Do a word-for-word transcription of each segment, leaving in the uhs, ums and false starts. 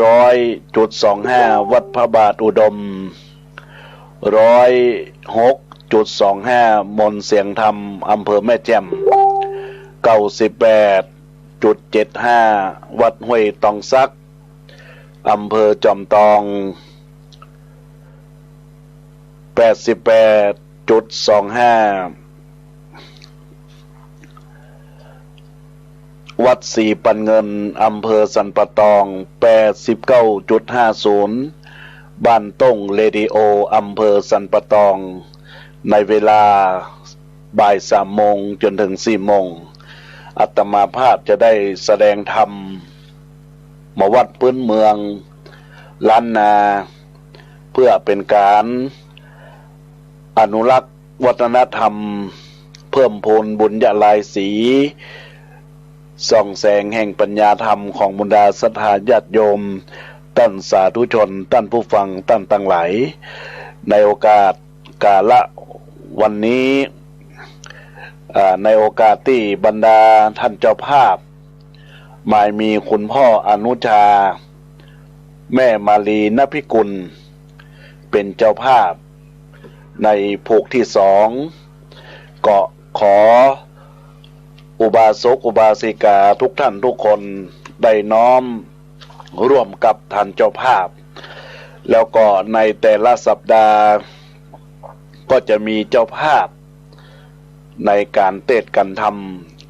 ร้อยจุดสองห้า วัดพระบาทอุดม ร้อยหกจุดสองห้า มนต์เสียงธรรม อำเภอแม่แจ่ม เก้าสิบแปดจุดเจ็ดห้า วัดห้วยตองสัก อำเภอจอมตอง แปดสิบแปดจุดสองห้า วัดศรีปันเงิน อำเภอสันป่าตอง แปดสิบเก้าจุดห้าศูนย์ บ้านต้งเรดิโอ อำเภอสันป่าตอง ในเวลาบ่ายสามโมงจ๋นเถิงสี่โมง อาตมาภาพจะได้แสดงธรรม มาวัดปื๊นเมืองล้านนา เปื้อเป๋นก๋านอนุรักษ์วัฒนธรรม เพิ่มพูนบุญญาลายสี ส่องแสงแห่งปัญญาธรรมของบรรดาศรัทธาญาติโยม ต้านสาธุชน ต้านผู้ฟัง ต้านตังหลาย ในโอกาสกาละวันนี้ อ่า ในโอกาสตี้บรรดาต้านเจ้าภาพ หมายมีคุณพ่ออนุชา แม่มาลีนพิกุล เป๋นเจ้าภาพในผูกตี้สอง ก็ขออุบาสกอุบาสิกาทุกท่านทุกคนได้น้อมร่วมกับต้านเจ้าภาพ แล้วก็ในแต่ละสัปดาห์ ก็จะมีเจ้าภาพในก๋านเตสน์ก๋านธรรม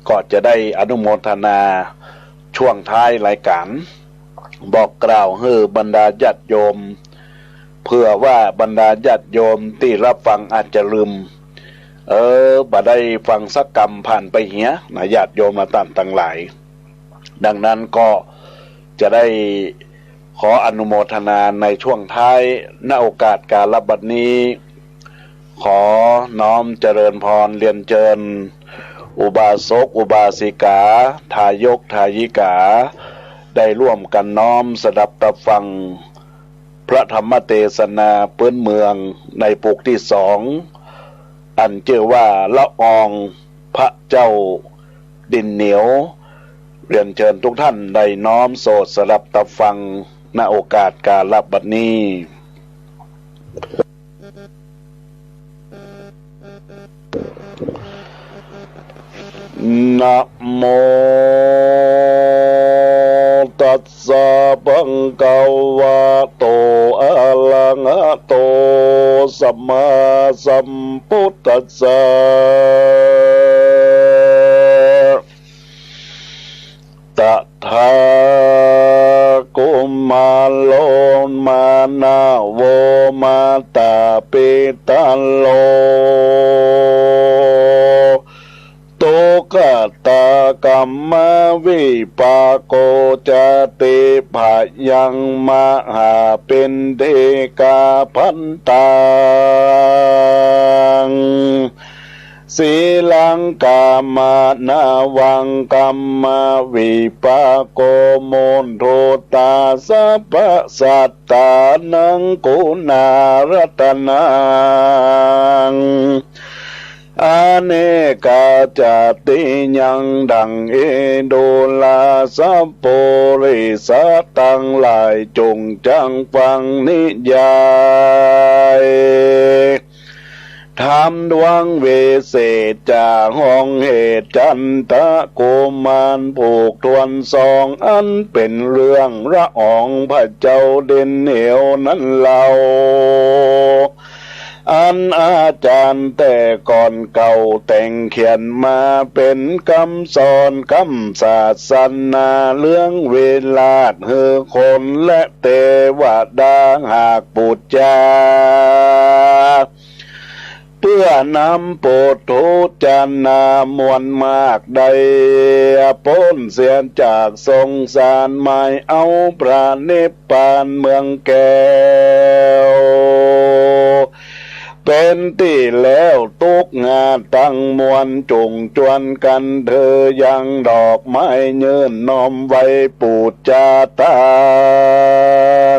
ก็จะได้อนุโมทนาช่วงท้ายรายก๋าน บอกกล่าวหื้อบรรดาญาติโยม เปื้อว่าบรรดาญาติโยมตี้ฮับฟังอาจจะลืม เออ บ่ได้ฟังสักกำ ผ่านไปเหียนะ ญาติโยมต้านตังหลาย ดังนั้นก็จะได้ขออนุโมทนาในช่วงท้าย ณ โอกาสกาละบัดนี้ ขอน้อมเจริญพรเรียนเจิญ อุบาสกอุบาสิกา ทายกทายิกา ได้ร่วมกั๋นน้อมสดับตับฟัง พระธรรมเตสนาปื๊นเมืองในผูกตี้สอง อันจื้อว่าละอองพระเจ้าดินเหนียว เรียนเจิญทุกท่านได้น้อมโสตสดับตับฟัง ณ โอกาสกาละบัดนี้ นะโมตัสสะ ภะคะวะโต อะระหะโต สัมมาสัมพุทธัสสะ ตถา กุมารโณ มานะโว มาตาปิตะโล ตุกขะตะกัมมะวิปากโข จะติพยังมหา ปิณฑิกาภันตัง สีลังกามานะวัง กัมมะวิปากโข มุตถุตา สัพพะสัตตานัง กุณารัตนัง อเนกาจาติยัง ดังเอดูราสะปุริสะตังหลาย จุ่งจั้งฟังนิยาย ธรรมดวงวิเศษจาห้องเหตุ จันทะกุมารผูกถ้วนสอง อันเป๋นเรื่องละอองพระเจ้าดินเหนียวนั้นเล่า อันอาจ๋ารย์แต่ก่อนเก่าแต่งเขียนมาเป๋นกำสอนกำศาสนา เรื่องวิราชหื้อคนและเตวดาหากปู๋จา เปื้อนำปุถุชนามวลมากได้ป๊นเสียจากสงสาร หมายเอาพระนิพพานเมืองแก้ว เป๋นตี้แล้ว ตุ๊กข์หน้าตังมวล จุ่งจวนกั๋นเถิง ยังดอกไม้ยื่นน้อมไหว้ปู๋จาตั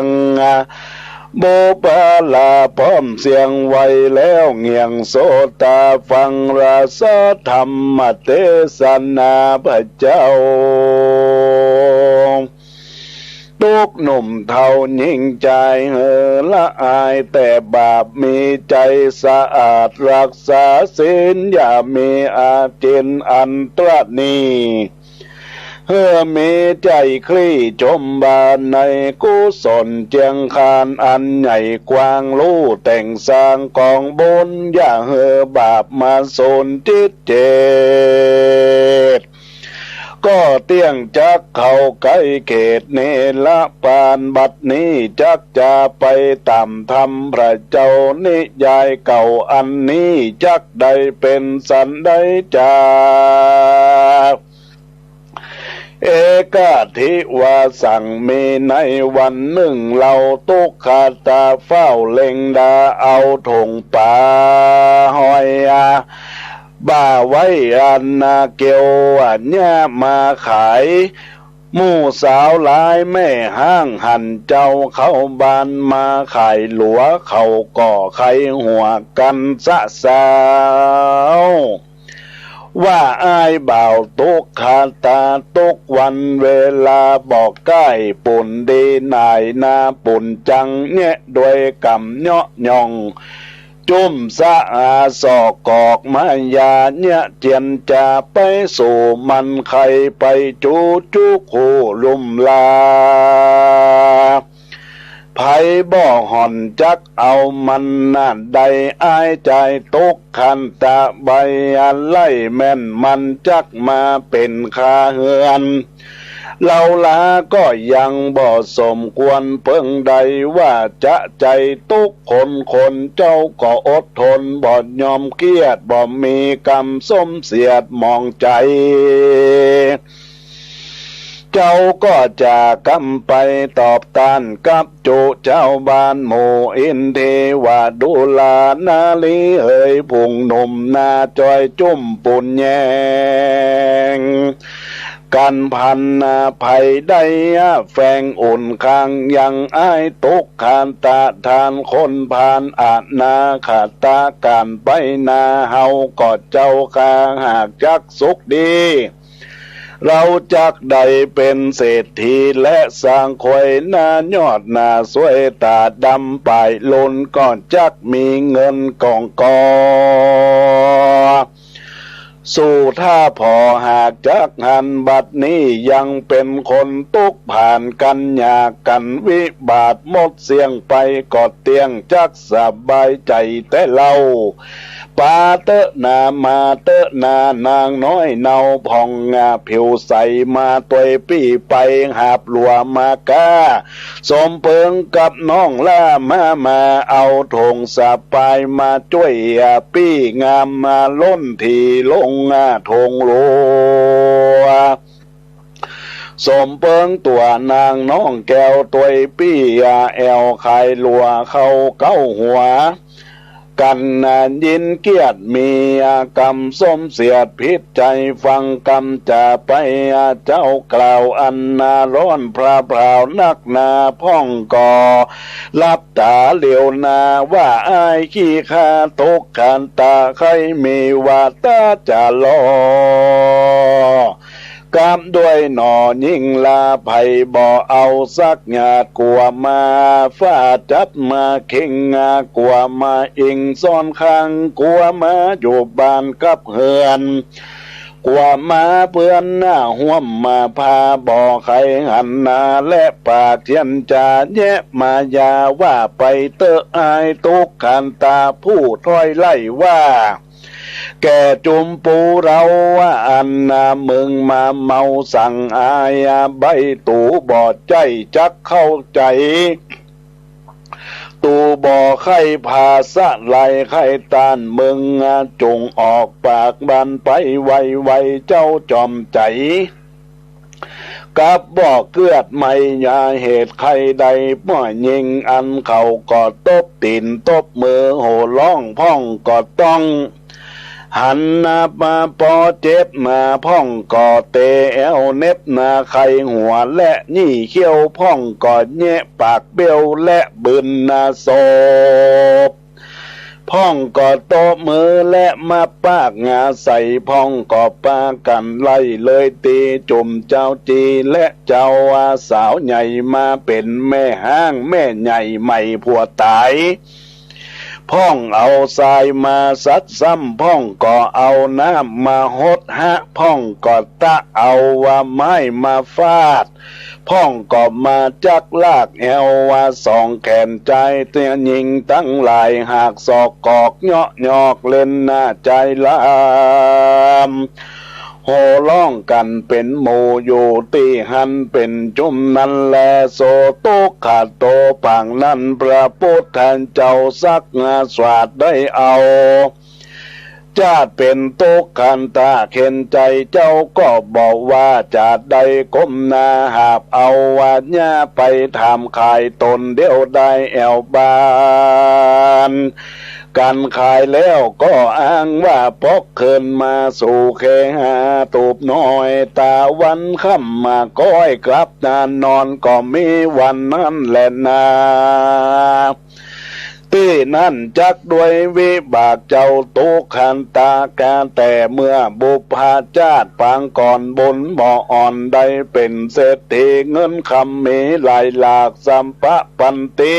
ง บุปผาลาพร้อมเสียงไหว้แล้ว เงี่ยงโสตาฟังราสะธรรมเตสนาพระเจ้า ตุ๊กหนุ่มเฒ่าญิงจาย หื้อละอายแต่บาป มีใจ๋สะอาดรักษาศีล อย่ามีอาจินอันตระหนี่ หื้อมีใจ๋ใคร่ชมว่าในกุศลเจียงคานอันใหญ่กว้าง ลู่แต่งสร้างก๋องบุญ อย่าหื้อบาปมาสูญจิตเจต ก็เตี้ยงจักเข้าใก้เขตเนรปาน บัดนี้จักจะไปต๋ามธรรมพระเจ้านิยายเก่า อันนี้จักได้เป๋นสันใดจา เอกะทิวาสัง มีในวันนึ่ง เฮาตุ๊กขะตะฟ้าวเล็งดาเอาถุงป๋าห้อยอา บ่าไว้อันนาเกียวอันเนี้ยมาขาย หมู่สาวหลายแม่ฮ้างหันเจ้าเข้าบ้านมาขายหลัว เขาก็ใค่หัวกั๋นสะสาว ว่าอ้ายบ่าวตุ๊กขะตะ ตุ๊กวันเวลาบ่ใก้ ปุ่นดีหน่ายนา ปุ่นจังเนี้ยด้วยกำเยาะหย่อง จุ้มสะอาสอกกอกมายาเนี้ย เจียนจะไปสู่มันใค่ไปจูจุกฮูลุ่มลา ใผบ่ห่อนจักเอามันนา ได้อ้ายจายตุ๊กขะตะ ใบ้อันไล่แม่นมันจักมาเป๋นคาเฮือน เฮาลาก็ยังบ่สมควรเปิงใด ว่าจะใจ๋ตุ๊กคนคน เจ้าก็อดทนบ่ยอมเกียจ บ่มีกำส้มเสียดหมองใจ๋ เจ้าก็จะกำไปตอบต้านกับจุเจ้าบ้านหมู่อินเทวา ดูรานารีเหย ผุ่งหนุ่มนาจอยจุ้มปูนแยง กั๋นพันนาภัยได้แฝงอุ่นข้าง ยังอ้ายตุ๊กขะตะ ทานคนพาลอนาคตะ ก๋านไปนาเฮาก็เจ้าข้าหากจักสุขดี เฮาจักได้เป๋นเศรษฐี และสร้างควยหน้ายอดหน้าสวย ต๋าดำป๋ายลุนก็จักมีเงินกองกอ สู่ถ้าผ่อหากจักหัน บัดนี้ยังเป๋นคนตุ๊กผ่านกั๋น ยากกั๋นวิบัติหมดเสี้ยงไป ก็เตี้ยงจักสบายใจ๋แต๊เล่า ปาเต๊อะนามาเต๊อะนา นางน้อยเนาพ่องงาผิวใส มาตวยปี้ไปหาบหลัวมาก้า สมเปิงกับน้องล่ามา มาเอาถุงสะปายมาจ้วยปี้งาม มาล้นถี่ลงถุงหลัว สมเปิงตั๋วนางน้องแก้วตวยปี้แอ่วขายหลัวเข้าเก๊าหัว กั๋นยินเกียรติมีกำส้มเสียดผิดใจ๋ ฟังกำจะไปเจ้ากล่าวอันนาร้อนพระพราวนักหนา พ่องก็หลับต๋าเหลียวนา ว่าอ้ายขี้ข้าตุ๊กขะตะ ใค่มีวาต๋าจะลอ กับด้วยหน่อยิ่งลา ใผบ่เอาสักหยาด กั๋วมาฟ้าจับมาคิง กั๋วมาอิงซ้อนข้าง กั๋วมาอยู่บ้านกับเฮือน กั๋วมาเปื้อนหน้าฮ่วมมาพา บ่ใค่หันหน้าและปากเจียนจาแยะมายา ว่าไปเต๊อะอ้ายตุ๊กขะตะ ผู้ถ้อยไล่ว่า แก่จุมปูเฮาว่าอันนา มึงมาเมาสังอายใบ้ ตูบ่ใจ้จักเข้าใจ๋ ตูบ่ใค่ภาษาไหลใค่ต้าน มึงจุ่งออกปากบันไปไวๆ เจ้าจอมใจ๋ กับบ่เกื้อดไมยาเหตุใค่ใด ป้อยิ่งอันเขาก็ตบตี๋นตบมือโห่ฮ้อง พ่องก็ต้องหันหน้ามาปอเจ็บมา พ่องก็เตะแอ่วเหน็บหน้าใค่หัว และยี่เขี้ยว พ่องก็แยะปากเบี้ยว และบืนหน้าสบ พ่องก็ตบมือและมาปากหงาใส่ พ่องก็ปากั๋นไล่เลยตี้จุ่มเจ้าจีและเจ้าสาวใหญ่มาเป๋นแม่ฮ้างแม่ใหญ่ใหม่ผัวต๋าย พ่องเอาทรายมาสัดซ้ำ พ่องก็เอาน้ำมาหดหะ พ่องก็ตะเอาว่าไม้มาฟาด พ่องก็มาจักลากแอวว่าสองแขนจาย เตี้ยญิงตังหลายหากศอกกอกเยาะยอกเล่นหน้าจายลาม โห่ฮ้องกั๋นเป๋นหมู่อยู่ตี้หั้นเป๋นจุมนั้นแล โส ตุ๊กขะโต ปางนั้นพระปุทธเจ้าสักสวาสได้เอา จาติเป๋นตุ๊กขันตะเข็ญใจ๋ เจ้าก็บ่ว่าจาใด ก้มหน้าหาบเอาว่า อย่าไปถามขายต๋นเดี๋ยวได้แอ่วบ้าน กั๋นขายแล้วก็อ้างว่าปอกเคินมาสู่เคหาตูบน้อย ตาวันค่ำมาก้อยกลับนานนอนก็มีวันนั้นแหละนา ตี้นั้นจักด้วยวิบากเจ้าตุ๊กขันตะกา แต่เมื่อบุพจาติปางก่อนบุญบ่อ่อน ได้เป๋นเศรษฐีเงินคำมีหลายหลาก สัมปะปันติ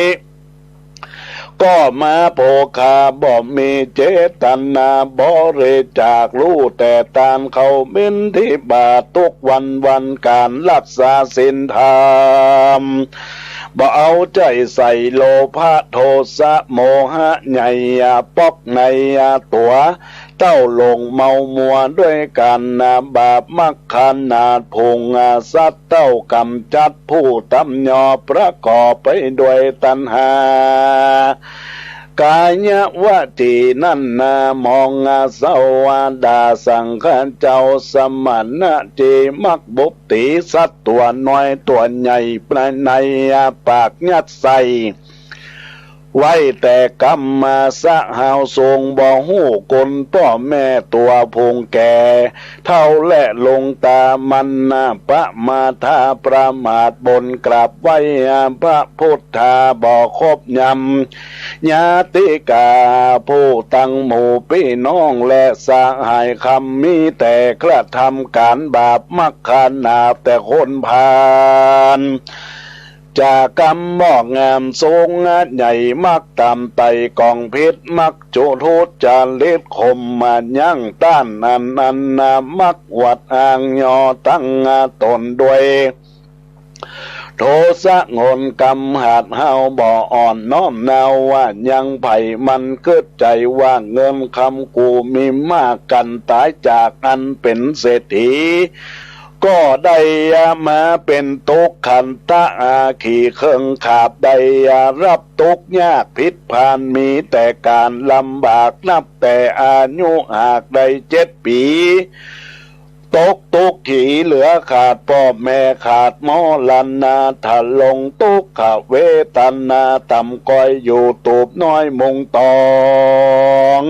ก็มาโภคาบ่มีเจตนาบริจาค ฮู้แต่ตานเข้าบิณฑบาตทุกวันวัน ก๋านรักษาศีลธรรม บ่เอาใจ๋ใส่โลภะโทสะโมหะใหญ่ปอกในตั๋ว เต้าหลงเมามัวด้วยก๋านบาป มักขนาดผงสัตว์เต้ากำจัด ผู้ตำยอประกอบไปด้วยตัณหา กายวจีนั้นนามองสวาดาสังฆเจ้าสมณะเจ มักบุปติสัตว์ตั๋วน้อยตั๋วใหญ่ ประในปากยัดใส่ ไว้แต่กำมาสะหาวสูง บ่ฮู้คุณป้อแม่ตั๋วพุงแก่ เฒ่าและลุงต๋ามันนาประมาทาประมาทบนกราบไหว้พระพุทธาบ่ครบยำ ญาติกาผู้ตังหมู่ปี้น้องและสหายคำ มีแต่กระทำก๋านบาปมักขนาดแต่คนพาล จากกำมอกงามสูงใหญ่ มักตามไต่กองผิด มักจุทุจริตข่มมายั้งต้าน อันอันนามักอวดอ้างยอตั้งตนด้วย โทสะงนกำหาดเฮาบ่อ่อนน้อมนาวว่ายังไผ มันกึ๊ดใจ๋ว่าเงินคำกูมีมาก กั๋นต๋ายจากอันเป๋นเศรษฐี ก็ได้มาเป๋นตุ๊กขันตะอาขี่เครื่องขาบ ได้รับตุ๊กข์ยากผิดพาน มีแต่ก๋านลำบาก นับแต่อายุหากได้เจ็ดปี๋ ตกตุ๊กข์ขีเหลือขาดป้อแม่ ขาดมรณา ทะลงทุกขเวทนา ต่ำก้อยอยู่ตูบน้อยมุงตอง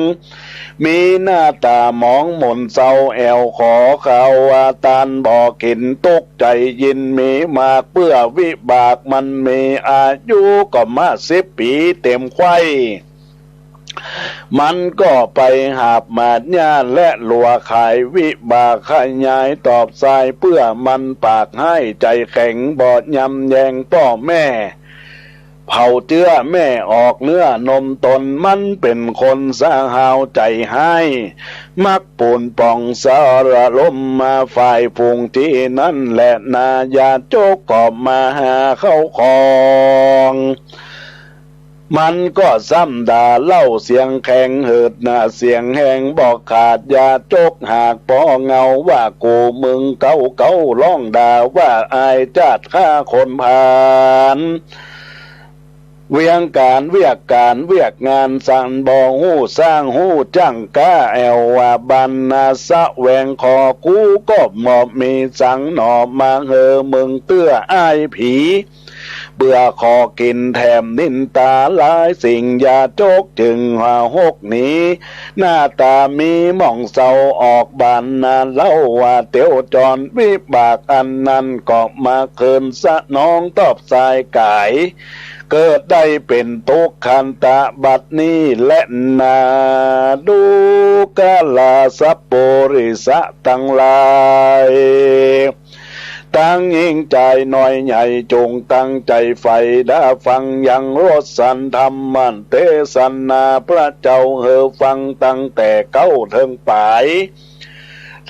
มีหน้าต๋าหมองหม่นเศร้าแอ่วขอข้าวตานบ่กิ๋น ตุ๊กข์ใจ๋ยิ่นมีมาก เปื้อวิบากมันมีอายุก็มาสิบปี๋เต๋มไขว้ มันก็ไปหาบหมากหญ้าและลัวขาย วิบากขยายตอบสาย เปื้อมันปากฮ้ายใจ๋แข็ง บ่ยำแยงป้อแม่ เผาเจื้อแม่ออกเนื้อนมต๋น มันเป๋นคนสะหาวใจ๋ฮ้าย มักปูนป่องสารลมมาฝ่ายฝูงตี้นั้นแหละนา ญาติโยกก็มาหาเข้าของ มันก็ซ้ำด่าเล่าเสียงแข็ง หืดหน้าเสียงแฮงบ่ขาด ญาติโยกหากปอเงาว่ากูมึงเก๊าเก๊า ฮ้องด่าว่าอายจาติข้าคนพาล เวียงก๋านเวียกก๋านเวียกงานสันบ่ฮู้สร้างฮู้จั้งก้า แอ่วว่าบรรณาสะแหวงขอ กูก็บ่มีสังหน่อมาหื้อมึงเตื้ออ้ายผี เปื้อขอกิ๋นแถมนินตาหลายสิ่ง ญาติโยกจึงหาหกหนี หน้าต๋ามีหม่องเศร้าออกบรรณาเล่าว่า เตียวจรวิบากอันนั้นก็มาคืนสนองตอบสายก๋าย เกิดได้เป๋นตุ๊กขันตะบัดนี้แลนา ดูกราสัปปุริสะตังหลาย ตังหญิงจายน้อยใหญ่ จงตั้งใจ๋ใฝ่ดาฟังยังรสสันธรรมเตสนาพระเจ้า หื้อฟังตั้งแต่เก๊าเถิงป๋าย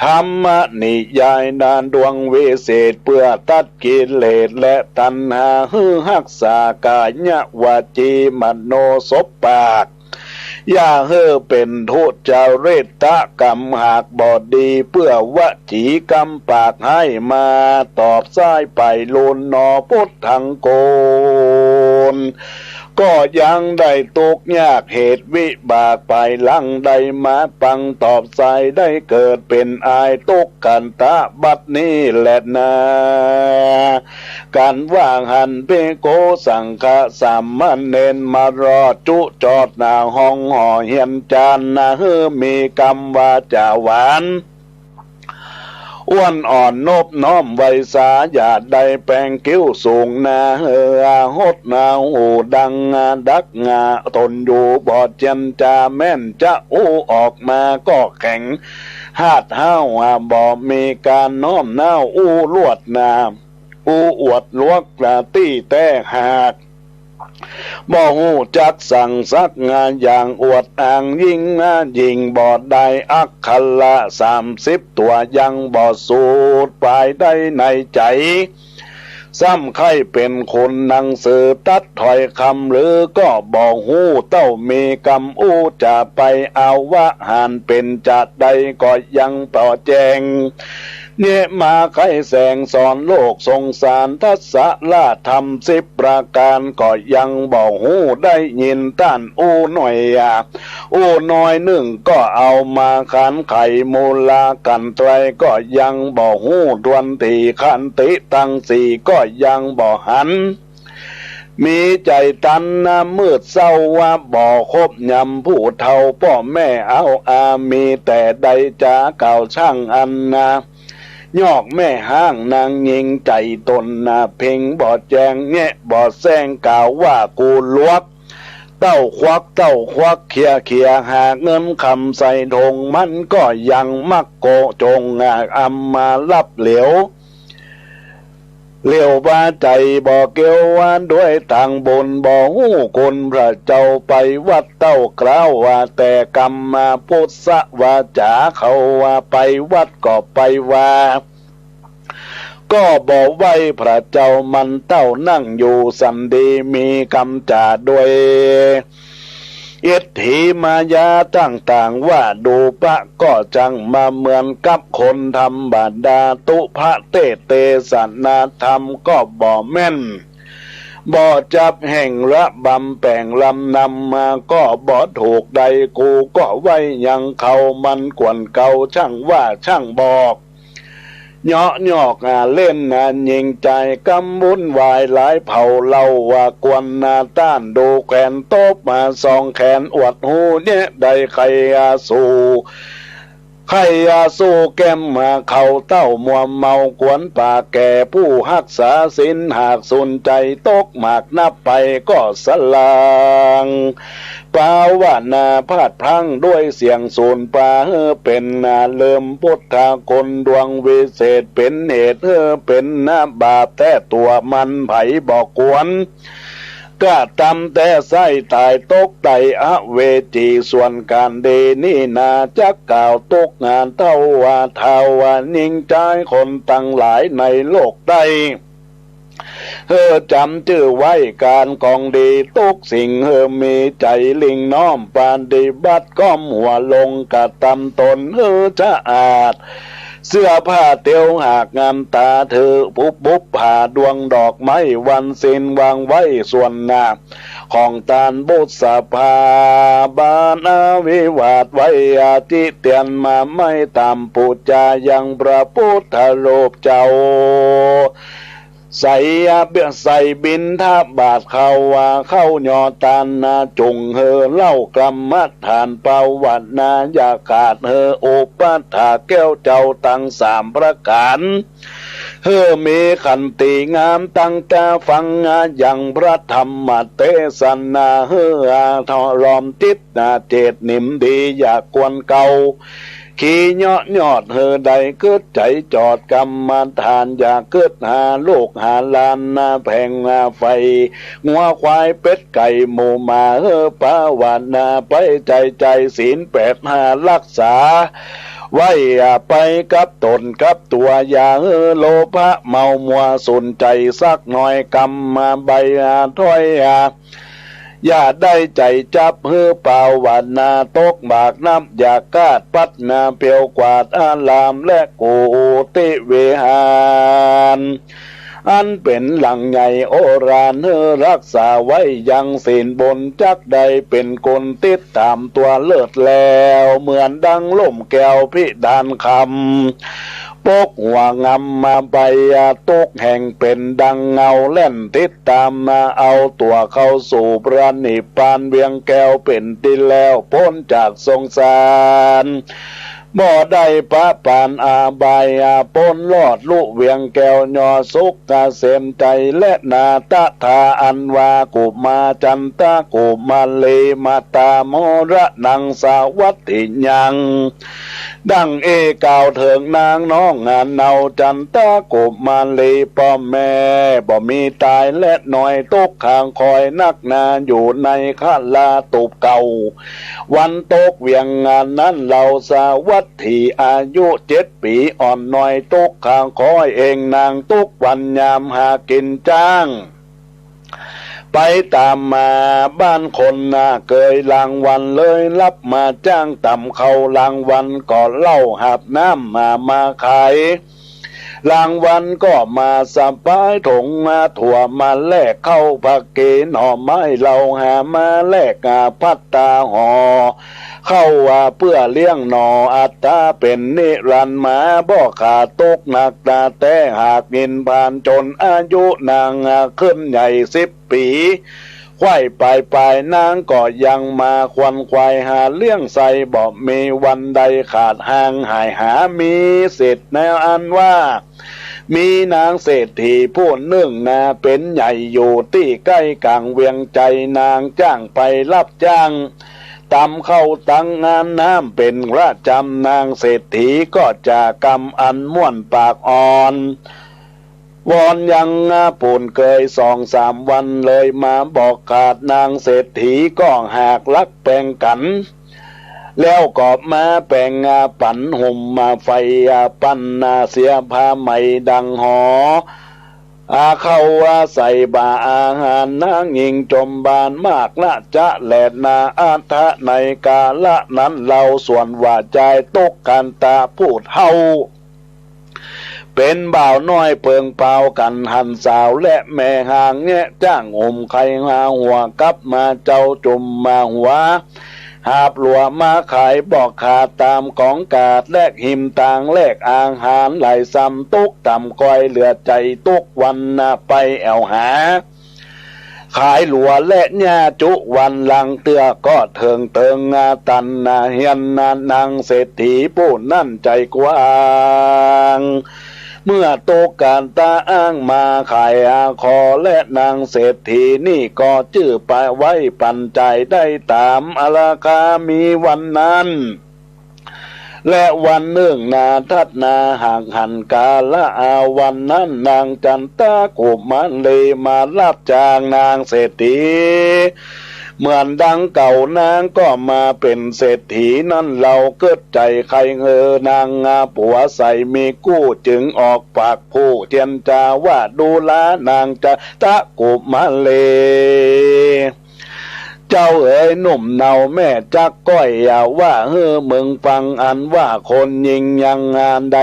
ธรรมนิยายนาดวงวิเศษ เปื้อตัดกิเลสและตัณหา หื้อฮักษากายวจีมโนสบปาก อย่าหื้อเป๋นทุจริตกรรมหากบ่ดี เปื้อวจีกรรมปากฮ้ายมาตอบสายไปลูนหนอ พุทธังกูล ก็ยังได้ตุ๊กยากเหตุวิบากภายหลังได้มาปังตอบสายได้เกิดเป๋นอายตุ๊กขันตะบัดนี้แลนา กันว่าหันภิกขุสังฆะสามเณรมารอจุจอดหน้าห้องหอเฮียนจารย์นา หื้อมีกำวาจ๋าหวาน อ้วนอ่อนนบน้อมไหว้สา อย่าได้แป๋งคิ้วสูงนา หื้อหดหน้าหูดังดักงา ต๋นอยู่บ่เจียนจ๋าแม่นจะอู้ออกมาก็แข็ง ฮาดฮ้าวบ่มีก๋านน้อมน้าวอู้ลวดนา อู้อวดลวกละตี้แต๊หาก บ่ฮู้จักสั่งสักงาอย่างอวดอ้างยิ่งนา ยิ่งบ่ได้อักขระสามสิบตั๋ว ยังบ่สูดปายได้ในใจ๋ ซ้ำใค่เป๋นคนหนังสือตัดถ้อยกำหรือ ก็บ่ฮู้เต้ามีกำอู้จะไปเอาวาหารเป๋นจาใดก็ยังบ่แจ้ง เยียะมาไขแสงสอนโลกสงสาร ทัศละธรรมสิบประก๋านก็ยังบ่ฮู้ได้ยิน ต้านอู้หน้อยอะ อู้น้อยนึ่งก็เอามาขานไข มูลากั๋นไตรก็ยังบ่ฮู้ถ้วนถี่ ขันติตังสี่ก็ยังบ่หัน มีใจ๋ตันนามืดเศร้าว่า บ่คบยำผู้เฒ่าป้อแม่เอาอา มีแต่ได้จากล่าวชั่งอันนา ยอกแม่ฮ้างนางหญิงใจ๋ต๋นนา เพ็งบ่แจ้งแงะบ่แซง กล่าวว่ากูหลวก เต้าควักเต้าควักเขี่ยเขี่ย หาเงินคำใส่ถง มันก็ยังมักโกจง อำมาลับเหลียว เหลียวว่าใจ๋บ่เกี่ยวว่าด้วยตางบุญ บ่ฮู้คุณพระเจ้าไปวัดเต้ากล่าวว่า แต่กำมาพุทธวาจ๋าเขาว่า ไปวัดก็ไปว่า ก็บ่ไหว้พระเจ้ามันเต้า นั่งอยู่สันดีมีกำจ๋าด้วย อิทธิมายาต่างๆ ว่าดูปะก็จั้งมาเหมือนกับคนธรรมดา ตุพะเตเตสนาธรรมก็บ่แม่น บ่จับแห่งระบำแป๋งลำนำมา ก็บ่ถูกใด กูก็ไหว้ยังเขา มันกวนเก่า ช่างว่าช่างบอก เยาะยอกอาเล่นอาหญิงจาย กำวุ่นวายหลายเผ่าเล่า ว่ากวนนาต้าน ดูแขนตบมาสองแขน อวดฮู้เยียะได้ใค่อาสู่ ใค่อาสู่แก้มมาเขาเต้ามัวเมา กวนปากแก่ผู้ฮักษาศีล หากสูญใจ๋ตกหมากนับไปก็สลาง ปาวนาพาดพลั้งด้วยเสียงสูญปา หื้อเป๋นนาเลิมพุทธาคนดวงวิเศษ เป๋นเหตุหื้อเป๋นนาบาปแต๊ตั๋วมัน ไผบ่ควรกระตำแต๊ ใส้ต๋ายตกใต้อเวจี ส่วนก๋านดีนี้นา จักกล่าวตุ๊กงานเต้าว่า ท้าวว่าหญิงจายคนตังหลายในโลกใต้ หื้อจ๋ำจื้อไว้ก๋านกองดีตุ๊กสิ่ง หื้อมีใจ๋หลิ้งน้อมปฏิบัติ ก้มหัวลงกระตำต๋นหื้อสะอาด เสื้อผ้าเตียวหากงามต๋า ถือปุบปุบผ้าดวงดอกไม้วันศีลวางไว้ส่วนหน้า ของต้านบุษภาบาลอวิวาทไว้ อาทิเตียนมาไม้ต๋ามปู๋จายังพระพุทธรูปเจ้า ใส่เบีย ใส่บิณฑบาตเข้าว่า เข้าหย่อต้านนา จุ่งหื้อเล่ากรรมฐานภาวนา อย่าขาดหื้ออุปัฏฐาแก้วเจ้าตังสามประก๋าน หื้อมีขันติงามตั้งต๋าฟัง ยังพระธรรมเตสนา หื้อถนอมจิตเจตนิ่มดี อย่ากวนเก่า ขี้เยาะยอดหื้อได้กึ๊ดใจ๋จอดกรรมฐาน อย่ากึ๊ดหาลูกหาหลานนาแผงนาไฟ งัวควายเป็ดไก่หมูหมา หื้อภาวนาไปใจ๋ใจ๋ ศีลแปดห้ารักษาไว้ อย่าไปกับต๋นกับตั๋ว อย่าหื้อโลภะเมามัวสุนใจ๋สักหน่อย กำมาใบอาถ้อยอา อย่าได้ใจ๋จับ หื้อภาวนาตกบากนับ อย่ากาดปัดนาเปียวกวาดอารามและกุฏิวิหาร อันเป๋นหลังใหญ่โอฬาร หื้อรักษาไว้ยังศีลบุญ จักได้เป๋นกุณติดต๋ามตั๋วเลิศแล้ว เหมือนดังล่มแก้วพิดานคำ ปกหัวงำมาไป อาตุ๊กแห่งเป๋นดังเงาแล่นติดต๋ามมา เอาตั๋วเข้าสู่พระนิพพาน เวียงแก้วเป๋นตี้แล้ว ป๊นจากสงสาร บ่ได้ปะปานอาบาย อาป๊นรอดลุเวียงแก้ว ยอสุขเกษมใจ๋ และนาตถาอันว่ากุมาจันตะกุมารี มาตาโมระนังสาวัตถิยัง ดังเอ่ยกล่าวเถิงนางน้องเนาจันตะกุมารี ป้อแม่บ่มีต๋ายและน้อย ตุ๊กขังคอยนักหนา อยู่ในคราตูบเก่า วันตกเวียงงานนั้น เหล่าสาวัตถีอายุเจ็ดปี๋อ่อนน้อย ตุ๊กขังคอยเองนาง ตุ๊กวันยามหากิ๋นจ้าง ไปต๋ามมาบ้านคนนาเกย ลางวันเลยฮับมาจ้างต๋ำข้าว ลางวันก็เล่าหาบน้ำมา มาขาย ลางวันก็มาสะปายถงมาถั่ว มาแลกข้าวผักเกหน่อไม้ เฮาหามาแลกอาภัตตาห่อข้าว ว่าเปื้อเลี้ยงหน่ออัตต๋าเป๋นนิรันดร์ มาบ่ขาดตุ๊กหนักต๋าแต๊ หากนินพานจนอายุนางขึ้นใหญ่สิบปี๋ ไขว่ปายปายนางก็ยังมาขวนขวายหาเลี้ยงใส่ บ่มีวันใดขาดห่างหายหา มีเศรษฐีอันว่า มีนางเศรษฐีผู้นึ่งนาเป๋นใหญ่อยู่ตี้ใก้ก๋างเวียงใจ๋ นางจ้างไปฮับจ้างต๋ำข้าวตังอาบน้ำเป๋นประจ๋ำ นางเศรษฐีก็จ๋ากำอันม่วนปากอ่อน วอนยังปูนเกยสองสามวันเลย มาบ่ขาดนางเศรษฐีก็หากฮักแปงกั๋น แล้วก็มาแปงปั๋นห่มมาไฟปั๋นเสียผ้าใหม่ดังหอ อาเข้าอาใส่บ่าอาหาร นางญิงจมบานมากนะจะแลนาอัฏฐะ ในกาละนั้นเล่า ส่วนว่าจายตุ๊กขันตะผู้เฒ่า เป๋นบ่าวน้อยเปิงเปากั๋นหันสาวและแม่ห่างแงะจ้างห่มไคหาหัวกับมาเจ้าจุ่มมาหัว หาบหลัวมาขายบ่ขาดต๋ามก๋องก๋าด แลกหิมตางแลกอาหารหลายซ้ำ ตุ๊กต๋ำก้อยเหลือใจ๋ตุ๊กวันนาไปแอ่วหา ขายหลัวและหญ้าจุวัน ลางเตื้อก็เถิงเติงอาตันนาเฮียนนา นางเศรษฐีผู้นั้นใจ๋กว้าง เมื่อตุ๊กขันตะอ้างมาขายอาคอ และนางเศรษฐีนี่ก็จื้อไปไว้ปั๋นจ่ายได้ต๋ามอาราคา มีวันนั้น และวันนึ่งนาถัดนา หากหันกาละอาวันนั้น นางจันตะกุมารีมาฮับจ้างนางเศรษฐี เหมือนดังเก่า นางก็มาเป๋นเศรษฐีนั้นเล่า กึ๊ดใจ๋ใค่หื้อนางหาผัวใส่มีกู้ จึงออกปากพูดเจียรจาว่า ดูรา นางจันตะกุมารี เจ้าเอ๋ยหนุ่มเนาแม่จักก้อย อย่าว่าหื้อมึงฟัง อันว่าคนญิงยังงานใด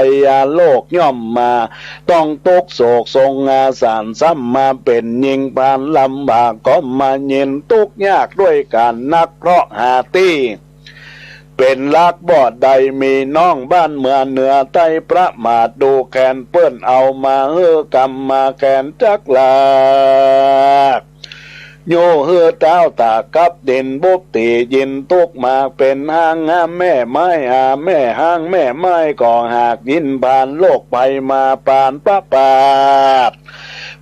โลกย่อมมาต้องตุ๊กข์โศกสงสาร ซ้ำมาเป๋นญิงพานลำบาก ก็มาเย็นตุ๊กข์ยากด้วยก๋านนัก เพราะหาตี้เป๋นฮักบ่ได้ มีน้องบ้านเมืองเหนือใต้ประมาท ดูแคลนเปิ้นเอามาหื้อกำมาแขนจักลาก โย่หื้อเต๊าต๋ากับดินบุบตี๋ยินตุ๊กหมากเป๋นฮ้างแม่ไม้ อาแม่ฮ้างแม่ไม้ก็หากยินผ่านโลกภัยมาปานประปาด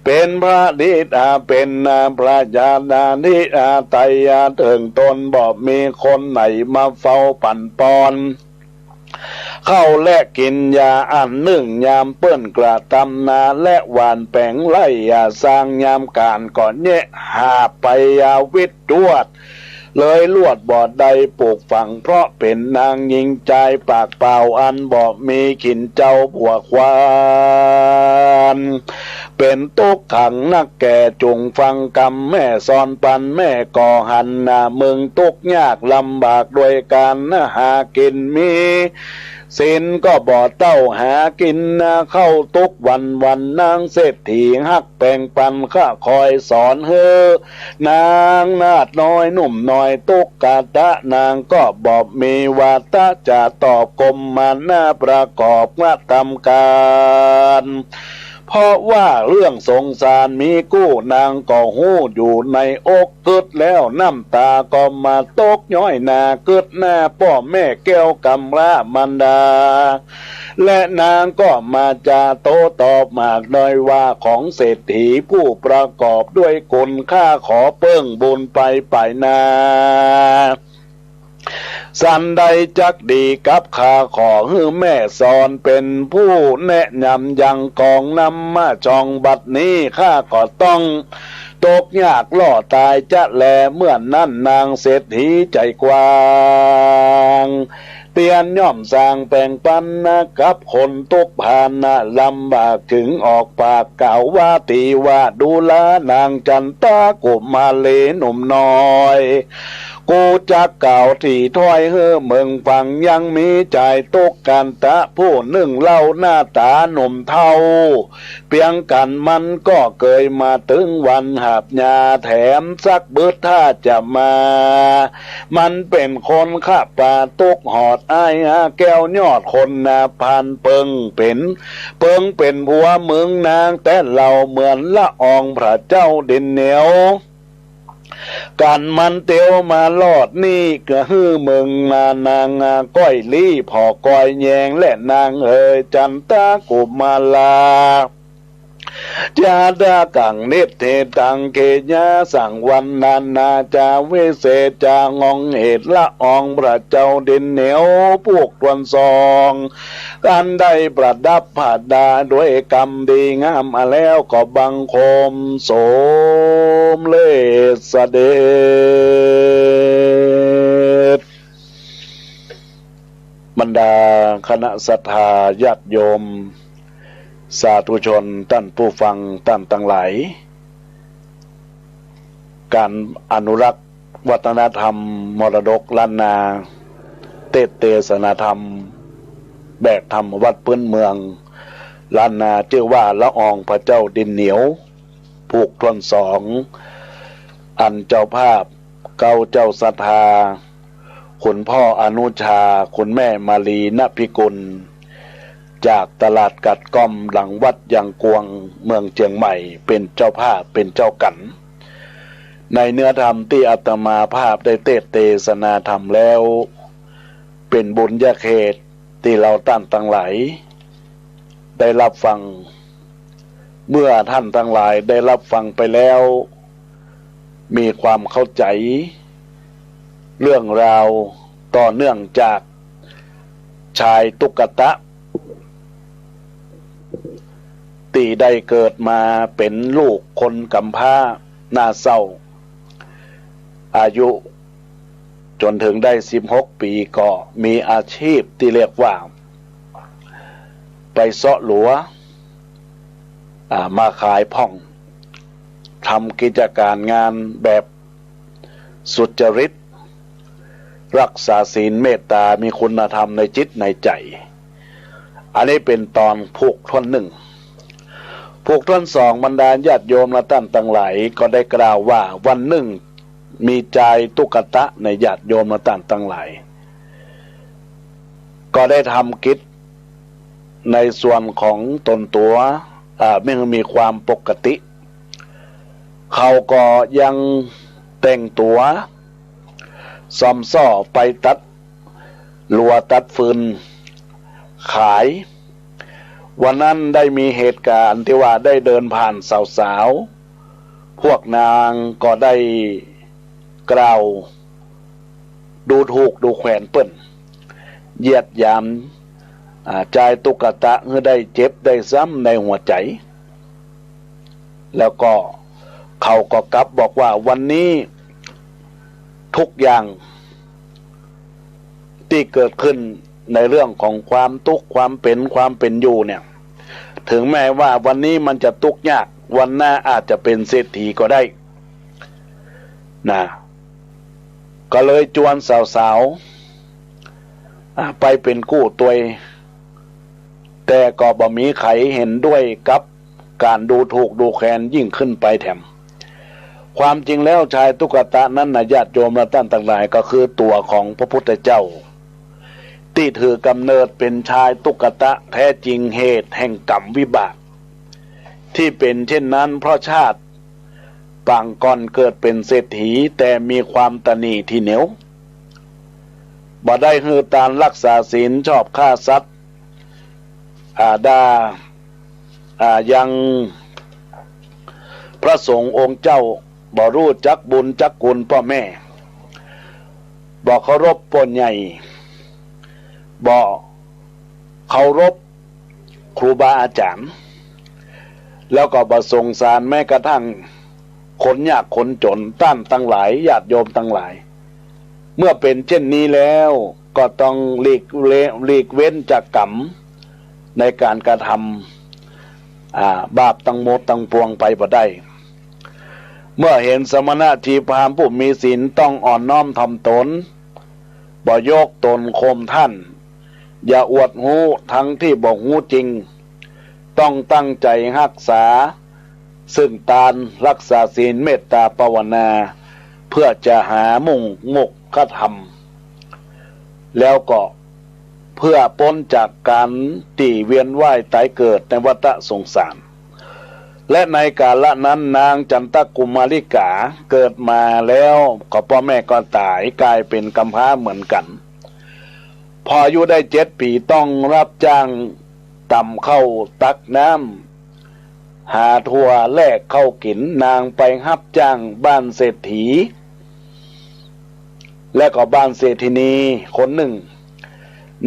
เป๋นพระฤทธิ์อาเป๋นพระญาณาธิอาไตยาเถิงตน บ่มีคนไหนมาเฝ้าปั่นปอน ข้าวและกิ๋นยาอันนึ่งยามเปิ้นกระตำนาและหว่านแป๋งไร่ อย่าสร้างยามก๋านก็แยะหาบไปยาวิตรวด เลยลวดบ่ได้ปลูกฝัง เพราะเป๋นนางญิงจายปากเปล่า อันบ่มีขินเจ้าผัวควาน เป๋นตุ๊กขังนักแก่ จุ่งฟังกำแม่สอนปัน แม่ก็หันหน้าเมืองตุ๊กยากลำบากด้วยก๋านหากิ๋น มีสินก็บ่เต้าหากิ๋นนาเข้าตุ๊กวันวัน นางเศรษฐีฮักแป๋งปัน ข้าคอยสอนหื้อ นางนาฏน้อยหนุ่มน้อยตุ๊กกะตะ นางก็บ่มีวาตะจะตอบกรมมานาประกอบงะตำก๋าน เพราะว่าเรื่องสงสารมีกู้ นางก็ฮู้อยู่ในอก กึ๊ดแล้วน้ำต๋าก็มาตกย้อยหน้ากึ๊ดหน้า ป้อแม่แก้วกำพร้ามารดา และนางก็มาจาโต้ตอบหมากน้อยว่า ของเศรษฐีผู้ประกอบด้วยกุณ ข้าขอเปิ้งบุญไปปายหน้า สันใดจักดีกับข้า ขอหื้อแม่สอนเป๋นผู้แนะนำยังกองนำมาจอง บัดนี้ข้าก็ต้องตกยากล่อต๋ายจะแล เมื่อนั้นนางเศรษฐีใจ๋กว้าง เตียนย่อมสร้างแป๋งปันนากับคนตุ๊กข์พานะลำบาก จึงออกปากกล่าวว่า ตี๋ว่าดูลานางจันตากุมารีหนุ่มน้อย กูจักกล่าวถี่ถ้อยหื้อเมิงฟัง ยังมีจายตุ๊กข์กันตะผู้นึ่งเล่า หน้าต๋าหนุ่มเฒ่าเปียงกั๋น มันก็เกยมาตึงวันหาบหญ้าแถมสักบึดถ้าจะมา มันเป๋นคนข้าปาตุ๊กข์หอดอ้ายหาแก้วยอดคนนาพานเปิงเป๋น เปิงเป๋นผัวเมิงนางแต๊เล่า เหมือนละอองพระเจ้าดินเหนียว กั๋นมันเตียวมารอดนี่ ก็หื้อเมิงมานางก้อยลี้ ผ่อก้อยแยง และนางเอ๋ยจันตากุมารา จาดากังนิเทตัง เขยาสังวันนานาจา วิเศษจางองเหตุ ละอองพระเจ้าดินเหนียว ผูกถ้วนสอง อันได้ประดับประดาด้วยกำดีงามมาแล้ว ก็บังคมสมเร็จเสด็จ บรรดาคณะศรัทธาญาติโยม สาธุชน ต้านผู้ฟัง ต้านตังหลาย ก๋านอนุรักษ์วัฒนธรรมมรดกล้านนา เตสน์เตสนาธรรม แบบธรรมวัตรพื้นเมืองล้านนา จื้อว่าละอองพระเจ้าดินเหนียว ผูกถ้วนสอง อันเจ้าภาพเก๊าเจ้าศรัทธา คุณพ่ออนุชา คุณแม่มาลี ณ พิกุล จากตลาดกัดก้อมหลังวัดยังกวง เมืองเจียงใหม่ เป๋นเจ้าภาพ เป๋นเจ้ากั๋น ในเนื้อธรรมตี้อาตมาภาพได้เตสน์เตสนาธรรมแล้ว เป๋นบุญญาเขต ตี้เฮาต้านตังหลายได้ฮับฟัง เมื่อต้านตังหลายได้ฮับฟังไปแล้ว มีความเข้าใจ๋ เรื่องราวต่อเนื่องจากชายตุ๊กตะ ตี้ได้เกิดมาเป๋นลูกคนกำพร้าหน้าเศร้า อายุจ๋นเถิงได้สิบหกปี๋ ก็มีอาชีพตี้เรียกว่า ไปเซาะหลัว อ่า มาขายผ่อง ทำกิจก๋ารงานแบบสุจริต ฮักษาศีลเมตต๋า มีคุณธรรมในจิตในใจ๋ อันนี้เป๋นต๋อนผูกถ้วนหนึ่ง ผูกถ้วนสอง บรรดาญาติโยมและต้านตังหลาย ก็ได้กล่าวว่าวันนึ่ง มีจายตุ๊กตะในญาติโยมและต้านตังหลาย ก็ได้ทำกิจในส่วนของต๋นตั๋ว อ่า ไม่ให้มีความปกติ เขาก็ยังแต่งตั๋ว ซ่อมซ้อไปตัดหลัวตัดฟืนขาย วันนั้นได้มีเหตุการณ์ตี้ว่าได้เดินผ่านสาวๆ พวกนางก็ได้กล่าวดูถูกดูแขวนเปิ้น เหยียดหยาม อ่า จายตุ๊กตะหื้อได้เจ็บได้ซ้ำในหัวใจ๋ แล้วก็เขาก็กลับบอกว่าวันนี้ทุกอย่างตี้เกิดขึ้นในเรื่องของความตุ๊กข์ความเป๋นความเป๋นอยู่เนี่ย ถึงแม้ว่าวันนี้มันจะตุ๊กข์ยาก วันหน้าอาจจะเป๋นเศรษฐีก็ได้นะ ก็เลยจวนสาวๆ อ่า ไปเป๋นกู้ตวย แต่ก็บ่มีใผเห็นด้วยกับก๋านดูถูกดูแคลนยิ่งขึ้นไปแถม ความจริงแล้วจายตุ๊กตะนั้นนะ ญาติโยมและต้านตังหลาย ก็คือตั๋วของพระพุทธเจ้า ตี้ถือกำเนิดเป๋นจายตุ๊กตะแท้จริง เหตุแห่งกรรมวิบาก ตี้เป๋นเช่นนั้น เพราะชาติปางก่อนเกิดเป๋นเศรษฐี แต่มีความตระหนี่ถี่เหนียว บ่ได้หื้อตาน รักษาศีล ชอบฆ่าสัตว์ อ่า ด่า อ่า ยังพระสงฆ์องค์เจ้า บ่ฮู้จักบุญจักคุณป้อแม่ บ่เคารพป้อใหญ่ บ่เคารพครูบาอาจ๋ารย์ แล้วก็บ่สงสารแม้กระทั่งคนยากคนจ๋น ต้านตังหลาย ญาติโยมตังหลาย เมื่อเป๋นเช่นนี้แล้ว ก็ต้องหลีกเล- หลีกเว้นจากกรรมในก๋านกระทำ อ่า บาปตังหมดตังปวงไปบ่ได้ เมื่อเห็นสมณะชีพราหมณ์ผู้มีศีล ต้องอ่อนน้อมถ่อมตน บ่ยกตนข่มต้าน อย่าอวดฮู้ทั้งตี้บ่ฮู้จริง ต้องตั้งใจ๋ฮักษาซึ่งตาน รักษาศีล เมตตาภาวนา เพื่อจะหามุ่งโมกขธรรม แล้วก็เพื่อป๊นจากก๋านตี้เวียนว่ายต๋ายเกิดในวัฏสงสาร และในกาละนั้นนางจันตกุมาริกาเกิดมาแล้ว ก็ป้อแม่ก็ต๋าย ก๋ายเป๋นกำพร้าเหมือนกั๋น พออายุได้เจ็ดปี๋ ต้องฮับจ้างต๋ำข้าวตักน้ำ หาถั่วแลกข้าวกิ๋น นางไปฮับจ้างบ้านเศรษฐี และก็บ้านเศรษฐินีคนนึ่ง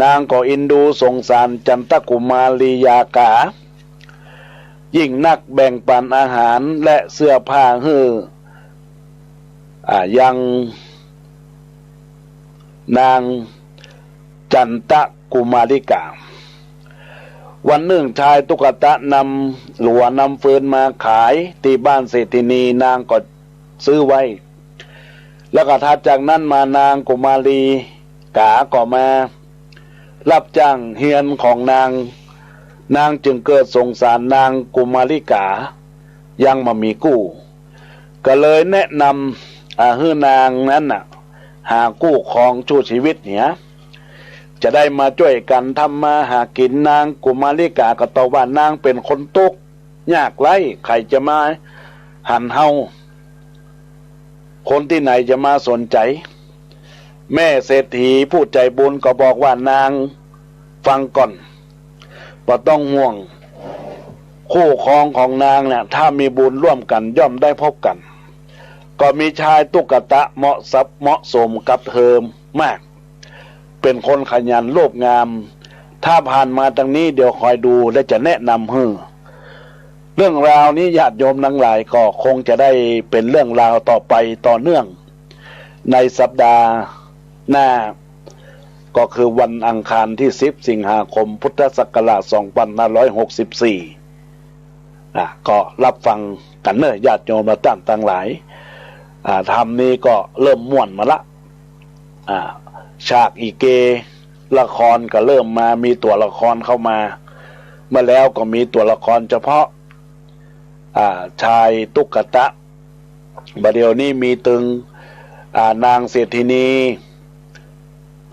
นางก็อินดูสงสารจันตกุมาริยากา ยิ่งนัก แบ่งปั๋นอาหารและเสื้อผ้าหื้อ อ่า ยังนางจันตกุมาริกา วันนึ่งจายตุ๊กตะนำหลัวนำฟืนมาขายตี้บ้านเศรษฐินี นางก็ซื้อไว้ แล้วก็ถัดจากนั้นมานางกุมาริกาก็มาฮับจ้างเฮือนของนาง นางจึงเกิดสงสารนางกุมาริกา ยังบ่มีกู้ ก็เลยแนะนำ อ่า หื้อนางนั้นน่ะ หากู้ครองชู้ชีวิตเหีย จะได้มาจ้วยกั๋นทำมาหากิ๋น นางกุมาริกาก็ตอบว่านางเป๋นคนตุ๊กข์ยากไร้ ใผจะมาหันเฮา คนตี้ไหนจะมาสนใจ๋ แม่เศรษฐีผู้ใจ๋บุญก็บอกว่านางฟังก่อน บ่ต้องห่วง คู่ครองของนางเนี่ย ถ้ามีบุญร่วมกั๋นย่อมได้พบกั๋น ก็มีจายตุ๊กตะเหมาะสับเหมาะสมกับเธอมาก เป๋นคนขยันรูปงาม ถ้าผ่านมาตางนี้เดี๋ยวคอยดูและจะแนะนำหื้อ เรื่องราวนี้ญาติโยมตังหลายก็คงจะได้เป๋นเรื่องราวต่อไปต่อเนื่อง ในสัปดาห์หน้า ก็คือวันอังคารตี้สิบสิงหาคมพุทธศักราชสองพันห้าร้อยหกสิบสี่ อ่ะ ก็ฮับฟังกั๋นเน่อญาติโยมและต้านตังหลาย อ่า ธรรมนี้ก็เริ่มม่วนมาละ อ่า ฉากอีเก ละครก็เริ่มมา มีตั๋วละครเข้ามา เมื่อแล้วก็มีตั๋วละครเฉพาะ อ่า จายตุ๊กตะ บ่าเดี่ยวนี้มีตึง อ่า นางเศรษฐินี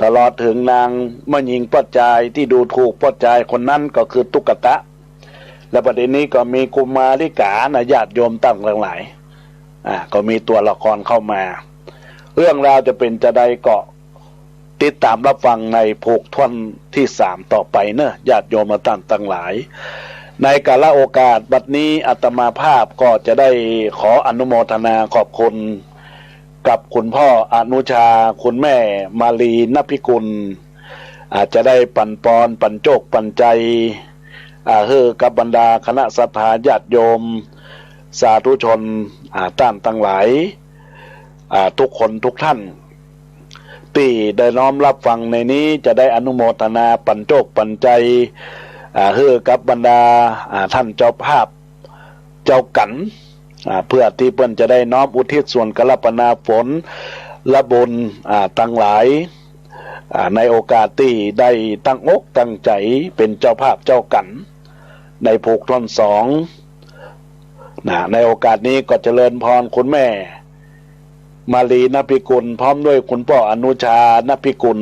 ตลอดเถิงนางแม่ญิงป้อจายตี้ดูถูกป้อจายคนนั้นก็คือตุ๊กตะ และบ่าเดี่ยวนี้ก็มีกุมาริกานะญาติโยมตังหลาย อ่า ก็มีตั๋วละครเข้ามา เรื่องราวจะเป๋นจาใดก็ติดต๋ามฮับฟังในผูกท่อนตี้สามต่อไปเนาะ ญาติโยมต้านตังหลาย ในกาละโอกาสบัดนี้อาตมาภาพก็จะได้ขออนุโมทนาขอบคุณกับคุณพ่ออนุชา คุณแม่มาลีนพิกุล อ่า จะได้ปั๋นปอนปั๋นโจคปั๋นใจ๋ อ่า หื้อกับบรรดาคณะศรัทธาญาติโยม สาธุชน อ่า ต้านตังหลาย อ่า กู้คนกู้ต้าน ตี้ได้น้อมฮับฟังในนี้จะได้อนุโมทนาปั๋นโจคปั๋นใจ๋ อ่า หื้อกับบรรดา อ่า ต้านเจ้าภาพ เจ้ากัณฑ์ อ่า เปื้อตี้เปิ้นจะได้น้อมอุทิศส่วนกัลปนาผล ละบุญ อ่า ตังหลาย อ่า ในโอกาสตี้ได้ตั้งอกตั้งใจ๋เป๋นเจ้าภาพเจ้ากัณฑ์ ในผูกท่อนสอง นะ ในโอกาสนี้ก็เจริญพรคุณแม่มาลีนพิกุล พร้อมด้วยคุณป้ออนุชานพิกุล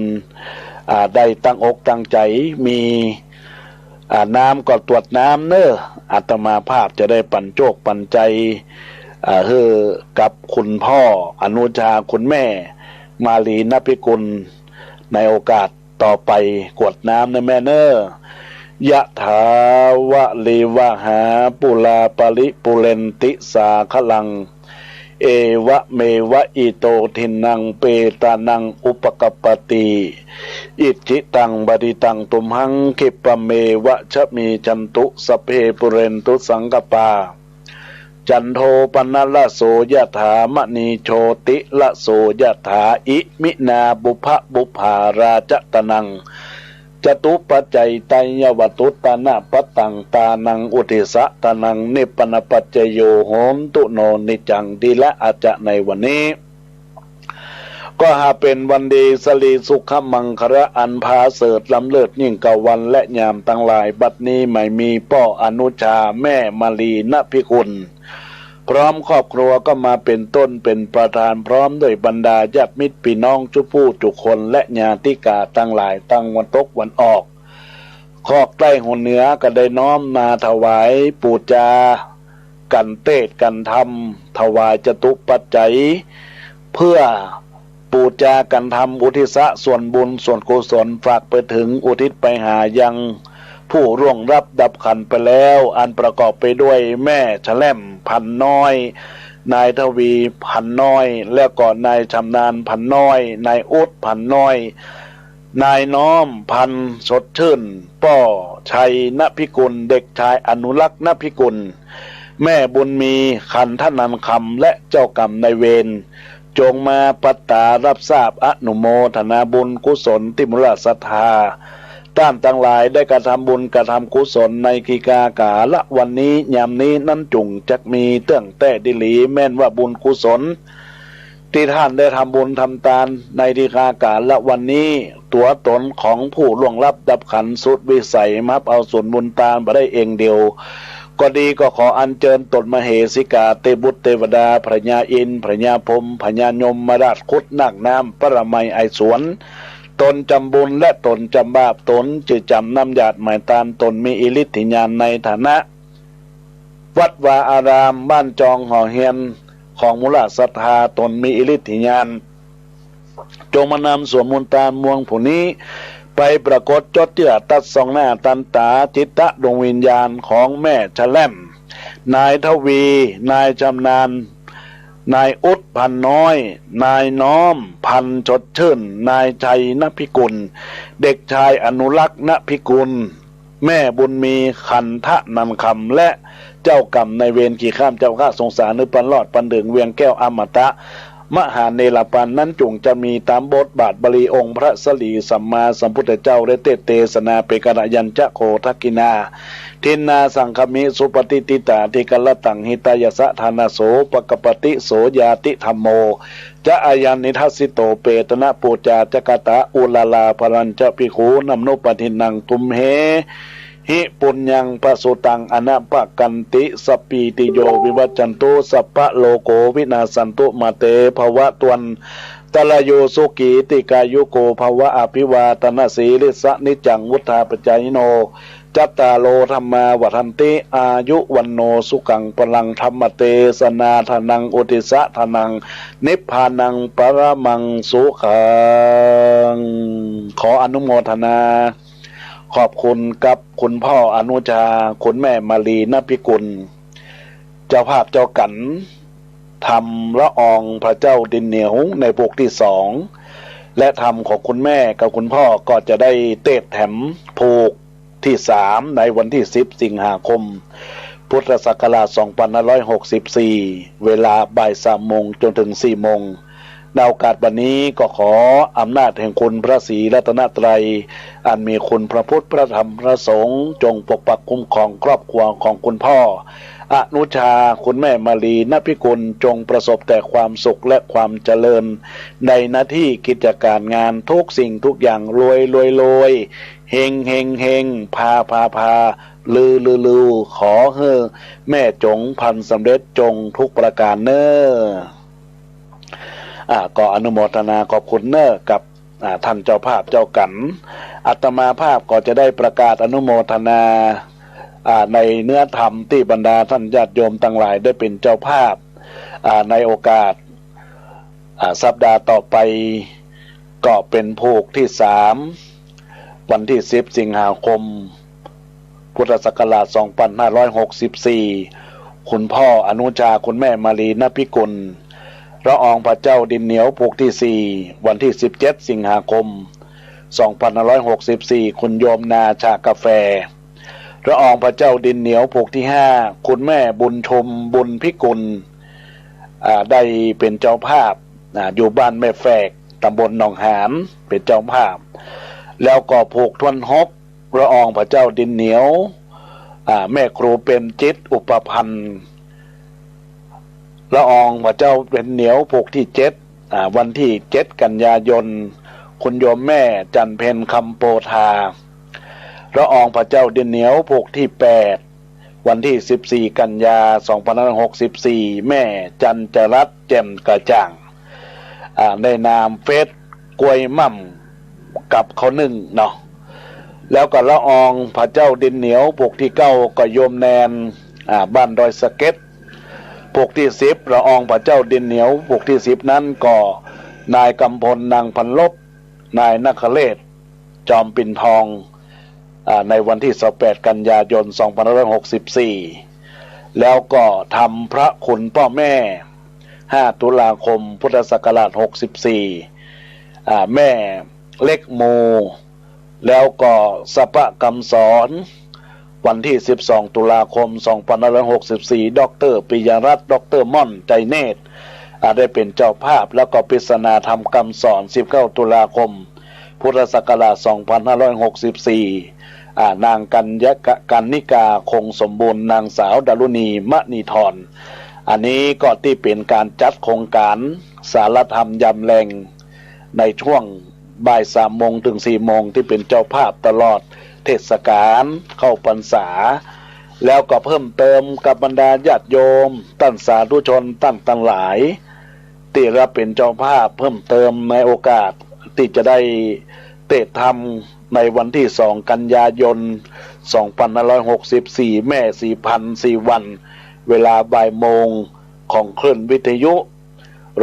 อ่า ได้ตั้งอกตั้งใจ๋ มี อ่า น้ำก็ตวดน้ำเนาะ อาตมาภาพจะได้ปั๋นโจคปั๋นใจ๋ อ่า หื้อกับคุณพ่ออนุชา คุณแม่มาลีนพิกุล ในโอกาสต่อไป กรวดน้ำเนาะแม่เนาะ ยะถาวะริวะหาปูราปะริปูเรนติสาคะรัง เอวะเมวะอิโตทินนังเปตานังอุปะกัปปะติ อิจฉิตังปะฏิตังตุมหัง คิปปะเมวะสะมิชฌันตุ สัพเพปูเรนตุสังกัปปา จันโทปะนะระโสยะถา มะณีโชติระโสยะถา อิมินาปุพพะปุพพาราจะตะนัง จตุปัจจัยไตยวัตถุตานะปะตัง ตานังอุทิสะตานัง นิปปะนะปัจจโย โหนตุโน นิจจัง ดีละ อาจะในวันนี้ ก็หาเป๋นวันดี สะหลีสุขะมังคะละ อันผาเสริฐล้ำเลิศยิ่งกว่าวันและยามตังหลาย บัดนี้หมายมีป้ออนุชา แม่มาลีนพิกุล พร้อมครอบครัวก็มาเป๋นต้นเป๋นประธาน พร้อมด้วยบรรดาญาติมิตรปี้น้องจุ๊ผู้จุ๊คน และญาติก๋าตังหลาย ตังวันตกวันออก คอกใต้หัวเหนือก็ได้น้อมมาถวายปู๋จากั๋นเตสน์กั๋นธรรม ถวายจตุปัจจัย เปื้อปู๋จากั๋นธรรม อุทิศส่วนบุญส่วนกุศล ฝากไปเถิงอุทิศไปหายังผู้ล่วงลับดับขันธ์ไปแล้ว อันประกอบไปด้วยแม่แชล่ม พันธุ์น้อย นายทวี พันธุ์น้อย แล้วก็นายชำนาญ พันธุ์น้อย นายอุ๊ด พันธุ์น้อย นายน้อม พันธุ์สดชื่น ป้อชัยนพิกุล เด็กชายอนุรักษ์นพิกุล แม่บุญมี ขันธนันคำ และเจ้ากรรมนายเวร จงมาปัตตารับทราบอนุโมทนาบุญกุศลตี้มูลศรัทธาต้านตังหลายได้กระทำบุญกระทำกุศลในกิกากาละวันนี้ ยามนี้นั้นจุ่งจักมีเตื้องแต๊ดีหลี แม่นว่าบุญกุศล ตี้ต้านได้ทำบุญทำตานในกิกากาละวันนี้ ตั๋วต๋นของผู้ล่วงลับดับขันธ์สุดวิสัย มาฮับเอาส่วนบุญตานบ่ได้เองเดียว ก็ดี ก็ขออัญเจิญตนมเหสิกา เตบุตรเตวดา พญาอินทร์ พญาพรหม พญายมราช ครุฑนาคน้ำ ปรมัยไอสวน ตนจำบุญและตนจำบาป ตนจื้อจ๋ำนำหยาดหมายตาน ตนมีอิทธิญาณในฐานะ วัดวาอาราม บ้านจองหอเฮียน ของมูลศรัทธา ตนมีอิทธิญาณ จงมานำส่วนบุญตานมวลผู้นี้ ไปปรากฏจดเจื้อตัดส่องหน้าตันต๋าจิตตะดวงวิญญาณของแม่แชล่ม นายทวี นายชำนาญ นายอุ๊ด พันธุ์น้อย นายน้อม พันธุ์สดชื่น นายชัยนพิกุล เด็กชายอนุรักษ์นพิกุล แม่บุญมี ขันธนันคำ และเจ้ากรรมนายเวร กี่ข้ามเจ้าข้าสงสาร หรือปันรอดปันเถิงเวียงแก้วอมตะ มหาเนรปันนั้นจุ่งจะมีต๋ามบทบาทบาลีองค์พระสรีสัมมาสัมพุทธเจ้า ได้เตสน์เตสนาเป๋นกัลยัญจะโข ทักขิณา ทินนาสังคามิ สุปฏิฏฐิตา ทิกรตัง หิตายะสะ ทานะโส ปะกัปปะติ โส ญาติธัมโม จะ อายัง นิทัสสิโต เปตนะปูจา จะ กะตะ อุลาลา ภะรัญจะ ภิกขู นัม นุปะทินนัง ตุมเห หิ ปุญญัง ปะสุตัง อะนะปะกันติ สัปปีติโย วิวัชชันตุ สัพพะโลโก วินาสสันตุ มา เต ภะวะตวันตะระโย สุขี ติกายุโก ภะวะ อะภิวาทะนะสีลิสสะ นิจจัง วุฑฒาปะจายิโน จัตตาโร ธัมมา วัฑฒันติ อายุ วัณโณ สุขัง พลัง ธัมมเตสนา ทานัง อุทธิสสะ ทานัง นิพพานัง ปรมัง สุขัง ขออนุโมทนาขอบคุณกับคุณพ่ออนุชา คุณแม่มาลี นพิกุล เจ้าภาพเจ้ากั๋น ธรรมละอองพระเจ้าดินเหนียวในผูกตี้สอง และธรรมของคุณแม่กับคุณพ่อก็จะได้เตสน์แถมผูกตี้สามในวันตี้สิบสิงหาคม พุทธศักราชสองปันห้าร้อยหกสิบสี่ เวลาบ่ายสามโมงจ๋นเถิงสี่โมง ในโอกาสวันนี้ก็ขออำนาจแห่งคุณพระศรีรัตนตรัย อันมีคุณพระพุทธ พระธรรม พระสงฆ์ จงปกปักคุ้มครองครอบครัวของคุณพ่ออนุชา คุณแม่มาลี นพิกุล จงประสบแต่ความสุขและความเจริญ ในหน้าตี้กิจก๋านงาน ทุกสิ่งทุกอย่าง รวยรวยรวย เฮงเฮงเฮง พาพาพา ลือลือลือ ขอหื้อแม่จงพันสำเร็จจงทุกประก๋านเน่อ อ่า ก็อนุโมทนาขอบคุณเน่อกับ อ่า ท่านเจ้าภาพเจ้ากั๋น อาตมาภาพก็จะได้ประกาศอนุโมทนา อ่า ในเนื้อธรรมตี้บรรดาท่านญาติโยมตังหลายได้เป๋นเจ้าภาพ อ่า ในโอกาส อ่า สัปดาห์ต่อไป ก็เป๋นผูกตี้สาม วันตี้สิบสิงหาคม พุทธศักราชสองปันห้าร้อยหกสิบสี่ คุณพ่ออนุชา คุณแม่มาลี นพิกุล ละอองพระเจ้าดินเหนียวผูกตี้สี่ วันตี้สิบเจ็ดสิงหาคมสองปันห้าร้อยหกสิบสี่ คุณโยมนาชากาแฟ ละอองพระเจ้าดินเหนียวผูกตี้ห้า คุณแม่บุญชม บุญพิกุล อ่า ได้เป๋นเจ้าภาพ อ่า อยู่บ้านแม่แฝก ตำบลหนองหาน เป๋นเจ้าภาพ แล้วก็ผูกถ้วนหก ละอองพระเจ้าดินเหนียว อ่า แม่ครูเปรมจิต อุปพันธ์ ละอองพระเจ้าดินเหนียวผูกตี้เจ็ด อ่า วันตี้เจ็ดกันยายน คุณโยมแม่จันเพ็ญ คำโพธา ละอองพระเจ้าดินเหนียวผูกตี้แปด วันตี้สิบสี่กันยาสองปันห้าร้อยหกสิบสี่ แม่จันจรัตน์ แจ่มกระจ่าง อ่า ในนามเฟซกล้วยม่ำกับข้าวนึ่งเนาะ แล้วก็ละอองพระเจ้าดินเหนียวผูกตี้เก้า ก็โยมแนน อ่า บ้านดอยสะเก็ด ผูกตี้สิบ ละอองพระเจ้าดินเหนียวผูกตี้สิบนั้นก็นายกำพล นางพันลบ นายนคเรศ จอมปิ่นทอง อ่า ในวันตี้สิบแปดกันยายนสองปันห้าร้อยหกสิบสี่ แล้วก็ธรรมพระคุณป้อแม่ ห้าตุลาคมพุทธศักราชหกสิบสี่ อ่า แม่เล็กมู แล้วก็สะปะกำสอน วันตี้สิบสองตุลาคมสองปันห้าร้อยหกสิบสี่ ด็อกเตอร์ปิยรัตน์ ด็อกเตอร์ม่อน ใจเนตร อ่า ได้เป๋นเจ้าภาพ แล้วก็ปริศนาธรรมกำสอน สิบเก้าตุลาคมพุทธศักราชสองปันห้าร้อยหกสิบสี่ อ่า นางกัญญะกะ กัญญิกา คงสมบูรณ์ นางสาวดารุณี มณีธร อันนี้ก็ตี้เป๋นก๋านจัดโครงก๋านสารธรรมยามแลง ในช่วงบ่ายสามโมงเถิงสี่โมง ตี้เป๋นเจ้าภาพตลอดเทศกาลเข้าพรรษา แล้วก็เพิ่มเติมกับบรรดาญาติโยม ต้านสาธุชน ต้านตังหลาย ตี้รับเป๋นเจ้าภาพเพิ่มเติมในโอกาสตี้จะได้เตสน์ธรรมในวันตี้สองกันยายนสองปันห้าร้อยหกสิบสี่ แม่สี่พันสี่วัน เวลาบ่ายโมง ของคลื่นวิทยุ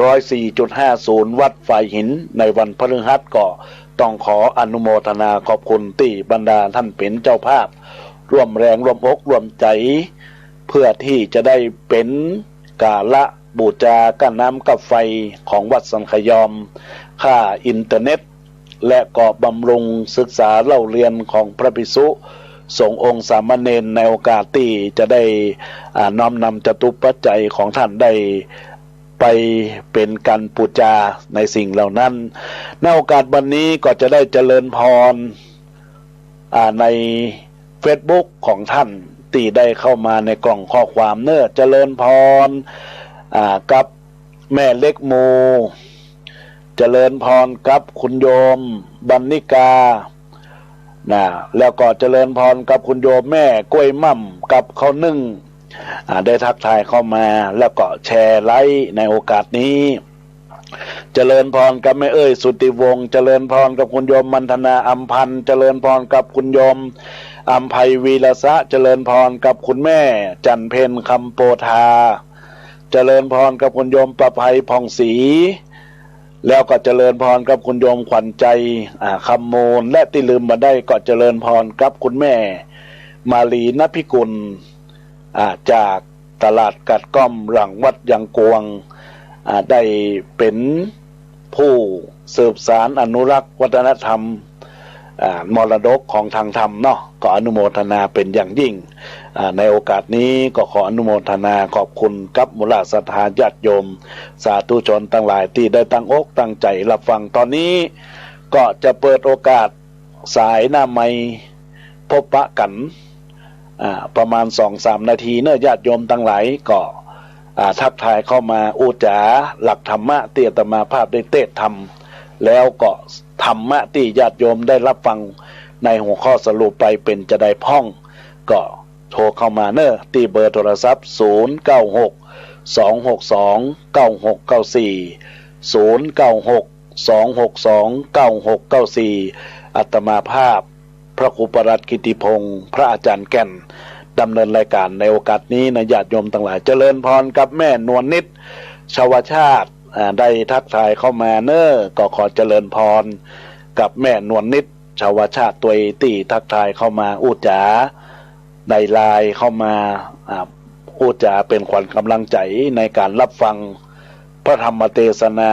ร้อยสี่จุดห้าศูนย์ วัดฝายหิน ในวันพฤหัส ก็ต้องขออนุโมทนาขอบคุณตี้บรรดาต้านเป๋นเจ้าภาพ ร่วมแรงร่วมอกร่วมใจ๋ เพื่อตี้จะได้เป๋นกาละบู๋จาก้าน้ำก้าไฟของวัดสันขยอม ค่าอินเทอร์เน็ต และก็บำรุงศึกษาเล่าเรียนของพระภิกษุสงฆ์องค์สามเณร ในโอกาสตี้จะได้ อ่า น้อมนำจตุปัจจัยของต้านได้ไปเป๋นก๋านปู๋จาในสิ่งเหล่านั้น ในโอกาสวันนี้ก็จะได้เจริญพร อ่า ในเฟซบุ๊กของต้านตี้ได้เข้ามาในกล่องข้อความเน่อ เจริญพร อ่า กับแม่เล็กมู เจริญพรกับคุณโยมบรรณิกา นะ แล้วก็เจริญพรกับคุณโยมแม่กล้วยม่ำกับข้าวนึ่ง อ่า ได้ทักทายเข้ามา แล้วก็แชร์ไลฟ์ในโอกาสนี้ เจริญพรกับแม่เอ้ย สุทธิวงศ์ เจริญพรกับคุณโยมมันธนา อำพันธ์ เจริญพรกับคุณโยม อำไพวีรสะ เจริญพรกับคุณแม่จันเพ็ญ คำโปธา เจริญพรกับคุณโยมประไพผ่องศรี แล้วก็เจริญพรกับคุณโยมขวัญใจ อ่า คำมูล และตี้ลืมบ่ได้ก็เจริญพรกับคุณแม่มาลี นพิกุล อ่า จากตลาดกัดก้อมหลังวัดยังกวง อ่า ได้เป๋นผู้สืบสานอนุรักษ์วัฒนธรรม อ่า มรดกของตางธรรมเนาะ ก็อนุโมทนาเป๋นอย่างยิ่ง อ่า ในโอกาสนี้ก็ขออนุโมทนาขอบคุณกับหมู่เหล่าศรัทธาญาติโยม สาธุชนตังหลายตี้ได้ตั้งอกตั้งใจ๋ฮับฟัง ต๋อนนี้ก็จะเปิดโอกาสสายหน้าไมค์พบปะกั๋น อ่า ประมาณสองสามนาทีเนาะ ญาติโยมตังหลายก็ อ่า ทักทายเข้ามาอู้จ๋าหลักธรรมะตี้อาตมาภาพได้เตสน์ธรรม แล้วก็ธรรมะตี้ญาติโยมได้ฮับฟังในหัวข้อสรุปไปเป๋นจาใดพ่อง ก็โทรเข้ามาเนาะ ตี้เบอร์โทรศัพท์ ศูนย์เก้าหก สองหกสอง เก้าหกเก้าสี่ ศูนย์เก้าหก สองหกสอง เก้าหกเก้าสี่ อาตมาภาพ พระครูประหลัดกิติพงษ์ พระอาจ๋ารย์แก่น ดำเนินรายการในโอกาสนี้นะ ญาติโยมตังหลาย เจริญพรกับแม่นวลนิด ชวชาติ อ่า ได้ทักทายเข้ามาเนาะ ก็ขอเจริญพรกับแม่นวลนิด ชวชาติ ตวยตี้ทักทายเข้ามาอู้จ๋า ได้ไลน์เข้ามา อ่า อู้จ๋าเป๋นขวัญก๋ำลังใจ๋ในก๋านฮับฟังพระธรรมเตสนา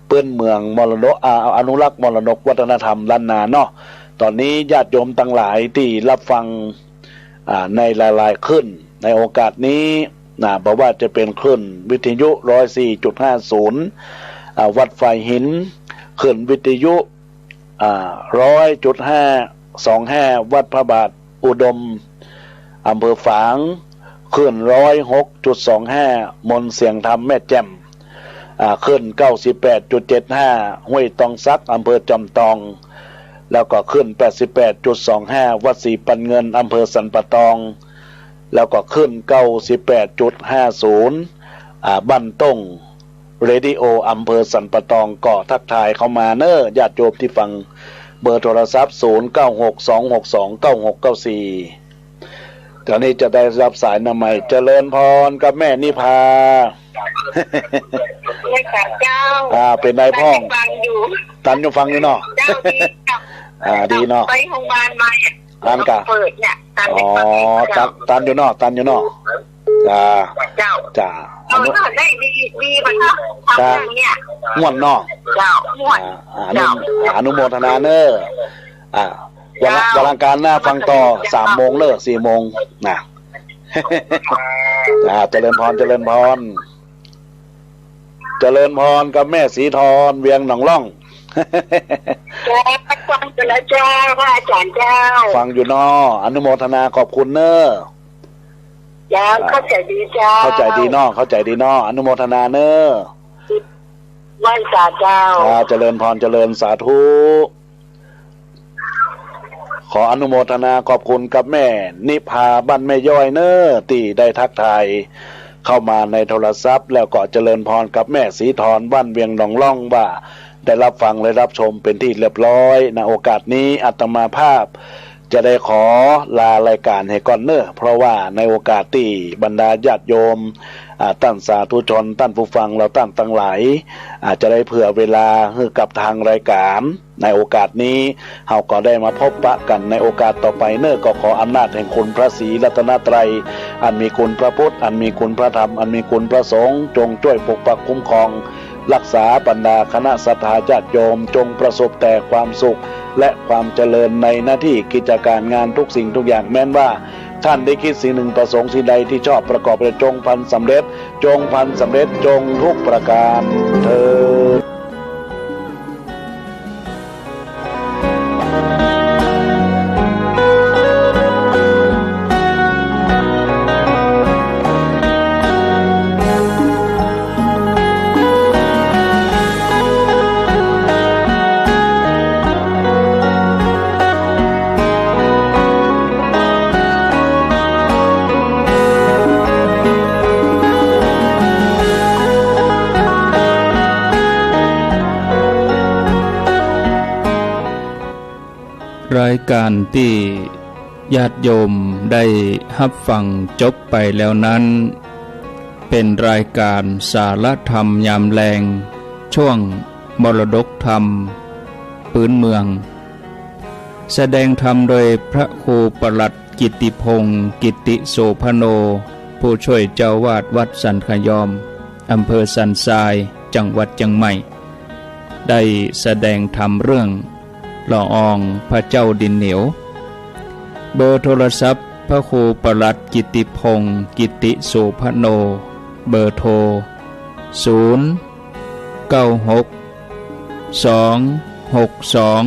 ปื๊นเมืองมรดก อ่า อนุรักษ์มรดกวัฒนธรรมล้านนาเนาะ ต๋อนนี้ญาติโยมตังหลายตี้ฮับฟัง อ่า ในหลายๆ คลื่น ในโอกาสนี้ อ่า บ่ว่าจะเป๋นคลื่นวิทยุ ร้อยสี่จุดห้าศูนย์ อ่า วัดฝายหิน คลื่นวิทยุ อ่า ร้อยจุดห้าสองห้า วัดพระบาทอุดม อำเภอฝาง คลื่น ร้อยหกจุดสองห้า มนต์เสียงธรรมแม่แจ่ม อ่า คลื่น เก้าสิบแปดจุดเจ็ดห้า ห้วยตองสัก อำเภอจอมตอง แล้วก็คลื่น แปดสิบแปดจุดสองห้า วัดศรีปันเงิน อำเภอสันป่าตอง แล้วก็คลื่น เก้าสิบแปดจุดห้าศูนย์ อ่า บ้านต้ง เรดิโอ อำเภอสันป่าตอง ก็ทักทายเข้ามาเนาะ ญาติโยมตี้ฟัง เบอร์โทรศัพท์ ศูนย์เก้าหก สองหกสอง เก้าหกเก้าสี่ ต๋อนนี้จะได้ฮับสายหน้าไมค์ เจริญพรกับแม่นิพา เจ้า อ่า เป๋นไดพ่อง ฟังอยู่ ตันอยู่ฟังอยู่เนาะ เจ้า ดีเจ้า อ่า ดีเนาะ ไปโฮงบาลมาเนี่ย อันกะ เปิดเนี่ย ตัน อ๋อ ตัน ตันอยู่เนาะ ตันอยู่เนาะ จ้า เจ้า จ้า อนุ ได้ดี ดีกว่าเนาะ จ้า ทำอย่างเนี่ย ม่วนเนาะ เจ้า ม่วน อ่า อนุ เจ้า อนุโมทนาเนาะ อ่า วันละ เจ้า วันอังคารหน้าฟังต่อ เจ้า สามโมงเนาะ สี่โมงนะ อ่า เจริญพร เจริญพร เจริญพรกับแม่สีทร เวียงหนองล่อง เจ้า ฟังอยู่แล้วเจ้า พระอาจ๋ารย์เจ้า ฟังอยู่เนาะ อนุโมทนาขอบคุณเนาะ เจ้า อ่า เข้าใจ๋ดีเจ้า เข้าใจ๋ดีเนาะ เข้าใจ๋ดีเนาะ อนุโมทนาเนาะ ไหว้สาเจ้า อ่า เจริญพร เจริญสาธุ ขออนุโมทนาขอบคุณกับแม่นิพาบ้านแม่ย้อยเนาะ ตี้ได้ทักทายเข้ามาในโทรศัพท์ แล้วก็เจริญพรกับแม่สีทรบ้านเวียงหนองล่อง ว่าได้ฮับฟังและฮับชมเป๋นตี้เรียบร้อย ณ โอกาสนี้อาตมาภาพจะได้ขอลารายการเหียก่อนเนาะ เพราะว่าในโอกาสตี้บรรดาญาติโยม อ่า ต้านสาธุชน ต้านผู้ฟัง เฮาต้านตังหลาย อ่า จะได้เผื่อเวลาหื้อกับตางรายการ ในโอกาสนี้ เฮาก็ได้มาพบปะกั๋นในโอกาสต่อไปเนาะ ก็ขออำนาจแห่งคุณพระศรีรัตนตรัย อันมีคุณพระพุทธ อันมีคุณพระธรรม อันมีคุณพระสงฆ์ จงจ้วยปกปักคุ้มครอง ฮักษาบรรดาคณะศรัทธาญาติโยม จงประสบแต่ความสุข และความเจริญในหน้าตี้กิจก๋านงานทุกสิ่งทุกอย่าง แม้นว่าต้านได้กึ๊ดสิ่งหนึ่งประสงค์สิ่งใดตี้ชอบประกอบแล้ว จงพลันสำเร็จ จงพลันสำเร็จ จงทุกประก๋านเทอญ รายก๋านตี้ ญาติโยมได้ฮับฟังจบไปแล้วนั้น เป๋นรายก๋านสาระธรรมยามแลง ช่วงมรดกธรรมปื๊นเมือง แสดงธรรมโดยพระครูปลัดกิตติพงษ์ กิตติโสภโณ ผู้ช่วยเจ้าอาวาสวัดสันขยอม อำเภอสันทราย จังหวัดเจียงใหม่ ได้แสดงธรรมเรื่อง ละอองพระเจ้าดินเหนียว เบอร์โทรศัพท์พระครูปลัดกิตติพงษ์ กิตติโสภโณ เบอร์โทร ศูนย์ เก้าหก สอง หกสอง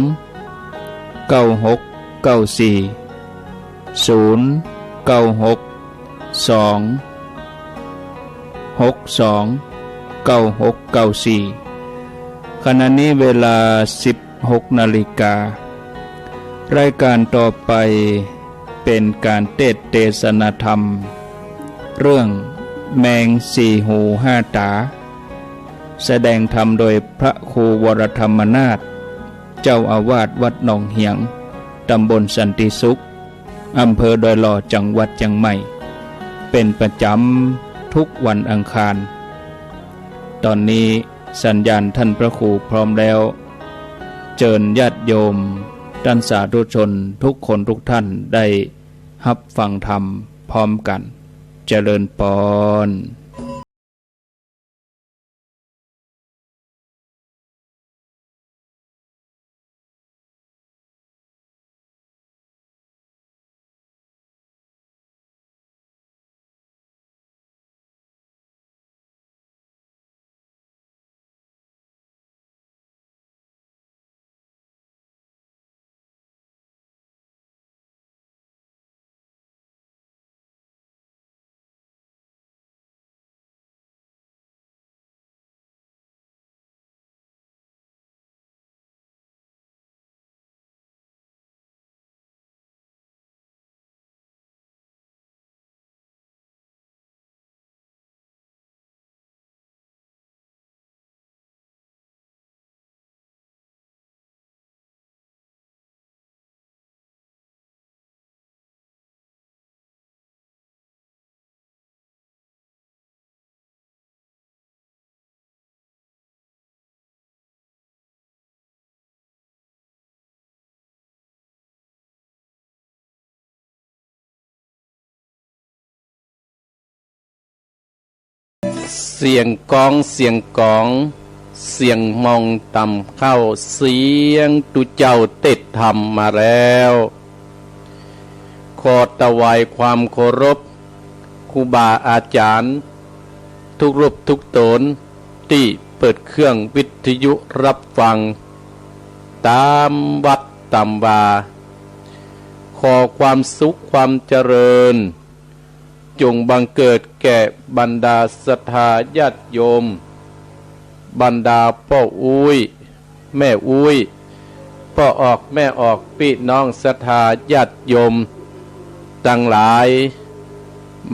เก้าหก เก้าสี่ ศูนย์ เก้าหก สอง หกสอง เก้าหก เก้าสี่ ขณะนี้เวลา สิบหกนาฬิกา รายก๋านต่อไปเป๋นก๋านเตสน์เตสนาธรรม เรื่องแมงสี่หูห้าต๋า แสดงธรรมโดยพระครูวรธรรมนาถ เจ้าอาวาสวัดหนองเหียง ตำบลสันติสุข อำเภอดอยหล่อ จังหวัดเจียงใหม่ เป๋นประจ๋ำทุกวันอังคาร ต๋อนนี้สัญญาณต้านพระครูพร้อมแล้ว เจิญญาติโยมต้านสาธุชนทุกคนทุกท่านได้ฮับฟังธรรมพร้อมกั๋น เจริญปอน เสียงก๋อง เสียงก๋อง เสียงมองต่ำเข้า เสียงตุ๊เจ้าเตสน์ธรรมมาแล้ว ขอถวายความเคารพครูบาอาจ๋ารย์ ทุกรูปทุกต๋น ตี้เปิดเครื่องวิทยุฮับฟัง ต๋ามวัดต๋ามวา ขอความสุขความเจริญ จงบังเกิดแก่บรรดาศรัทธาญาติโยม บรรดาป้ออุ๊ย แม่อุ๊ย ป้อออก แม่ออก ปี้น้องศรัทธาญาติโยมตังหลาย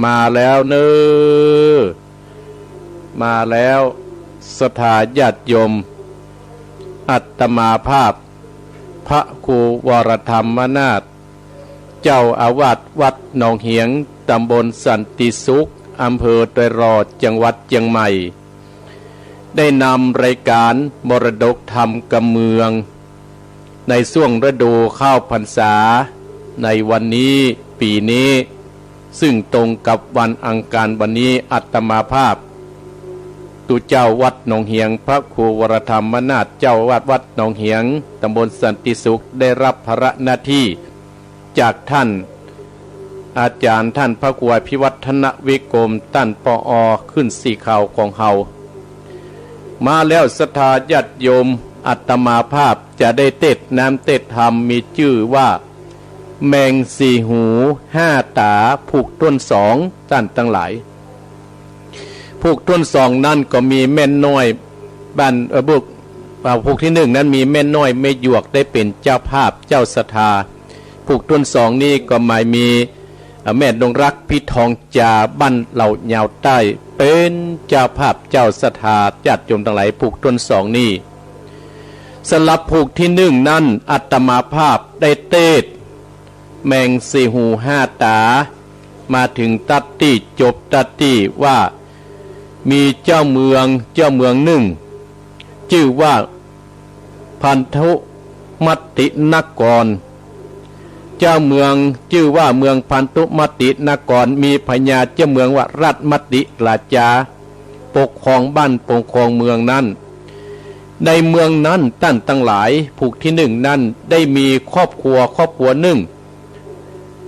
มาแล้วเน่อ มาแล้ว ศรัทธาญาติโยม อาตมาภาพ พระครูวรธรรมนาถ เจ้าอาวาสวัดหนองเหียง ตำบลสันติสุข อำเภอดอยหล่อ จังหวัดเจียงใหม่ ได้นำรายก๋านมรดกธรรมกำเมือง ในช่วงฤดูเข้าพรรษา ในวันนี้ ปี๋นี้ ซึ่งตรงกับวันอังคารวันนี้ อาตมาภาพ ตุ๊เจ้าวัดหนองเหียง พระครูวรธรรมนาถ เจ้าอาวาสวัดหนองเหียง ตำบลสันติสุข ได้ฮับภาระหน้าตี้ จากต้านอาจ๋ารย์ ต้านพระครูอภิวัฒนวิกรม ต้าน ผอ ขึ้นสีขาวของเฮา มาแล้วศรัทธาญาติโยม อาตมาภาพจะได้เตสน์น้ำเตสน์ธรรม มีจื้อว่า แมงสี่หูห้าต๋า ผูกต้นสอง ต้านตังหลาย ผูกต้นสองนั้นก็มีแม่น้อยบ้าน เอ่อ ผูก อ่า ผูกตี้นึ่งนั้นมีแม่น้อยแม่หยวกได้เป๋นเจ้าภาพเจ้าศรัทธา ผูกต้นสองนี้ก็หมายมี เอ่อ แม่ดงรัก พี่ทองจา บ้านเหล่ายาวใต้ เป๋นเจ้าภาพเจ้าศรัทธา ญาติโยมตังหลาย ผูกต้นสองนี้ สำหรับผูกตี้นึ่งนั้น อาตมาภาพได้เตสน์ แมงสี่หูห้าต๋า มาเถิงตั๊ดตี้ จบตั๊ดตี้ว่า มีเจ้าเมือง เจ้าเมืองนึ่ง จื้อว่า พันธุมตินคร เจ้าเมืองจื้อว่าเมืองพันธุมตินคร มีพญาเจ้าเมืองว่ารัตมติราชา ปกครองบ้านปกครองเมืองนั้น ในเมืองนั้นต้านตังหลาย ผูกตี้นึ่งนั้นได้มีครอบครัวครอบครัวนึ่ง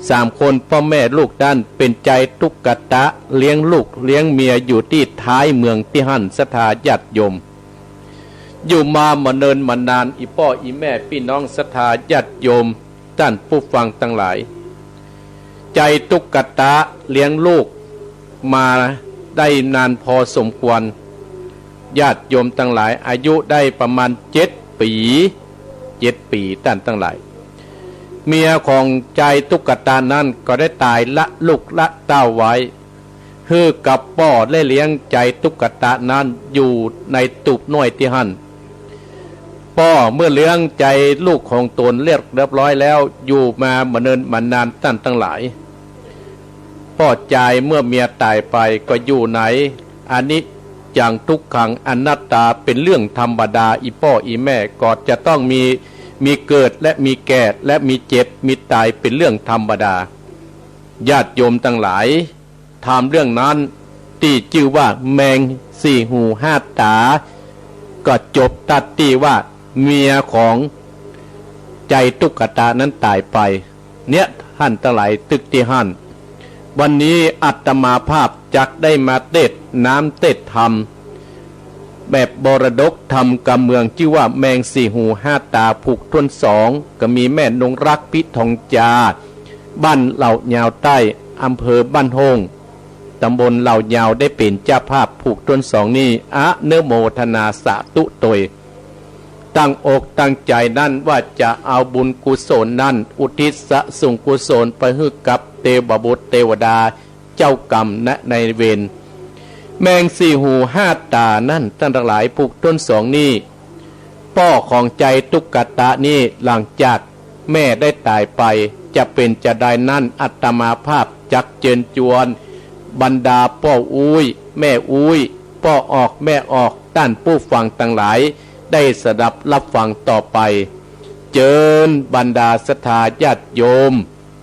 สามคนป้อแม่ลูกนั้นเป๋นจายตุ๊กตาเลี้ยงลูกเลี้ยงเมียอยู่ตี้ท้ายเมืองตี้หั้น ศรัทธาญาติโยม อยู่มาบ่เนินบ่นาน อี่ป้ออี่แม่ปี้น้องศรัทธาญาติโยม ต้านผู้ฟังตังหลาย จายตุ๊กตาเลี้ยงลูกมาได้นานพอสมควร ญาติโยมตังหลาย อายุได้ประมาณเจ็ดปี๋ เจ็ดปี๋ ต้านตังหลาย เมียของจายตุ๊กตานั้นก็ได้ต๋ายละลูกละเต้าไว้ หื้อกับป้อได้เลี้ยงจายตุ๊กตานั้นอยู่ในตูบน้อยตี้หั้น ป้อเมื่อเลี้ยงจายลูกของตนเรียบ เรียบร้อยแล้ว อยู่มาบ่เนินบ่นานต้านตังหลาย ป้อจายเมื่อเมียต๋ายไปก็อยู่ในอนิจจังทุกขังอนัตตา เป๋นเรื่องธรรมดา อี่ป้ออี่แม่ก็จะต้องมี มีเกิดและมีแก่และมีเจ็บมีต๋าย เป๋นเรื่องธรรมดา ญาติโยมตังหลาย ถามเรื่องนั้นตี้จื้อว่าแมงสี่หูห้าต๋า ก็จบตั๊ดตี้ว่าเมียของจายตุ๊กตานั้นต๋ายไป เนี่ย ต้านตังหลาย ตึกตี้หั้น วันนี้อาตมาภาพจักได้มาเตศน์น้ำเตศน์ธรรม แบบมรดกธรรมกำเมือง จื้อว่าแมงสี่หูห้าต๋า ผูกถ้วนสอง ก็มีแม่นงรัก พิทองจา บ้านเหล่ายาวใต้ อำเภอบ้านโฮ่ง ตำบลเหล่ายาว ได้เป๋นเจ้าภาพผูกถ้วนสองนี้ อนุโมทนาสาธุโตย ตั้งอกตั้งใจ๋นั้นว่าจะเอาบุญกุศลนั้น อุทิศส่งกุศลไปหื้อกับเตวบุตรเตวดา เจ้ากรรมนายเวร แมงสี่หูห้าต๋านั้น ต้านตังหลาย ผูกถ้วนสองนี้ ป้อของจายตุ๊กตานี้ หลังจากแม่ได้ต๋ายไป จะเป๋นจาใดนั้น อาตมาภาพจักเจิญจวน บรรดาป้ออุ๊ย แม่อุ๊ย ป้อออก แม่ออก ต้านผู้ฟังตังหลาย ได้สดับฮับฟังต่อไป เจิญบรรดาศรัทธาญาติโยม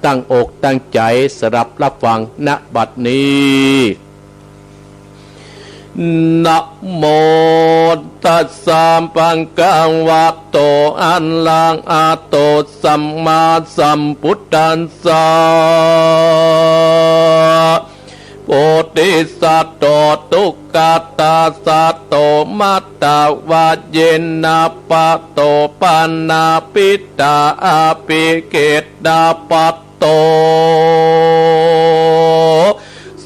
ตั้งอกตั้งใจ๋สดับฮับฟัง ณ บัดนี้ นะโมตัสสะ ภะคะวะโต อะระหะโต สัมมาสัมพุทธัสสะ โพธิสัตว์โต ทุกขะตาสะโต มัตตวะเยนะ ปะโต ปะนา ปิตา อะภิเกตตา ปะโต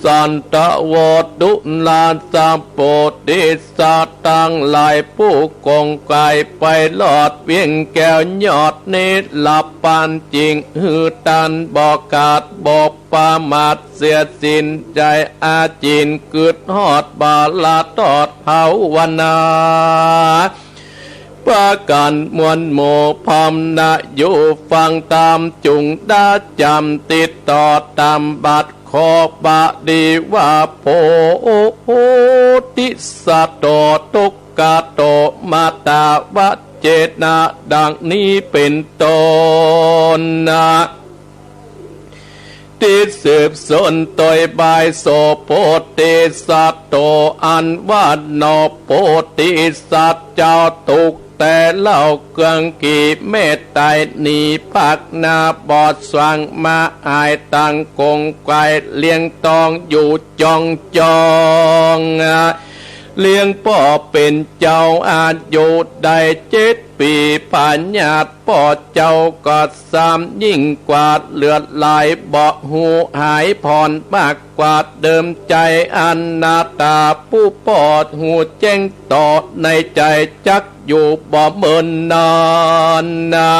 สันตะโว ตุลาสะ โพธิสัตว์ตังหลาย ผู้คงใค่ไปรอดเวียงแก้วยอดนิรันดร์ ปานจริง หื้อต้านบ่ขาดบ่ประมาท เสียสิ้นใจ๋อาจิน กึ๊ดฮอดบาระทอดภาวนา ปะกั๋นมวลหมู่พร้อมนะ อยู่ฟังธรรม จุ่งได้จ๋ำติดต่อต๋ามบัด ขอปะดีว่า โพธิสัตว์โต ทุกขะโต มัตตวะเยนะ ดังนี้เป๋นต้นนะ ตี้สืบสนโตยบาย โส โพธิสัตว์โต อันว่าหนอ โพธิสัตว์เจ้า ทุกข์แต่เล่า เคืองขี้เมตไตร หนีภักหน้าบ่สว่าง มาอายตังคงใค่ เลี้ยงต้องอยู่จ้องจ้อง เลี้ยงป้อเป๋นเจ้า อายุได้เจ็ดปี๋ พญาติป้อเจ้าก็ซ้ำยิ่งกว่า เลือดไหลบ่ฮู้หายผ่อน มากกว่าเดิม ใจ๋อนาถา ผู้ป้อฮู้แจ้งต่อในใจ๋ จักอยู่บ่เมินนานนา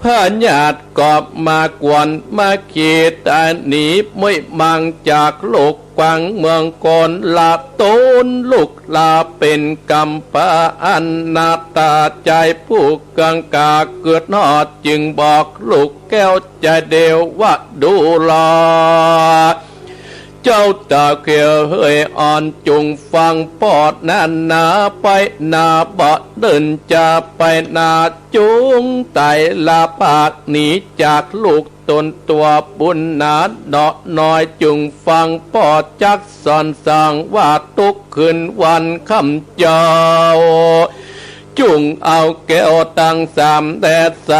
พญาติก็มาขวัญมาขีด หนีมุยมังจากโลก กว้างเมืองคนละต๋น ลูกลาเป๋นก๋ำพร้าอันนาต๋า ใจ๋ผู้เกื้องกล้าเกิดฮอด จึงบอกลูกแก้วใจ๋เดียวว่า ดูรา เจ้าต๋าเขียวเหยอ่อน จุ่งฟังป้อนานา ไปนาบ่เดิน จะไปนาจุ่งไต่ละปาก หนีจากลูก ต๋นตั๋วบุญหนาเนาะน้อย จุ่งฟังป้อจักสอนสั่งว่า ตุ๊กคืนวันค่ำเจ๊า จุ่งเอาแก้วตังสามแด่ส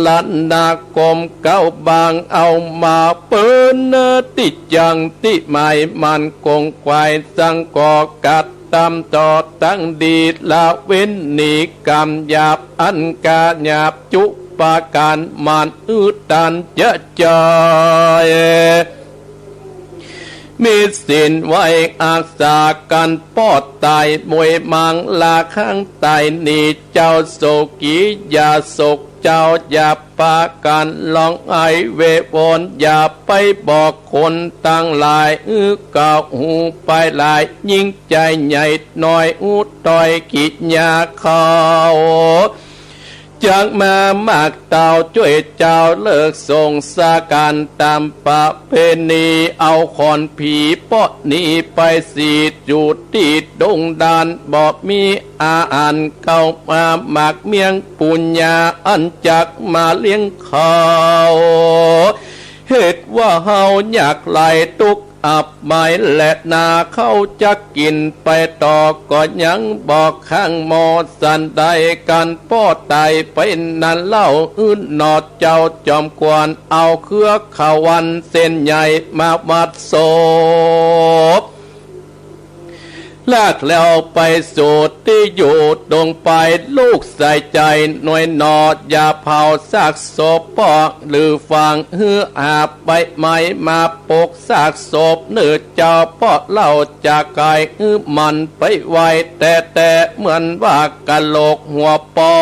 รณาคม เก๊าบางเอามาเปิ้น ตี้จั่งตี้หมายมั่นคงไขว่ สังก็กระตำต่อตังดี ละเว้นหนีก๋ำหยาบ อันก๋าหยาบจุประก๋าน หมั่นหื้อตานเจอเจย มีศีลไหว้อักษากั๋น ป้อต๋ายมวยมัง ละข้างต๋ายหนี เจ้าโศกีอย่าโศก เจ้าอย่าปากั๋นฮ้องไห้เววน อย่าไปบอกคนตังหลาย หื้อเขาฮู้ไปหลาย ยิ่งใจ๋ใหญ่น้อย ฮู้ถ้อยกิริยาเขา จักมามักเต้าจ้วยเจ้า เลิกสงสาก๋านต๋ามประเพณี เอาขอนผีป้อหนีไป สิอยู่ตี้ดงดาน บ่มีอาหารเข้ามา หมากเมี่ยงปูญญา อันจักมาเลี้ยงเขา เหตุว่าเฮายากไร้ตุ๊กข์อับอาย และนาเขาจักกิ๋นไปต่อ ก็ยังบ่ข้างหม้อ สันใดกั๋นป้อต๋ายไปนั้นเล่า อื้นหนอเจ้าจอมควร เอาเครือขวันเส้นใหญ่มาหวัดศพ ลากแล้วไปสู่ตี้อยู่ดงไป ลูกใส่ใจ๋หน่อยหนอ อย่าเผาซากศพป้อ หรือฝัง หื้อหาบใบไม้มาปกซากศพ เน่อเจ้าป้อเล่า จะไขหื้อมันไปไวแต๊ๆ เหมือนว่ากะโหลกหัวป้อ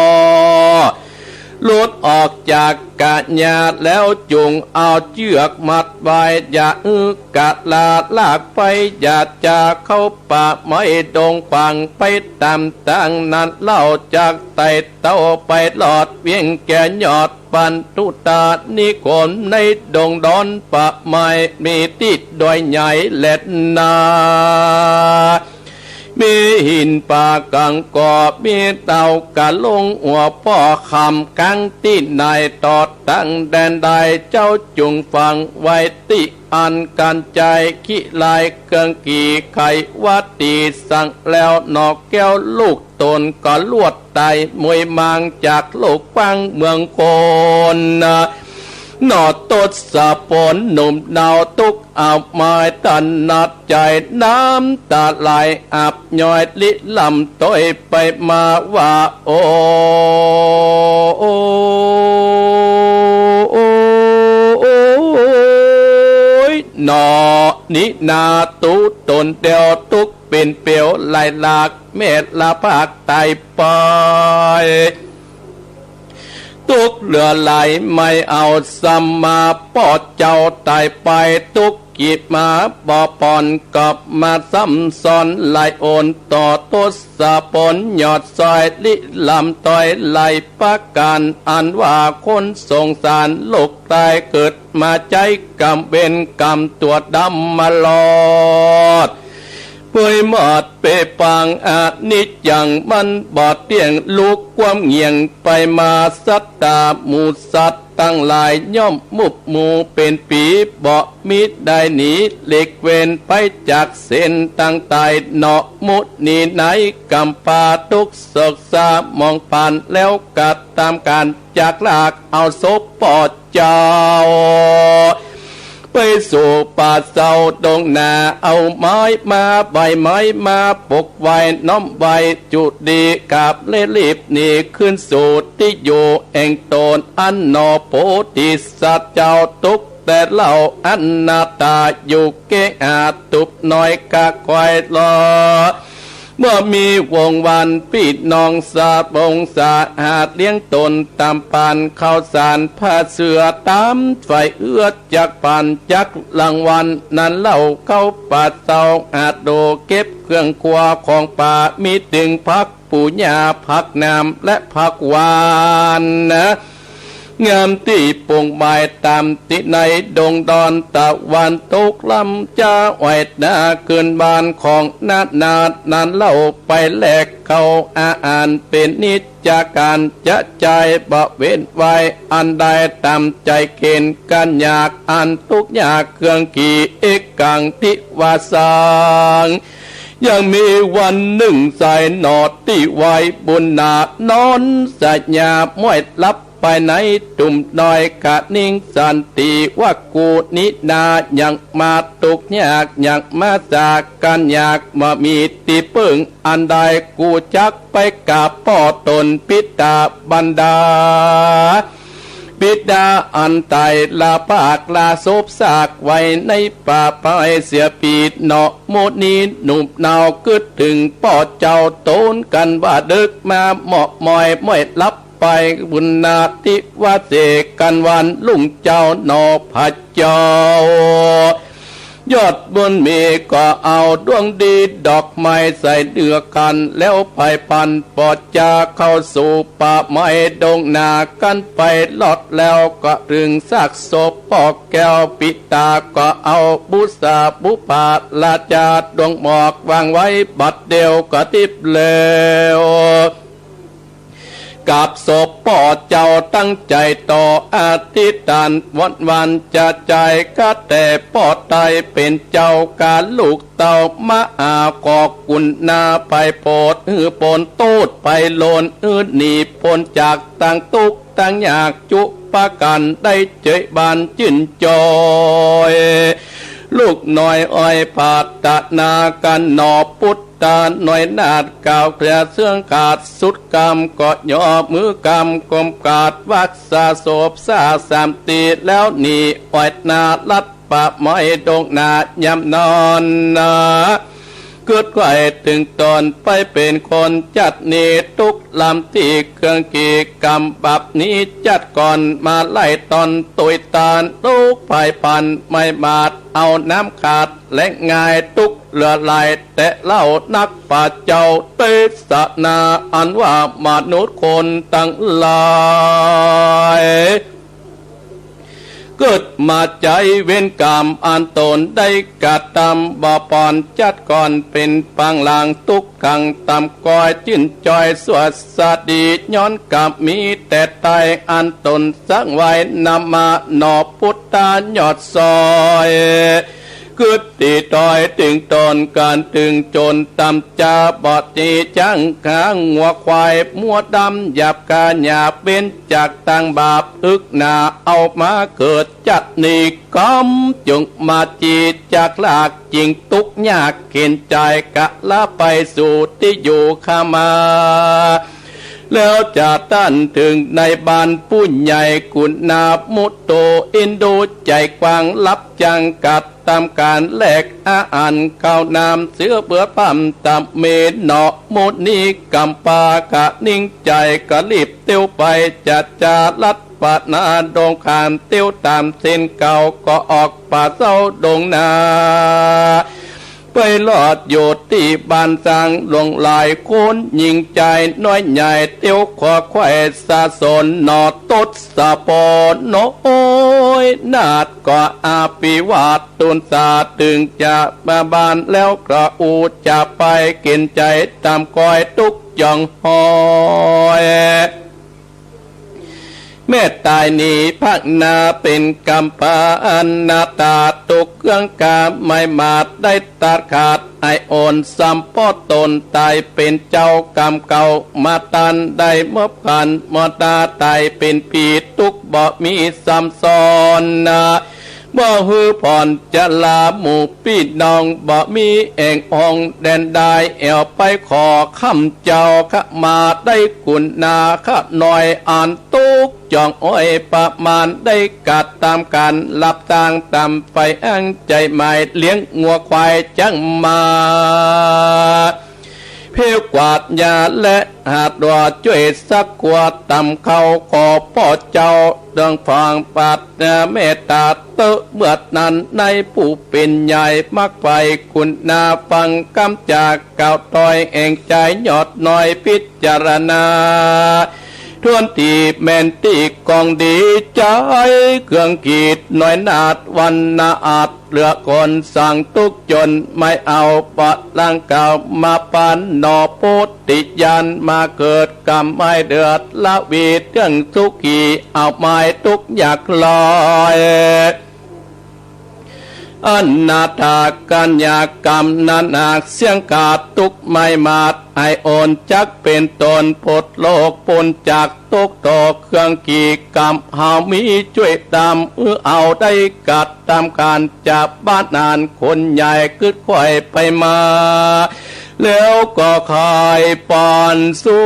หลุดออกจากก๋าหญ้าแล้ว จุ่งเอาเจื้อกมัดไว้ อย่าหื้อกะลาลากไป อย่าจาเข้าป่าไม้ดงขวาง ไปต๋ามตางนั้นเล่า จักไต่เต้าไปลอด เวียงแก่ยอดปันธุตานิคม ในดงดอนป่าไม้ มีตี้ดอยใหญ่แลนา มีหินป่ากังกอ มีเต้ากะลงหัวป้อ คำกั๋งตี้ไหน ตอดตังแดนใด เจ้าจุ่งฟังไว้ตี้อั้น กั๋นใจ๋ขี้ร้ายเคืองกี่ ใค่ว่าตี้สั่งแล้ว หนอแก้วลูกต๋น ก็ลวดต๋ายมวยมัง จากโลกกว้างเมืองคน หนอทศพลหนุ่มเนาตุ๊กอับอาย ถนัดใจ๋น้ำต๋าไหลอับย้อย ลิลำต้อยไปมาว่า โอ้ โอ้ โอ้ โอ้ย หนอนี้นาตุ๊ต๋นเดียว ตุ๊กเป๋นเปียวไหลหลาก แม่ละพากต๋ายไป ตุ๊กเหลือหลายไม่เอาซ้ำมา ป้อเจ้าต๋ายไป ตุ๊กกิ๋มาบ่ผ่อน กลับมาซ้ำซ้อน ไหลโอนต่อทศพล ยอดซอยลิลำต้อย ไหลประก๋าน อันว่าคนสงสาร ลูกต๋ายเกิดมาใจ๊กรรมเวร กรรมตั๋วดำมาลอด เปื่อยหมดเปปางอนิจจัง มันบ่เตี้ยง ลูกความเหงี่ยงไปมา สัตตาหมู่สัตว์ตังหลาย ย่อมมุบหมู่เป๋นปี๋ บ่มิได้หนีหลีกเว้น ไปจากเส้นตางต๋าย หนอมุนีไหน กำพร้าตุ๊กโศกเศร้ามองผ่าน แล้วกระตำก๋านจากลากเอาศพป้อเจ้า ไปสู่ป่าเศร้าดงนา เอาไม้มา ใบไม้มาปกไว้ น้อมไว้จุดี กราบและรีบหนีคืนสู่ตี้อยู่แห่งต๋น อั้นหนอโพธิสัตว์เจ้า ตุ๊กแต่เล่าอันนาต๋า อยู่เกหาตุบน้อยกะควายลอ บ่มีวงวานปี้น้องสะบงสะหาดเลี้ยงต๋นต๋ามปานข้าวสารผ้าเสื้อต๋ามใฝ่เอื้อจักปานจักรางวัลนั้นเล่า เข้าป่าเซาหาดโดเก็บเครื่องครัวของป่า มีตึงผักปูหญ้า ผักหนาม และผักหวานนะ งามตี้ปลูกไม้ต๋ามตี้ในดงดอนตะวันตก ลำจาอ้อยนาขึ้นบ้านของนานานั้นเล่า ไปแลกเข้าอาหารเป๋นนิจการ จะจ่ายบ่เว้นไว้อันใด ต๋ามใจ๋เข็ญกั๋นอยาก อันตุ๊กข์ยากเครื่องกี่เอกกังทิวาสัง ยังมีวันนึ่งสายหนอตี้ไหว้บุญนานอนสะหยาบม้วยหลับไปในตุ่มน้อยกะนิ่งสันติว่ากูนี้นายังมาตุ๊กข์ยาก ยังมาจากกั๋นอยาก บ่มีตี้เปิ้งอันใด กูจักไปกราบป้อต๋นปิตาบรรดา ปิตาอันต๋ายลาปากลาศพซากไว้ในป่าไปเสียปี๋หนอ หมู่นี้หนุ่มนาวกึ๊ดเถิงป้อเจ้าต๋นกั๋นว่าเดิกมาเหมาะหมอยม้วยหลับไปบุญนาทิวาเสกกั๋นวันรุ่งเจ้าหนอพระเจ้า ยอดบุญมีก็เอาดวงดีดอกไม้ใส่เนื้อขัน แล้วไปปันปอดจาเข้าสู่ป่าไม้ดงนากั๋นไป ลอดแล้วก็เถิงซากศพป้อแก้ว ปิตาก็เอาบุษาบุปผาราชาดวงหมอกวางไว้บัดเดียวกระติบแล้ว กราบศพป้อเจ้าตั้งใจ๋ต่ออธิษฐานวอนวานจะจ่าย ข้าแต่ป้อต๋ายเป๋นเจ้ากาลูกเต้ามหาขอกุณาไปโผดหื้อป๊นโต้ษไปโลนหื้อหนีป๊นจากตังตุ๊กข์ตังยากจุประก๋าน ได้เจยบานจื้นจอย ลูกน้อยอ้อยปรารถนากั๋นหนอ ปุตตาน้อยนาฏกล่าวเกลือเสื่องขาดสุดกำ ก็ย่อมือกำกมกราบวักษาศพซาสามตี แล้วหนีอ้อยนาลัดป่าไม้ดงนายามนอนนะ กึ๊ดไขว่เถิงต๋นไปเป๋นคนจัดหนีตุ๊กข์ลำตี้เครื่องกี่กรรมบาปนี้จัดก่อนมาไล่ตอนตุยตานลูกภายพันไม่บาดเอาน้ำขาดและง่ายตุ๊กข์เหลือหลาย แต่เล่านักป่าเจ้าเตสนาอันว่ามนุษย์คนตังหลาย เกิดมาใจ๊เวรกรรมอันต๋นได้กระทำบ่ปอนจัดก่อนเป๋นปางหลังตุ๊กขังต่ำก้อยจื้นจอยสวดสะดีย้อนกรรมมีแต่ต๋ายอันต๋นสร้างไว้นำมาหนอพุทธายอดซอย กึ๊ดตี้ต๋อยเถิงต๋นก๋านเถิงจ๋นต่ำจาบ่ดีจั้ง ฆ่างัวควายมัวดำหยาบกาหยาบเว้นจากตังบาปอึกหนาเอามาเกิดจัดนี้กำ จงมาจีจากลากจิ่งตุ๊กข์ยากเข็ญใจ๋กะละไปสู่ตี้อยู่คามา แล้วจะต้านเถิงในบ้านผู้ใหญ่กุณามุตโต อินดูใจ๋กว้างรับจ้างกัดตามก๋านแลกอาหารข้าวน้ำเสื้อเปื้อผ้าตามเมนหนอ มุนีกำปากะนิ่งใจ๋กะรีบเตียวไป จะจาลัดป่านาดงคานเตียวต๋ามเส้นเก่าก็ออกป่าเซาดงนา ไปลอดอยู่ตี้บ้านซางหลวงหลายคน ญิงจายน้อยใหญ่เตียวขอไขว่สาสนหนอ ตดสะปอน้อยนาฏก็อภิวาทตุนสาเถิงจะมาบ้านแล้วกระอูจะไปเข็ญใจ๋ต๋ามก้อยตุ๊กข์จ่องหอย แม่ต๋ายหนีพักนาเป๋นกำพร้าอนาถา ตุ๊กข์เครื่องกาไม่มาดได้ตัดขาด ไอ้อ่อนซ้ำป้อต๋นต๋ายเป๋นเจ้ากำเก่ามาต้านได้มบขัน มอตาต๋ายเป๋นผีตุ๊กข์บ่มีซ้ำซ้อนนา บ่หื้อผ่อนจะลาหมู่ปี้น้อง บ่มีแอ่งอ่องแดนดาย แอ่วไปขอคำเจ้าขมาได้กุณาข้าน้อยอันตุ๊กข์จ่องอ้อยประมาณ ได้กัดต๋ามก๋านรับตางต๋ามไปอั้งใจ๋หมาย เลี้ยงงัวควายจั้งมา เทวกวาดยาและหาดว่าจ้วยสักขวดตำเข้า ขอป้อเจ้าเติงฝางปัดเมตตาเต๊อะ เมื่อนั้นในผู้เป๋นใหญ่มักใฝ่คุณนา ฟังกำจากกล่าวตอยแห่งใจ๋ยอดน้อยพิจารณา ถ้วนตี้แม่นตี้ของดีใจ๊ เครื่องกีดน้อยนาดวันนาอาจ เหลือคนสั่งตุ๊กข์จนไม่เอา ปะลางกล่าวมาปานหนอโพธิญาณ มาเกิดกำไม้เดือดละวีเตื้องสุขี เอาไม้ตุ๊กข์ยากลอย อนาถากัญญากรรมนั้นหากเสี้ยงขาดตุ๊กข์ไม่มาด ให้โอนจักเป๋นตนปลดโลกป๊นจากตุ๊กข์ ต่อเครื่องกีดกรรมเฮามีจ้วยตำ หื้อเอาได้กระตำก๋าน จะบ้านอ่านคนใหญ่กึ๊ดค่อยไปมา แล้วก็ขายปานสู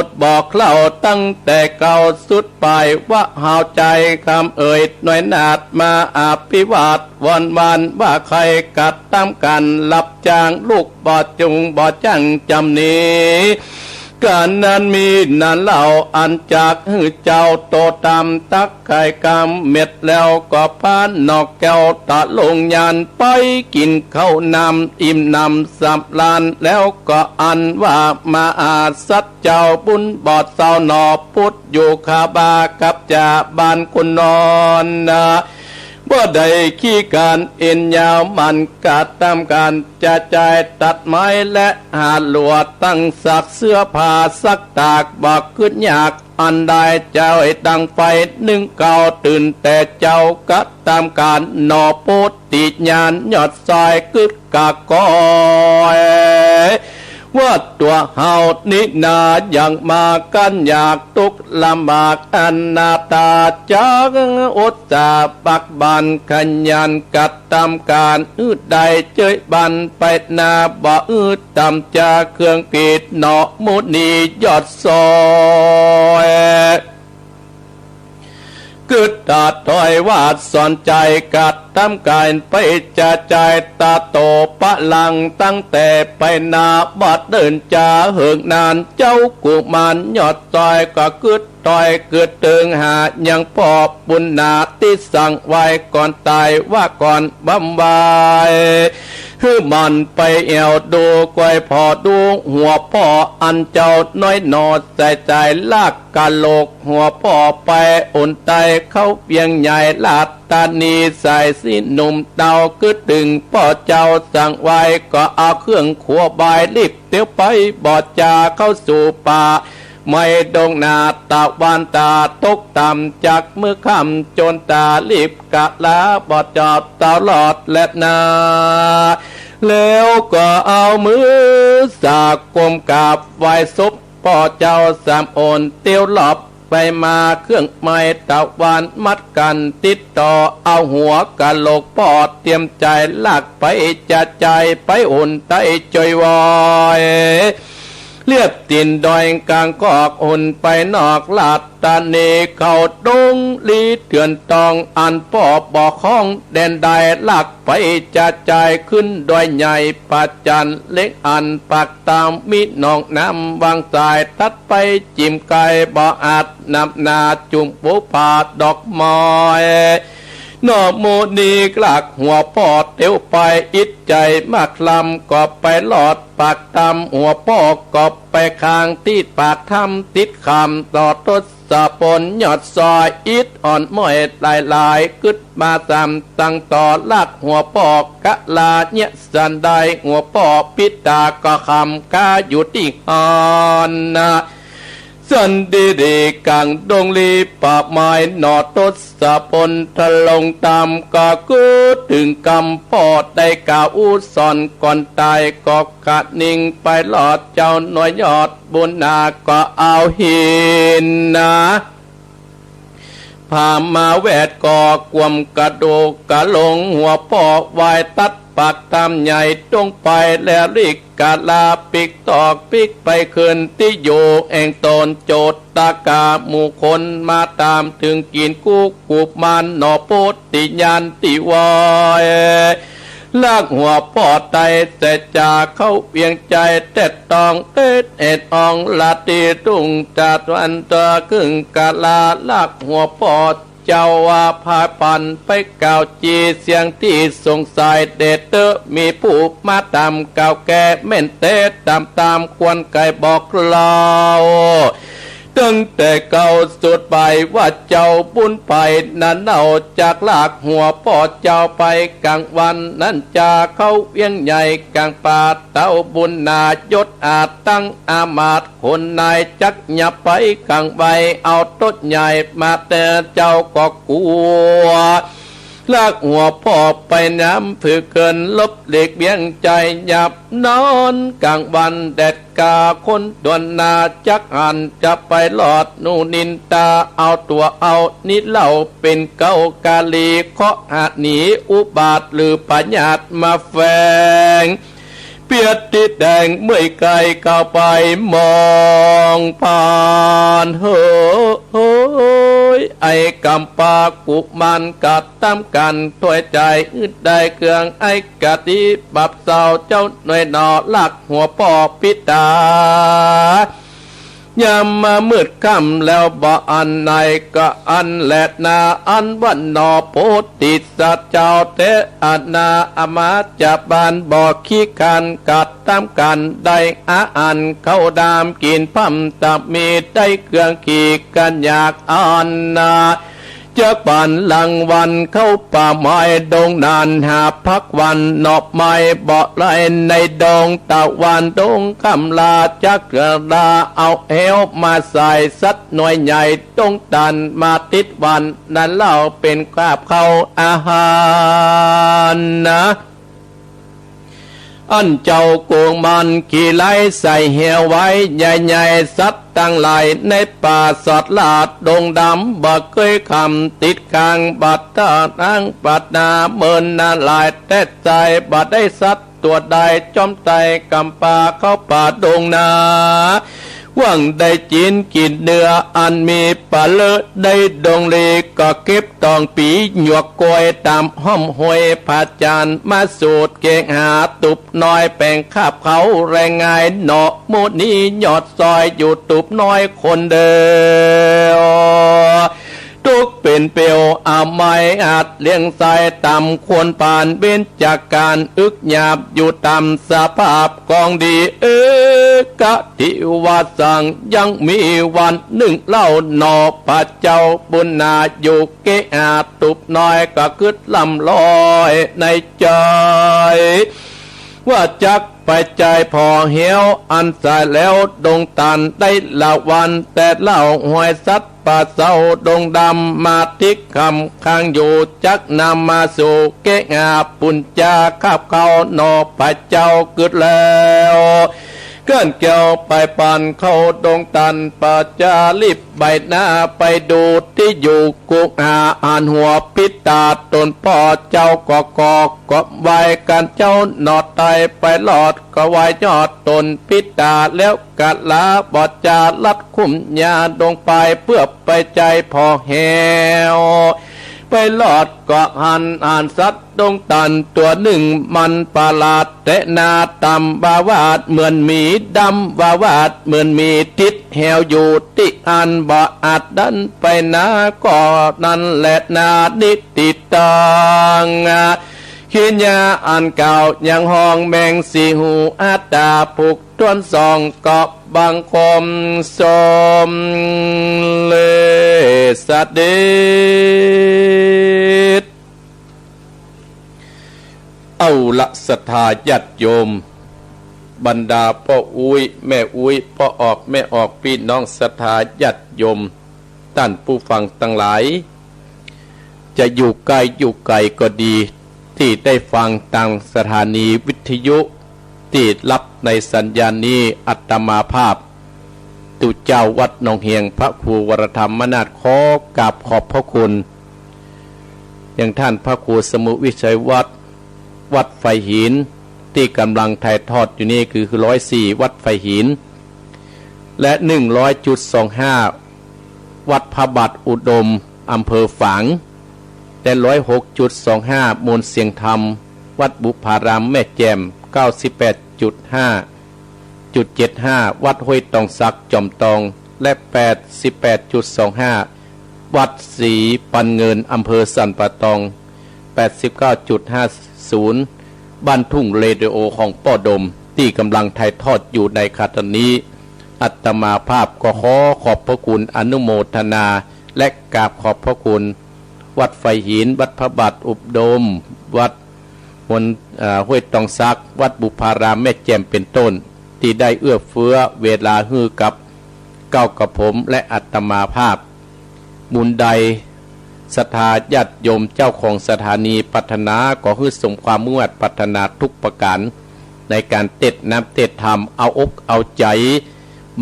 ตรบอกเล่าตั้งแต่เก๊าสุดปาย ว่าเฮาใจ๋กำเอ่ยน้อยนาดมาอภิวาทวอนวาน ว่าใค่กระตำก๋านรับจ้าง ลูกบ่จุงบ่จั้งจ๋ำหนี ก๋านนั้นมีนั้นเล่า อันจักหื้อเจ้าโตตำตักก๋ายกำเม็ด แล้วก็ปานนอกแก้วตะลงยาน ไปกิ๋นข้าวน้ำอิ่มหนำสำราญ แล้วก็อันว่ามาอาศัยเจ้าบุญบ่เศร้าหนอ พุทธอยู่คาบากับจ่าบ้านคุณนอนนะ บ่ได้ขี้ก๋านเอ็นยาว มันกระตำก๋านจะจ่ายตัดไม้และหาหลัว ตั้งซักเสื้อผ้าซักตาก บ่กึ๊ดยากอันใด เจ้าดังไฟนึ่งเก๊า ตื่นแต่เจ๊ากระตำก๋านหนอ โพธิญาณยอดซอยกึ๊ดกะกอย ว่าตั๋วเฮานี้นายังมากัญญากตุ๊กข์ลำบากอนาถา จักอุตส่าห์ปักบั่นขยันกระตำก๋าน หื้อได้เจ้ยบันไปนา บ่หื้อตำจาเครื่องผิดหนอ มุนียอดซอย กึ๊ดตาถอยว่าสอนใจ๋กระตำก๋าน ไปจะจ่ายตาโตปะลัง ตั้งแต่ไปนาบ่เดินจาเหิงนาน เจ้ากุมารยอดซอยก็กึ๊ดถอยกึ๊ดเติงหายังป้อบุญนาตี้สั่งไว้ก่อนต๋าย ว่าก่อนบำวาย หื้อมันไปแอ่วดู ก้อยผ่อดูหัวป้อ อันเจ้าน้อยหนอใส่ใจ๋ลากกะโหลกหัวป้อไป อุ่นใต้เข้าเวียงใหญ่ราชธานี สายสีหนุ่มเต้ากึ๊ดตึงป้อเจ้าสั่งไว้ ก็เอาเครื่องขัวบายรีบเตียวไป บ่จาเข้าสู่ป่า ไม่ดงนาตะวันตาตกต่ำ จากมื้อค่ำจนต๋ารีบกะลา บ่จอดเต้ารอดแลนา แล้วก็เอามือสากก้มกราบไหว้ศพป้อเจ้าสามหน เตียวรอบไปมาเครื่องไม้ตะวันมัดกั๋นติดต่อ เอาหัวกะโหลกป้อเตรียมใจ๋ลากไปจะจ่ายไปหนใต้จ้อยวอย เลียบตี๋นดอยกลางกอกหนไปนอกราชธานี เข้าดงลีเถื่อนตอง อันป้อบ่คล้องแดนใด ลากไปจะจ่ายขึ้นดอยใหญ่ประจันเล็ก อันปากตามมีหนองน้ำวังสาย ตัดไปจิ่มไกลบ่อาจนำนาจุ่มปูผาดอกไม้ หนอ มุนีกลากหัวป้อเตียวไป อิดใจ๋มากลำก็ไปรอดปากถ้ำ หัวป้อก็ไปค้างตี้ปากถ้ำ ติดขามต่อทศพลยอดซอย อิดอ่อนม้อยหลายๆ กึ๊ดมาสามตังต่อ ลากหัวป้อกะลาเยียะสันได หัวป้อปิดตาก็คำคาอยู่ตี้หั้นนะ สันดีดีกลางดงลีป่าไม้ หนอ ทศพลทรงธรรม ก็กึ๊ดตึงกำป้อได้กล่าวอู้สอนก่อนต๋าย ก็ขะนิ่งไปรอดเจ้าน้อยยอดบุญนา ก็เอาหินนะ ผามาแวดก่อกวมกระดูกกะโหลงหัวป้อ วายตัดปากถ้ำใหญ่ตรงไป แล้วลีกกะลาปิ๊กตอกปิ๊กไปคืนตี้อยู่แห่งต๋น โจทกาหมู่คนมาต๋าม เถิงกิ๋นกู้กุมารหนอ โพธิญาณตี้ไหว้ ลากหัวป้อไตเสจาเข้าเวียงใจ๋ แต๊ต้องเต๊ดเอ็ดอองลาตีรุ่ง จาดวันตัวครึ่งกาลา ลากหัวป้อเจ้าว่าพายปันไปกล่าวจีเสียงตี้สงสัย เดชเต๊อะมีผู้มาต๋ามกล่าวแก่ แม่นแต๊ต๋ามต๋ามควรไขบอกเล่า ตึงแต่เก่าสุดไปว่าเจ้าบุญไปนั้นเล่า จากลากหัวป้อเจ้าไปกลางวันนั้น จาเข้าเวียงใหญ่กลางป่า เต้าบุญนายศอาจตั้งอามาตย์ คนนายจักหยับไปกลางไว เอาตดใหญ่มาแต่เจ้าก็กั๋ว ลากหัวป้อไปน้ำ ถือเกินลบหลีกเวียงใจ๋ หยับนอนกลางวันแดด กาคนตวนหน้าจักหันจะไปรอดหนูนินตา เอาตั๋วเอานี้เล่าเป๋นเก้ากาลี เคราะห์หาหนีอุบาทหรือพยาธิมาแฝง เปียดติดแดงเมื่อยไกลก้าวไปมองผ่าน เฮ้ย ไอ้กำปากุมารกระตำกั๋น ถ้วยใจ๋อึดได้เครื่อง ไอ้กะติบับเศร้าเจ้าหน่วยหนอ ลากหัวป้อปิตา ยามมามืดค่ำแล้วบ่อันไหนก็อันแลนา อันว่าหนอโพธิสัตว์เจ้าเต๊อะนา อามาตย์จาบานบ่ขี้คร้าน กระตำกั๋นได้อาหารข้าวดาม กิ๋นพร่ำตะมีได้เครื่องขี่กั๋นอยากอันนา จักปันรางวัลเข้าป่าไม้ดงนาน หาผักหว่านหน่อไม้บ่ไล่ในดง ตะวันดงคำลาจักเถื่อลา เอาแฮ้วมาใส่สัตว์หน่วยใหญ่ ดงตันมาติดวัน นั้นเล่าเป๋นคาบข้าวอาหารนะ อันเจ้ากุมารขี่ไล่ใส่แฮ้วไว้ ใหญ่ๆ สัตว์ตังหลายในป่าสอดลาดดงดำ บ่เกยคำติดข้าง บัดตานังบัดนาเมินนาหลาย แต๊ใจ๋บ่ได้สัตว์ตั๋วใด จอมไตรกำปาเข้าป่าดงนา หวังได้จีนกิ๋นเนื้ออันมีปลาเลอะ ได้ดงลีก็เก็บตองปีหยวกกล้วย ต๋ามห้อมห้วยผาจานมาสูดเกหา ตุบน้อยแป๋งคาบข้าวแรงงายหนอ หมู่นี้ยอดซอยอยู่ตุบน้อยคนเดียว ทุกข์เป๋นเปลวอาไม้อาจเลี้ยงใส่ ต๋ามควรปานเบญจาการ อึกหยาบอยู่ต๋ามสภาพกองดี เอกะทิวาสัง ยังมีวันนึ่งเล่าหนอ พระเจ้าบุญนาอยู่เกหา ตุบน้อยก็กึ๊ดลำลอยในใจ๋ ว่าจักไปใจ๋ผ่อแฮ้วอันสายแล้ว ดงตันได้ละวัน แต่เล่าห้วยสัตว์ป่าเศร้าดงดำ มาติดคำค้างอยู่ จักนำมาสู่เกหา ปุญญาคาบข้าวหนอ พระเจ้ากึ๊ดแล้ว เกินแก้วไปปานเข้าดงตัน ประจารีบใบหน้าไปดูตี้อยู่กุหา หันหัวปิดตาต๋นป้อเจ้าก็กอก ก็ไหว้กั๋นเจ้าหนอไตไปรอด ก็ไหว้ยอดต๋นปิดตา แล้วกะลาบ่จาลัดคุ้มยาดงไป เปื้อไปใจ๋ผ่อแฮ้ว ไปรอดก็หัน หันสัตว์ดงตันตั๋วนึ่ง มันประหลาดแต๊นา ดำวาวาดเหมือนหมี ดำวาวาดเหมือนหมี ติดแฮ้วอยู่ตี้อั้น บ่อาจดันไปนา ก็นั้นแลนา นิติตัง ขีญาอันกล่าวยังฮ้องแมงสี่หู อัตตาผูกถ้วนสอง ก็บังคมสมเร็จเสด็จ เอาละศรัทธาญาติโยม บรรดาป้ออุ๊ยแม่อุ๊ย ป้อออกแม่ออก ปี้น้องศรัทธาญาติโยม ต้านผู้ฟังตังหลาย จะอยู่ใก้อยู่ไก๋ก็ดี ตี้ได้ฟังตางสถานีวิทยุ ตี้ฮับในสัญญาณนี้ อาตมาภาพ ตุ๊เจ้าวัดหนองเฮียง พระครูวรธรรมนาถ ขอกราบขอบพระคุณ ยังต้านพระครูสมุวิชัยวัฒน์ วัดไฟหิน ตี้ก่ำลังถ่ายทอดอยู่นี้ คือร้อยสี่ วัดไฟหิน และ หนึ่งร้อยจุดสองห้า วัดพระบาทอุดม อำเภอฝาง และ ร้อยหกจุดสองห้า มวลเสียงธรรม วัดบุพารามแม่แจ่ม เก้าสิบแปดจุดห้าจุดเจ็ดห้า วัดห้วยตองสักจอมตอง และ แปดสิบแปดจุดสองห้า วัดศรีปันเงิน อำเภอสันป่าตอง แปดสิบเก้าจุดห้าศูนย์ บ้านทุ่งเรดิโอของป้อดม ตี้ก่ำลังถ่ายทอดอยู่ในขณะนี้ อาตมาภาพก็ขอขอบพระคุณอนุโมทนา และกราบขอบพระคุณ วัดไฟหิน วัดพระบาทอุดม วัดมน เอ่อ ห้วยตองสัก วัดบุพารามแม่แจ่มเป็นต้น ตี้ได้เอื้อเฟื้อเวลาหื้อกับเก้ากระผมและอาตมาภาพ บุญใดศรัทธาญาติโยมเจ้าของสถานีปรารถนา ขอหื้อสมความมุ่งมาดปรารถนาทุกประการ ในก๋านเตศน์น้ำเตศน์ธรรม เอาอกเอาใจ๋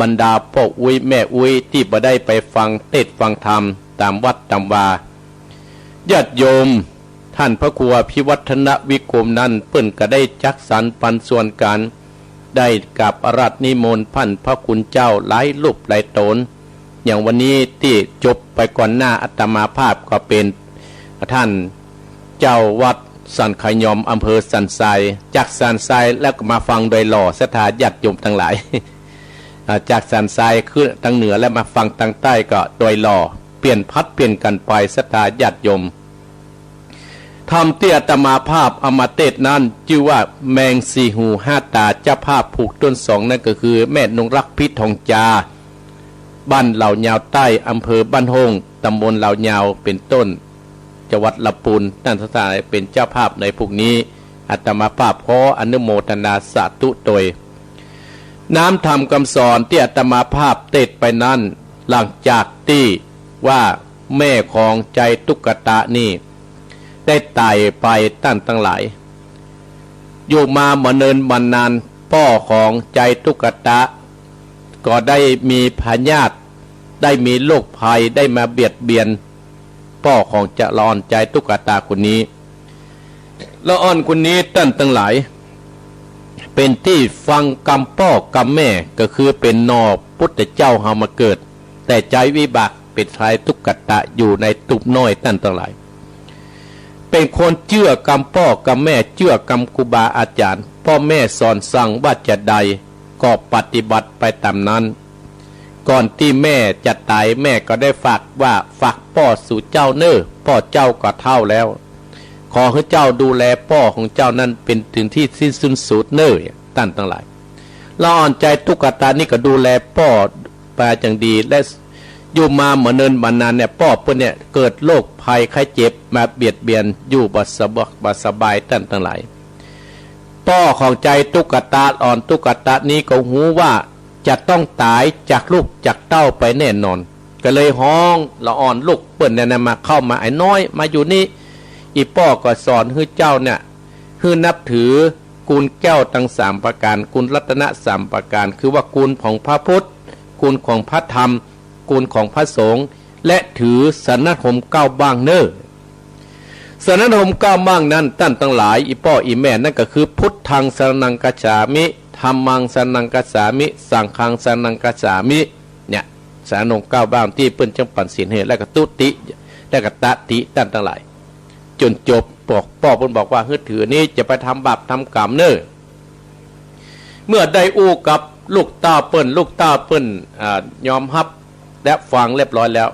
บรรดาป้ออุ๊ยแม่อุ๊ยตี้บ่ได้ไปฟังเตศน์ฟังธรรมต๋ามวัดต๋ามวา ญาติโยม ต้านพระครูอภิวัฒนวิกรมนั้น เปิ้นก็ได้จัดสรรปันส่วนก๋าน ได้กราบอาราธนิมนต์ต้านพระคุณเจ้าหลายรูปหลายต๋น อย่างวันนี้ตี้จบไปก่อนหน้าอาตมาภาพก็เป๋นต้านเจ้าวัดสันขยอม อำเภอสันทราย จากสันทรายแล้วก็มาฟังดอยหล่อ ศรัทธาญาติโยมตังหลาย อ่า จากสันทรายขึ้นตางเหนือแล้วมาฟังตางใต้ก็ดอยหล่อ เปลี่ยนผลัดเปลี่ยนกั๋นไป ศรัทธาญาติโยม ธรรมตี้อาตมาภาพเอามาเตศน์นั้น จื้อว่าแมงสี่หูห้าต๋า เจ้าภาพผูกต้นสอง นั้นก็คือแม่นงรัก พิษทองจา บ้านเหล่ายาวใต้ อำเภอบ้านโฮ่ง ต๋ำบลเหล่ายาว เป๋นต้น จังหวัดละปูน ต้านศรัทธาเป๋นเจ้าภาพในพวกนี้ อาตมาภาพขออนุโมทนาสาธุโตย น้ำธรรมกำสอนตี้อาตมาภาพเตศน์ไปนั้น หลังจากตี้ว่าแม่ของใจ๋ตุ๊กตะนี้ได้ต๋ายไป ต้านตังหลาย อยู่มาบ่เนินบ่นาน ป้อของใจ๋ตุ๊กตะ ก็ได้มีพยาธิ ได้มีโรคภัย ได้มาเบียดเบียน ป้อของจะละอ่อนใจ๋ตุ๊กตะคนนี้ ละอ่อนคนนี้ต้านตังหลาย เป๋นตี้ฟังกำป้อกำแม่ ก็คือเป๋นหน่อปุทธเจ้าเฮามาเกิด แต่ใจ๊วิบากเป๋นชายตุ๊กตะอยู่ในตูบน้อยต้านตังหลาย เป๋นคนเจื้อกำป้อกำแม่ เจื้อกำครูบาอาจ๋ารย์ ป้อแม่สอนสั่งว่าจะใด ก็ปฏิบัติไปต๋ามนั้น ก่อนตี้แม่จะต๋าย แม่ก็ได้ฝากว่า ฝากป้อสู่เจ้าเน่อ ป้อเจ้าก็เฒ่าแล้ว ขอหื้อเจ้าดูแลป้อของเจ้านั้นเป๋นเถิงตี้สิ้นสุดเน่อ ต้านตังหลาย ละอ่อนใจ๋ตุ๊กตะนี้ก็ดูแลป้อไปอย่างดี และอยู่มาบ่เนินบ่นานเนี่ย ป้อเปิ้นเนี่ยเกิดโรคภัยไข้เจ็บมาเบียดเบียน อยู่บ่สะบ- บ่สบายต้านตังหลาย ป้อของใจ๋ตุ๊กตะ อ่อนตุ๊กตะนี้ก็ฮู้ว่าจะต้องต๋ายจากลูกจากเต้าไปแน่นอน ก็เลยฮ้องละอ่อนลูกเปิ้นเนี่ยนะ มาเข้ามา ไอ้น้อยมาอยู่นี่ อี่ป้อก็สอนหื้อเจ้าเนี่ย หื้อนับถือคุณแก้วตังสามประก๋าน คุณรัตนะสามประก๋าน คือว่าคุณของพระพุทธ คุณของพระธรรม คุณของพระสงฆ์ และถือสรณคมเก้าบ้างเน่อ สรณคมเก้าบ้างนั้นต้านตังหลาย อี่ป้ออี่แม่ นั่นก็คือ พุทธังสรณังคัจฉามิ ธัมมังสรณังคัจฉามิ สังฆังสรณังคัจฉามิ เนี่ย สรณคมเก้าบ้างตี้เปิ้นจั้งปั๋นศีลหื้อ แล้วก็ตุติ แล้วก็ตติต้านตังหลาย จ๋นจบ ป้อ ป้อเปิ้นบอกว่า หื้อถือนี้จะไปทำบาปทำก๋รรมเน่อ เมื่อได้อู้กับลูกเต้าเปิ้น ลูกเต้าเปิ้น อ่า ยอมฮับและฟังเรียบร้อยแล้ว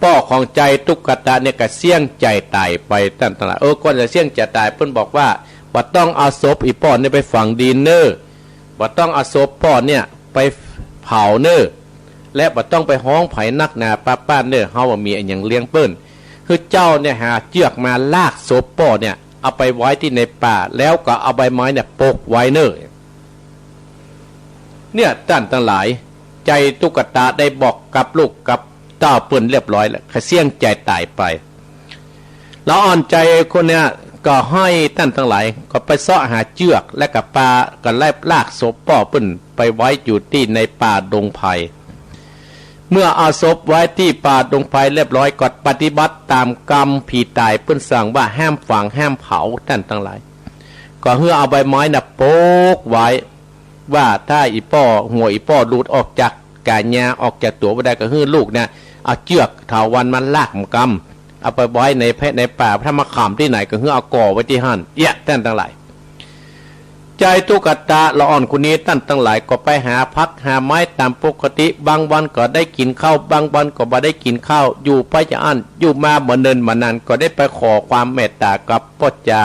ป้อของใจ๋ตุ๊กตะเนี่ยก็เสี้ยงใจ๋ต๋ายไปต้านตังหลาย เออ ก่อนจะเสี้ยงใจ๋ต๋าย เปิ้นบอกว่า บ่ต้องเอาศพอี่ป้อเนี่ยไปฝังดินเน่อ บ่ต้องเอาศพป้อเนี่ยไปเผาเน่อ และบ่ต้องไปฮ้องใผนักหนาปะป๊านเน่อ เฮาบ่มีอะหยังเลี้ยงเปิ้น หื้อเจ้าเนี่ยหาเจื้อกมาลากศพป้อเนี่ย เอาไปไว้ตี้ในป่า แล้วก็เอาใบไม้เนี่ยปกไว้เน่อ เนี่ยต้านตังหลาย ใจ๋ตุ๊กตะได้บอกกับลูกกับเต้าเปิ้นเรียบร้อยแล้ว ก็เสี้ยงใจ๋ต๋ายไป ละอ่อนใจ๋คนเนี่ยก็หื้อต้านตังหลายก็ไปเซาะหาเจื้อก และก็ปา ก็ไล่ลากศพป้อเปิ้นไปไว้อยู่ตี้ในป่าดงไผ่ เมื่อเอาศพไว้ตี้ป่าดงไผ่เรียบร้อย ก็ปฏิบัติต๋ามกำผีต๋ายเปิ้นสั่งว่าห้ามฝังห้ามเผาต้านตังหลาย ก็หื้อเอาใบไม้น่ะปกไว้ ว่าถ้าอี่ป้อ หัวอี่ป้อหลุดออกจากก๋ายา ออกจากตั๋วบ่ได้ ก็หื้อลูกเนี่ยเอาเจื้อกเถาวัลย์มาลากมันกำ เอาไปไว้ในแพะในป่า ถ้ามาขำตี้ไหนก็หื้อเอาก่อไว้ตี้หั้น เยียะ ต้านตังหลาย จายตุ๊กตาละอ่อนคนนี้ ต้านตังหลาย ก็ไปหาผักหาไม้ต๋ามปกติ บางวันก็ได้กิ๋นข้าว บางวันก็บ่ได้กิ๋นข้าว อยู่ไปจาอั้น อยู่มาบ่เนินบ่นาน ก็ได้ไปขอความเมตต๋ากับป้อจา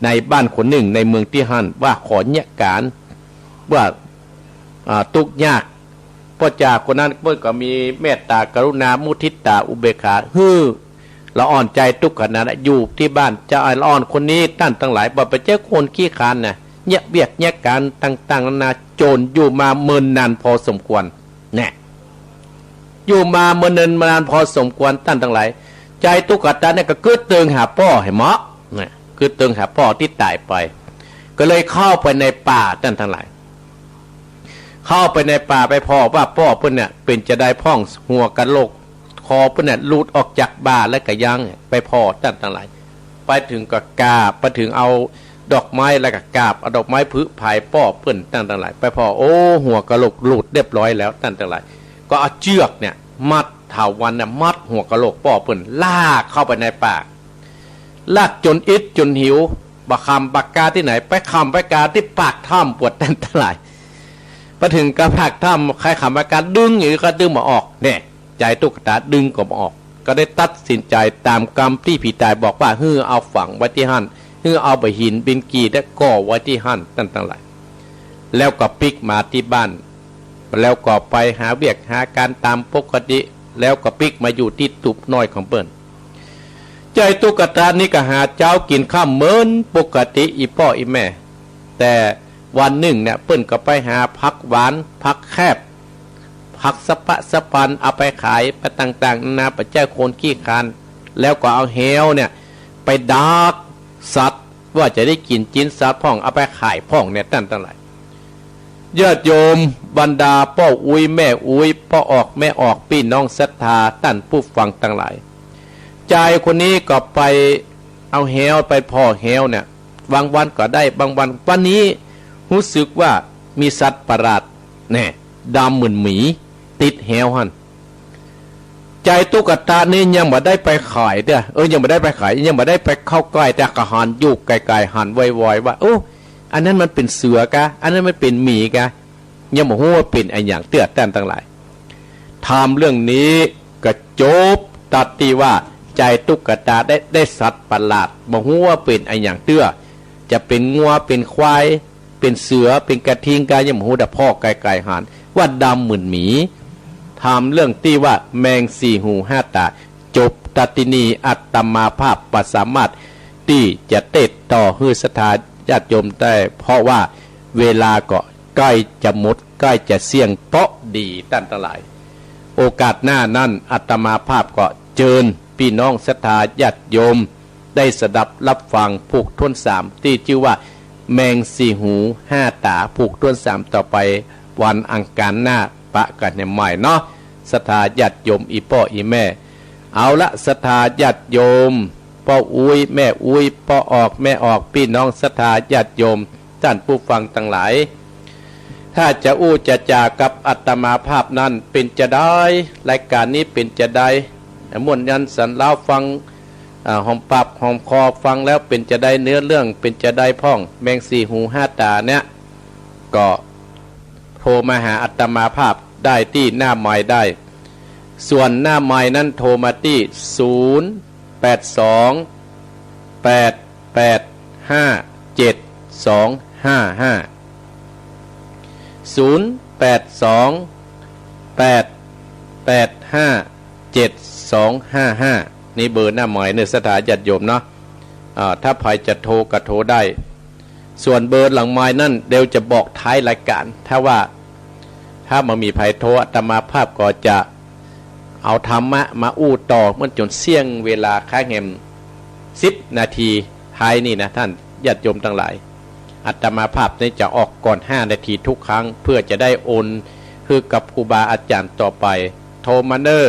ในบ้านคนนึ่งในเมืองตี้หั้น ว่าขอเยียะก๋าน ว่า อ่า ตุ๊กยาก ป้อจาคนนั้นเปิ้นก็มีเมตต๋ากรุณามุทิตาอุเบกขา หื้อละอ่อนจายตุ๊กตานั้นอยู่ตี้บ้าน จายละอ่อนคนนี้ ต้านตังหลาย บ่ใจ้คนขี้คร้านนะ เยียะเวียกเยียะก๋านต่างๆ นานา จ๋นอยู่มาเมินนานพอสมควร แน่ อยู่มาเมินเนินมานานพอสมควร ต้านตังหลาย จายตุ๊กตาเนี่ยก็กึ๊ดเติงหาป้อหื้อเหมาะ แน่ กึ๊ดเติงหาป้อตี้ต๋ายไป ก็เลยเข้าไปในป่า ต้านตังหลาย เข้าไปในป่าไปผ่อว่าป้อเปิ้นเนี่ยเป๋นจาใดพ่อง หัวกะโหลกคอเปิ้นเนี่ยหลุดออกจากบ่าแล้วก็ยัง ไปผ่อ ต้านตังหลาย ไปเถิงก็กราบ ไปเถิงเอาดอกไม้แล้วก็กราบ เอาดอกไม้ผึผายป้อเปิ้น ต้านตังหลาย ไปผ่อ โอ้ หัวกะโหลกหลุดเรียบร้อยแล้ว ต้านตังหลาย ก็เอาเจื้อกเนี่ยมัด เถาวัลย์เนี่ยมัดหัวกะโหลกป้อเปิ้น ลากเข้าไปในป่า ลากจ๋นอิดจ๋นหิว บ่ขำบ่กาตี้ไหน ไปขำไปกาตี้ปากถ้ำปู๊น ต้านตังหลาย ไปเถิงกาปากถ้ำ ใค่ขำไปกา ดึงอย่างนี้ก็ดึงบ่ออก แน่ จายตุ๊กตาดึงก็บ่ออก ก็ได้ตัดสินใจ๋ต๋ามกำตี้ผีต๋ายบอกว่า หื้อเอาฝังไว้ตี้หั้น หื้อเอาบ่าหินบินกี่เนี่ยก่อไว้ตี้หั้น ต้านตังหลาย แล้วก็ปิ๊กมาตี้บ้าน แล้วก็ไปหาเวียกหาก๋านต๋ามปกติ แล้วก็ปิ๊กมาอยู่ตี้ตุ๊บน้อยของเปิ้น จายตุ๊กตานี้ก็หาเจ๊ากิ๋นค่ำเมินปกติ อี่ป้ออี่แม่ แต่วันนึ่งเนี่ยเปิ้นก็ไปหาผักหวาน ผักแคบ ผักสะปะสะปัน เอาไปขายไปต่างๆ นานา บ่ใจ้คนขี้คร้าน แล้วก็เอาแฮวเนี่ยไปดักสัตว์ ว่าจะได้กิ๋นจิ๊นสัตว์พ่อง เอาไปขายพ่องเนี่ย ต้านตังหลาย ญาติโยมบรรดาป้ออุ๊ยแม่อุ๊ย ป้อออกแม่ออก ปี้น้องศรัทธา ต้านผู้ฟังตังหลาย จายคนนี้ก็ไปเอาแฮว ไปผ่อแฮวเนี่ย บางวันก็ได้ บางวัน วันนี้ฮู้สึกว่ามีสัตว์ประหลาด แน่ ดำเหมือนหมี ติดแฮวหั้น จายตุ๊กตานี้ยังบ่ได้ไปขายเตื้อ เออ ยังบ่ได้ไปขาย ยังบ่ได้ไปเข้าใก้เตื้อ ก็หันอยู่ไกลๆ หันไวๆ ว่า โอ้ อันนั้นมันเป๋นเสือกา อันนั้นมันเป๋นหมีกา ยังบ่ฮู้ว่าเป๋นอะหยังเตื้อ ต้านตังหลาย ธรรมเรื่องนี้ก็จบตัดตี้ว่า จายตุ๊กตาได้ ได้สัตว์ประหลาด บ่ฮู้ว่าเป๋นอะหยังเตื้อ จะเป๋นงัว เป๋นควาย เป๋นเสือ เป๋นกระทิงกา ยังบ่ฮู้ แต่ผ่อไกลๆ หันว่าดำเหมือนหมี ธรรมเรื่องตี้ว่าแมงสี่หูห้าต๋า จบตัดตี้นี้ อาตมาภาพบ่สามารถตี้จะเตสน์ต่อหื้อศรัทธาญาติโยมได้ เพราะว่าเวลาก็ใก้จะหมด ใก้จะเสี้ยงเป๊าะดี ต้านตังหลาย โอกาสหน้านั้น อาตมาภาพก็เจิญปี้น้องศรัทธาญาติโยม ได้สดับรับฟังผูกถ้วนสาม ตี้จื้อว่าแมงสี่หูห้าต๋า ผูกถ้วนสามต่อไป วันอังคารหน้า ปะกั๋นแหมใหม่เนาะ ศรัทธาญาติโยม อี่ป้ออี่แม่ เอาละ ศรัทธาญาติโยม ป้ออุ๊ยแม่อุ๊ย ป้อออกแม่ออก ปี้น้องศรัทธาญาติโยม ต้านผู้ฟังตังหลาย ถ้าจะอู้จะจ๋ากับอาตมาภาพนั้นเป๋นจาใด รายก๋านนี้เป๋นจาใด ม่วนยันสันลาวฟัง อ่า หอมปากหอมคอฟังแล้วเป๋นจาใด เนื้อเรื่องเป๋นจาใดพ่อง แมงสี่หูห้าต๋าเนี่ย ก็โทรมาหาอาตมาภาพได้ตี้หน้าไมค์ได้ ส่วนหน้าไมค์นั้นโทรมาตี้ ศูนย์แปดสอง แปดแปดห้า เจ็ดสองห้าห้า ศูนย์แปดสอง แปดแปดห้า เจ็ดสองห้าห้า นี่เบอร์หน้าไมค์เนอะ ศรัทธาญาติโยมเนาะ อ่า ถ้าใผจะโทรก็โทรได้ ส่วนเบอร์หลังไมค์นั้น เดี๋ยวจะบอกท้ายรายก๋าน ถ้าว่า ถ้าบ่มีใผโทร อาตมาภาพก็จะเอาธรรมะมาอู้ต่อ เมื่อจ๋นเสี้ยงเวลาค้างแหมสิบนาทีท้ายนี่นะ ต้านญาติโยมตังหลาย อาตมาภาพนี้จะออกก่อนห้านาทีทุกครั้ง เพื่อจะได้โอนหื้อกับครูบาอาจ๋ารย์ต่อไป โทรมาเนอะ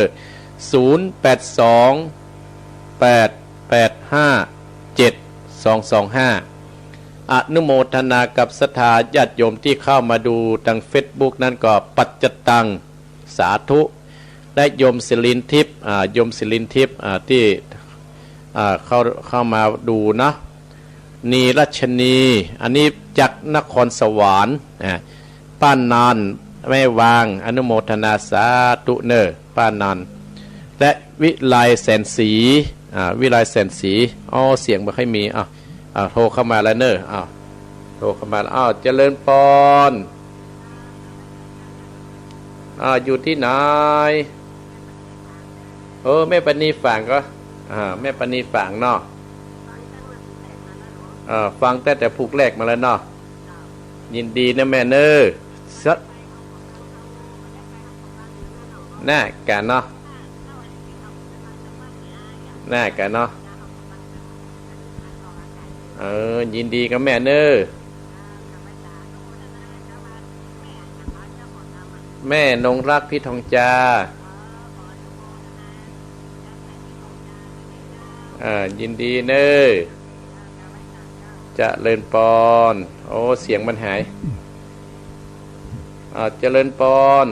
ศูนย์แปดสอง แปดแปดห้า เจ็ดสองสองห้า อนุโมทนากับศรัทธาญาติโยมตี้เข้ามาดูตางเฟซบุ๊กนั้นก็ปัจจตัง สาธุ และโยมศิรินทิพย์ อ่า โยมศิรินทิพย์ อ่า ตี้ อ่า เข้า เข้ามาดูนะ นีรัชนี อันนี้จากนครสวรรค์ อ่า ป้านาน แม่วาง อนุโมทนาสาธุเน่อ ป้านาน และวิไลแสนศรี อ่า วิไลแสนศรี อ๋อ เสียงบ่ค่อยมี อ่ะ อ่า โทรเข้ามาแล้วเน่อ อ่า โทรเข้ามาแล้ว อ้าว เจริญปอน อ่า อยู่ตี้ไหน เออ แม่ปานีฝางก็ อ่า แม่ปานีฝางเนาะ เออ ฟังตั้งแต่ผูกแรกมาแล้วเนาะ ยินดีนะแม่เน่อ สะ น่ากะเนาะ น่ากะเนาะ เออ ยินดีกับแม่เน่อ แม่นงรัก พิทองจา เออ ยินดีเน่อ เจริญปอน โอ้ เสียงมันหาย อ่า เจริญปอน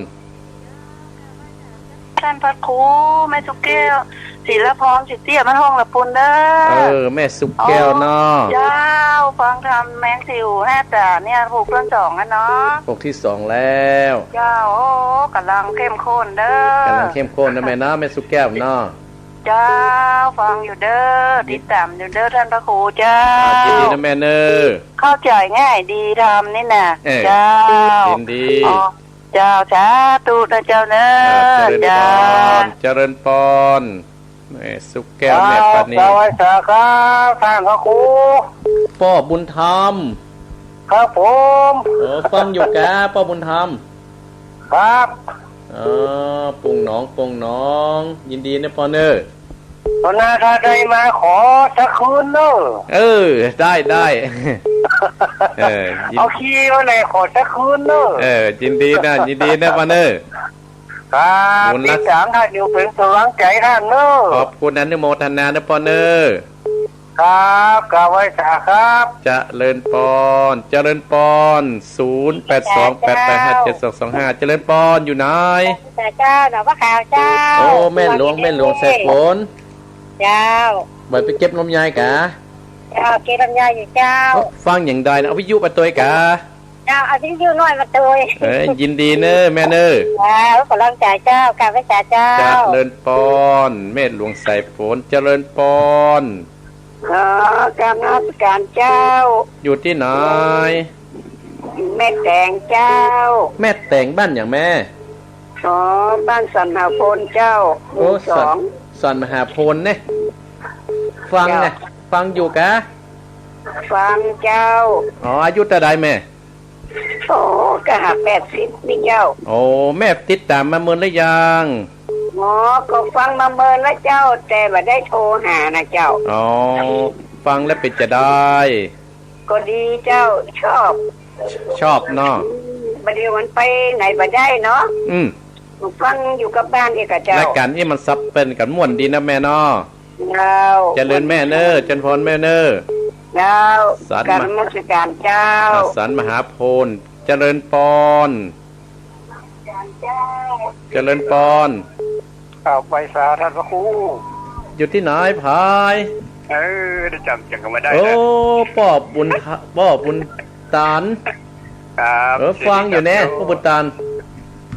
ต้านพระครู แม่สุแก้ว ศิลพร สิเตี้ย มันห้องละปูนเน่อ เออ แม่สุแก้วเนาะ เจ้า ฟังธรรมแมงสิวแฮ่ต๋าเนี่ย ผูกต้นสองอะเนาะ ผูกตี้สองแล้ว เจ้า โอ้ ก่ำลังเข้มข้นเน่อ ก่ำลังเข้มข้นนะแม่เนาะ แม่สุแก้วเนาะ เจ้า ฟังอยู่เน่อ ติดต๋ามอยู่เน่อ ต้านพระครูเจ้า อ่า ยินดีนะแม่เน่อ เข้าใจ๋ง่ายดีธรรมนี่น่ะ เออ เจ้า ยินดี อ๋อ เจ้า สาธุนะเจ้าเน่อ อ่า เจริญปอน เจ้า เจริญปอน แม่สุแก้ว แม่ปานี เจ้า ไหว้สาครับ ต้านพระครู ป้อบุญธรรม ครับผม เออ ฟังอยู่กา ป้อบุญธรรม ครับ เออ ปงหนอง ปงหนอง ยินดีนะป้อเน่อ วันหน้าถ้าได้มาขอสักคืนเน่อ เออ ได้ ได้ เออ ยิน เอาคีย์มาหน่อย ขอสักคืนเน่อ เออ ยินดีนะ ยินดีนะป้อเน่อ ครับ บุญรัก ติดต๋ามต้านอยู่ เป๋นก๋ำลังใจ๋ต้านเน่อ ขอบคุณ อนุโมทนานะป้อเน่อ ครับ กราบไหว้สาครับ เจริญปอน เจริญปอน ศูนย์แปดสอง แปดแปดห้า เจ็ดสองสองห้า เจริญปอน อยู่ไหน เจ้า หนองปลาขาวเจ้า โอ้ แม่หลวง แม่หลวงสายฝน เจ้า บ่ไปเก็บลำไยกา เจ้า เก็บลำไยอยู่เจ้า เอ้า ฟังอย่างใดนะ เอาวิทยุไปตวยกา เจ้า เอาวิทยุน้อยมาตวย เอ้ย ยินดีเน่อแม่เน่อ เจ้า ก๋ำลังใจ๋เจ้า กราบไหว้สาเจ้า เจริญปอน แม่หลวงสายฝน เจริญปอน อ๋อ กราบนมัสก๋านเจ้า อยู่ตี้ไหน แม่แตงเจ้า แม่แตงบ้านหยังแม่ อ๋อ บ้านสันมหาโพนเจ้า หมู่ โอ้ สอง สัน สันมหาโพนเนี่ย ฟังเนี่ย เจ้า ฟังอยู่กา ฟังเจ้า อ๋อ อายุเต้าใดแม่ โอ้ ก็ห้าแปดสิบนี่เจ้า โอ้ แม่ติดต๋ามมาเมินแล้วยัง อ๋อ ก็ฟังมาเมินแล้วเจ้า แต่บ่ได้โทรหานะเจ้า อ๋อ ฟังแล้วเป๋นจะใด ก็ดีเจ้า ชอบ ชอบเนาะ บ่าเดี่ยวมันไปไหนบ่ได้เนาะ อืม ฟังอยู่กับบ้านนี่กะเจ้า รายก๋านนี่มันสับเป๋นกั๋นม่วนดีนะแม่เนาะ เจ้า เจริญแม่เน่อ เจริญปอนแม่เน่อ เจ้า สัน กราบนมัสก๋านเจ้า อ่า สันมหาโพน เจริญปอน เจริญปอน กราบไหว้สาต้านพระครู อยู่ตี้ไหนผาย เออ ได้จ๋ำเจียงกั๋นมาได้ โอ้ นะ ป้อบุญทะ ป้อบุญตาน ครับ เออ ฟังอยู่แน่ ป้อบุญตาน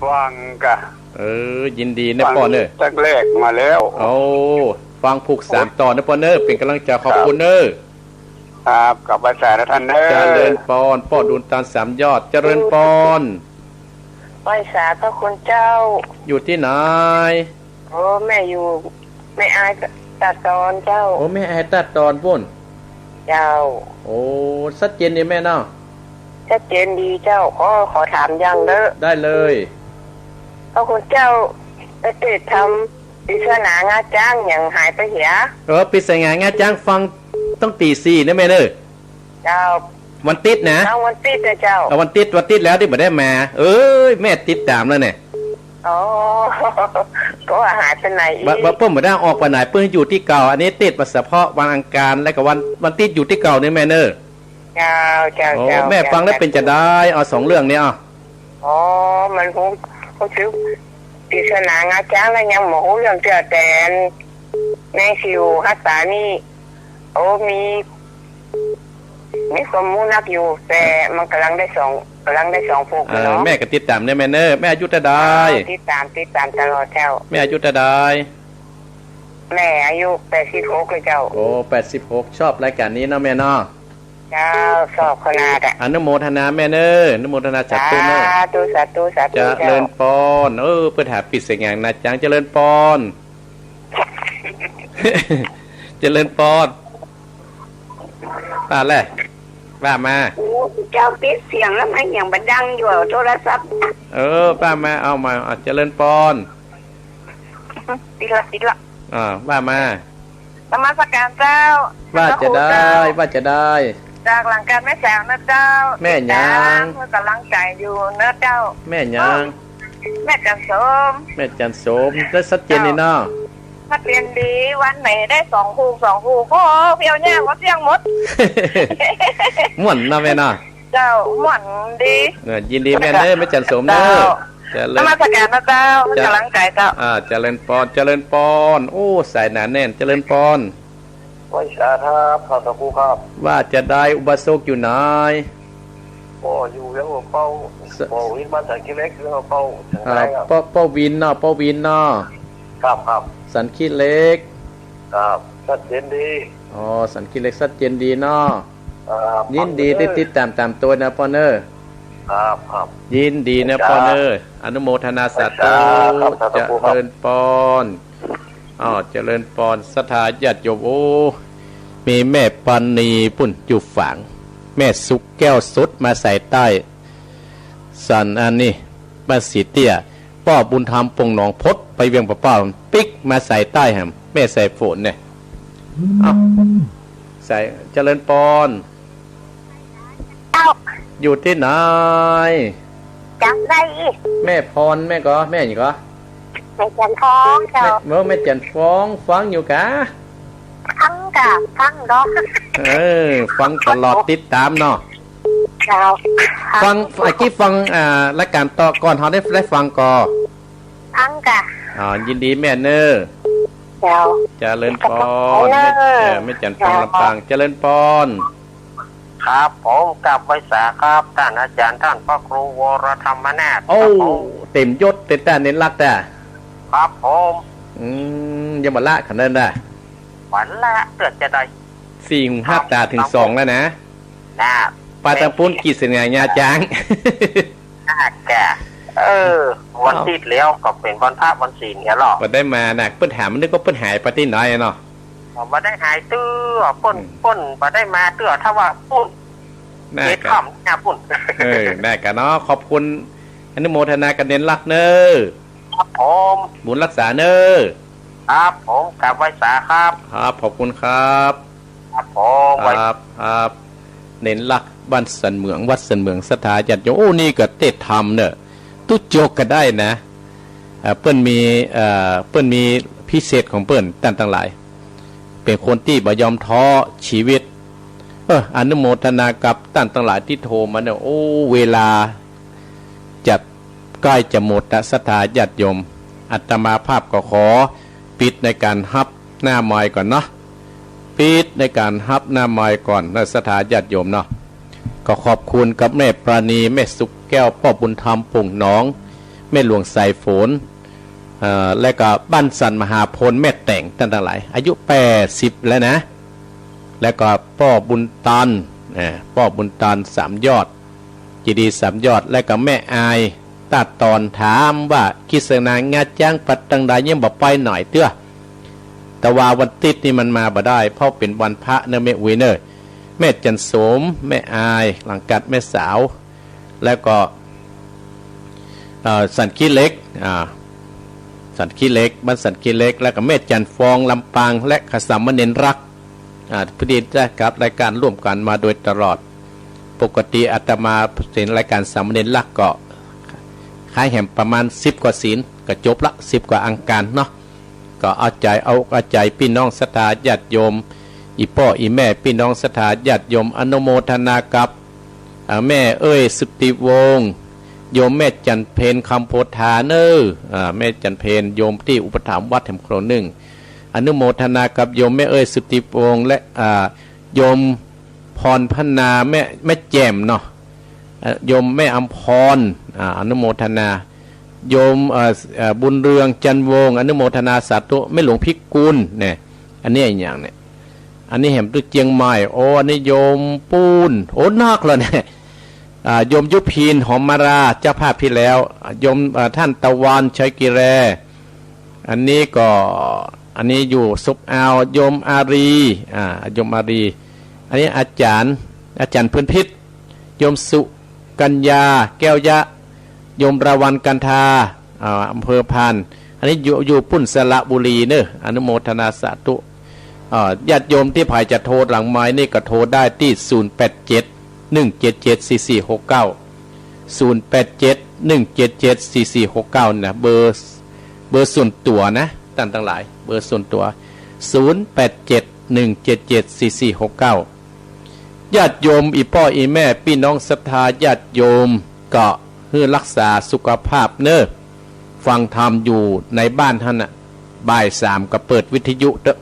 ฟังกะ เออ ยินดีนะป้อเน่อ ฟังตั้งแรกมาแล้ว โอ้ ฟังผูกสามต๋อนนะป้อเน่อ เป๋นก๋ำลังใจ๋ ขอบคุณเน่อ ครับ กราบไหว้สานะต้านเน่อ เจริญปอน ป้อบุญตานสามยอด เจริญปอน ไหว้สาพระคุณเจ้า อยู่ตี้ไหน โอ้ แม่อยู่ แม่อายตาดตอนเจ้า โอ้ แม่อายตาดตอนปู๊น เจ้า โอ้ ชัดเจนดีแม่เนาะ ชัดเจนดีเจ้า ขอ ขอถามอย่างเน่อ ได้เลย พระคุณเจ้า ไปเตสน์ทำปริศนางาจ๊างอย่างหายไปเหีย เออ ปริศนางาจ๊างฟังตั้งตี๋สี่นะแม่เน่อ เจ้า วันติ๊ดนะ เอ้า วันติ๊ดนะเจ้า เอาวันติ๊ด วันติ๊ดแล้วตี้บ่ได้มา เอ้ย แม่ติดต๋ามแล้วเนี่ย อ๋อ ก็ว่าหายไปไหนอีก บ่ บ่ เปิ้นบ่ได้ออกไปไหน เปิ้นอยู่ตี้เก่า อันนี้ติดมาเฉพาะวันอังคาร แล้วก็วัน วันติ๊ดอยู่ตี้เก่านี่แม่เน่อ เจ้า เจ้า โอ้ เจ้า แม่ฟังแล้วเป๋นจะใด เอาสองเรื่องนี้ เอา อ๋อ มันฮู้ ฮู้สึกปริศนางาจ๊างแล้วยังบ่ฮู้เรื่องเตื้อ แต่ ในสิวฮัตตานี่ โอ้ มี มีความรู้นักอยู่ แต่มันก่ำลังได้สอง ก่ำลังได้สองผูก เออ เนาะ แม่ก็ติดต๋ามเนี่ยแม่เนอะ แม่อายุเต้าใด เจ้า ติดต๋าม ติดต๋ามตลอดเจ้า แม่อายุเต้าใด แม่อายุแปดสิบหกแล้วเจ้า โอ้ แปดสิบหก ชอบรายก๋านนี้เนาะแม่เนาะ เจ้า ชอบขนาดอะ อนุโมทนาแม่เนอะ อนุโมทนาสาธุเนอะ สาธุ สาธุ สาธุ เจ้า เจริญปอน เออ เปิ้นหาปิดเสียงอย่างนะจัง เจริญปอน เจริญปอน ว่าแหละ ว่ามา โอ้ เจ้าปิดเสียงแล้วมันยังบ่ดังอยู่โทรศัพท์ เออ ว่ามา เอามา เอา เจริญปอน ติดละ ติดละ อ่า ว่ามา นมัสการเจ้า ว่าจะได้ พระครูเจ้า ว่าจะได้ จากหลังก๋านแม่สาวเนอะเจ้า แม่หยัง ติดต๋ามเปิ้นก่ำลังใจ๋อยู่เนอะเจ้า แม่หยัง แม่จันทร์โสม แม่จันทร์โสม ได้ชัดเจนดีเนาะ เจ้า ชัดเจนดี วันไหนได้สองผูก สองผูก โอ้โห เพี้ยวยากว่าเสี้ยงหมด ม่วนเนาะแม่เนาะ เจ้า ม่วนดี เออ ยินดีแม่เนอะ แม่จันทร์โสมเนอะ เจ้า เจริญ นมัสการนะเจ้า เจ้า ก๋ำลังใจ๋เจ้า อ่า เจริญปอน เจริญปอน โอ้ สายหนาแน่น เจริญปอน ไหว้สาครับ พระครูครับ ว่าจะได้อุบาสกอยู่ไหน ก็อยู่เวียงหัวเป่า ส- ป้อวินมาสันขี้เหล็ก เวียงหัวเป่า อ่า เชียงรายครับ ป้อ ป้อวินเนาะ ป้อวินเนาะ ครับ ครับ สันขี้เหล็ก ครับ ชัดเจนดี อ๋อ สันขี้เหล็กชัดเจนดีเนาะ ครับ ยินดี ฟังอยู่เด้อ ตี้ติดต๋ามต๋ามตั๋วนะปอนเนอะ ครับ ครับ ยินดีนะ จ้า ปอนเนอะ อนุโมทนาสาธุ ไหว้สาครับ สาธุครับ เจริญปอน อ้อ เจริญปอน ศรัทธาญาติโยม โอ้ มีแม่ปานีปุ้นอยู่ฝาง แม่สุขแก้วสดมาสายใต้ สันอันนี้ บ้านสีเตี้ย ป้อบุญธรรมป่งหนองพด ไปเวียงป่าเป้า ปิ๊กมาสายใต้แหม แม่สายฝนเนี่ย อ้าว สาย เจริญปอน เจ้า อยู่ตี้ไหน จ๋ำได้อี้ แม่ปานี แม่ก็ แม่หยังก็ แม่จันทร์ฟองเจ้า แม่ เออ แม่จันทร์ฟอง ฟังอยู่กา ฟังกา ฟังเนาะ เออ ฟังตลอด ติดต๋ามเนาะ เจ้า ฟัง เมื่อกี้ฟัง อ่า รายก๋านต๋อนก่อน เฮาได้ ได้ฟังก่อ ฟังกา อ๋อ ยินดีแม่เนอะ เจ้า เจริญปอน เนอะ แม่ เอ่อ แม่จันทร์ฟอง เจ้า ลำปาง เจริญปอน ครับผม กราบไหว้สาครับ ต้านอาจ๋ารย์ ต้านพระครูวรธรรมนาถ โอ้ ครับผม เต็มยศเต๊อะ เน้นลักษณ์เต๊อะ ครับผม อืม ยังบ่ละขนาดนั้นนะ บ่ละ เตื้อจะได้ สี่หูห้าต๋าเถิงสองแล้วนะ น่ะ ไปตางปู๊น เป๋น กิจสัญญาญาจาง น่าแก่ เออ วัน เอ้า ตี้แล้วก็เป๋นวันพระวันศีลเนี่ยหรอ บ่ได้มานะ เปิ้นถามมันนึกว่าเปิ้นหายไปตี้ไหนเนาะ บ่ได้หายเตื้อ เปิ้น อืม เปิ้นบ่ได้มาเตื้อ ถ้าว่าปุ้น น่า เจ็ด กะ ค่ำเนี่ยปุ้น เออ น่ากะเนาะ ขอบคุณ อนุโมทนากับเน้นลักษณ์เนอะ ครับผม บุญรักษาเนอะ ครับผม กราบไหว้สาครับ ครับ ขอบคุณครับ ครับผม ครับ ครับ เน้นลักษณ์ บ้านสันเหมือง วัดสันเหมือง ศรัทธาญาติโยม โอ้ นี่ก็เตศน์ธรรมเนอะ ตุ๊จกก็ได้นะ เอ่อ เปิ้นมี เอ่อ เปิ้นมีพิเศษของเปิ้น ต้านตังหลาย เป๋นคนตี้บ่ยอมท้อชีวิต เออ อนุโมทนากับต้านตังหลายตี้โทรมาเนี่ย โอ้ เวลาจะใก้จะหมดละ ศรัทธาญาติโยม อาตมาภาพก็ขอปิดในก๋านฮับหน้าไมค์ก่อนเนาะ ปิดในก๋านฮับหน้าไมค์ก่อนนะ ศรัทธาญาติโยมเนาะ ก็ขอบคุณกับแม่ปราณี แม่สุขแก้ว ป้อบุญธรรม ป่งหนอง แม่หลวงสายฝน เอ่อ และก็บ้านสันมหาพล แม่แต๋ง ต้านตังหลาย อายุแปดสิบแล้วนะ และก็ป้อบุญตัน อ่า ป้อบุญตัน สามยอด เจดีย์สามยอด และก็แม่อาย ตาดตอน ถามว่ากิจสัญญาญาจางไปตางใด ยังบ่ไปไหนเตื้อ แต่ว่าวันติ๊ดนี่มันมาบ่ได้ เพราะเป๋นวันพระเนอะแม่อุ๊ยเนอะ แม่จันทร์โสม แม่อาย หลังกัด แม่สาว แล้วก็ เอ่อ สันขี้เหล็ก อ่า สันขี้เหล็ก บ้านสันขี้เหล็ก แล้วก็แม่จันทร์ฟอง ลำปาง และก็สามเณรลักษณ์ อ่า พอดีได้กับรายการร่วมกันมาโดยตลอด ปกติอาตมาเห็นรายการสามเณรลักษณ์ก็ ขายแหมประมาณสิบกว่าศีล ก็จบละ สิบกว่าอังคารเนาะ ก็เอาใจ๋ เอาอกเอาใจ๋ปี้น้องศรัทธาญาติโยม อี่ป้ออี่แม่ ปี้น้องศรัทธาญาติโยม อนุโมทนากับ อ่า แม่เอ้ย สุทธิวงศ์ โยมแม่จันทร์เพ็ญ คำโพธาเนอะ อ่า แม่จันทร์เพ็ญ โยมตี้อุปถัมภ์วัดแหมโขลงนึ่ง อนุโมทนากับโยมแม่เอ้ยสุทธิพงษ์ และ อ่า โยมพรพนา แม่ แม่แจ่มเนาะ อ่า โยมแม่อำพร อ่า อนุโมทนา โยม เอ่อ เอ่อ บุญเรือง จันทร์วงศ์ อนุโมทนาสาธุ แม่หลวงพิกุลเนี่ย อันนี้อะหยังเนี่ย อันนี้แหมตุ๊เจียงใหม่ โอ้ อันนี้โยมปูน โอ้ นักแล้วเนี่ย อ่า โยมยุพิน หอมมาลา เจ้าภาพตี้แล้ว อ่า โยม อ่า ท่านตะวัน ชัยกิแล อันนี้ก็ อันนี้อยู่สุขอาว โยมอารี อ่า โยมอารี อันนี้อาจ๋ารย์ อาจ๋ารย์เพ็ญพิษ โยมสุกัญญา แก้วยะ โยมราวัณ กันทา อ่า อำเภอพาน อันนี้อยู่ อยู่ปุ้นสระบุรีเนอะ อนุโมทนาสาธุ อ่า ญาติโยมตี้ใผจะโทรหลังไมค์นี่ก็โทรได้ตี้ ศูนย์แปดเจ็ด หนึ่งเจ็ดเจ็ด สี่สี่หกเก้า ศูนย์แปดเจ็ด หนึ่งเจ็ดเจ็ด สี่สี่หกเก้า นะ เบอร์ เบอร์ส่วนตั๋วนะ ต้านตังหลาย เบอร์ส่วนตั๋ว ศูนย์แปดเจ็ด หนึ่งเจ็ดเจ็ด สี่สี่หกเก้า ญาติโยม อี่ป้ออี่แม่ ปี้น้องศรัทธาญาติโยม ก็หื้อฮักษาสุขภาพเนอะ ฟังธรรมอยู่ในบ้านหั้นน่ะ บ่ายสามก็เปิดวิทยุเต๊อะ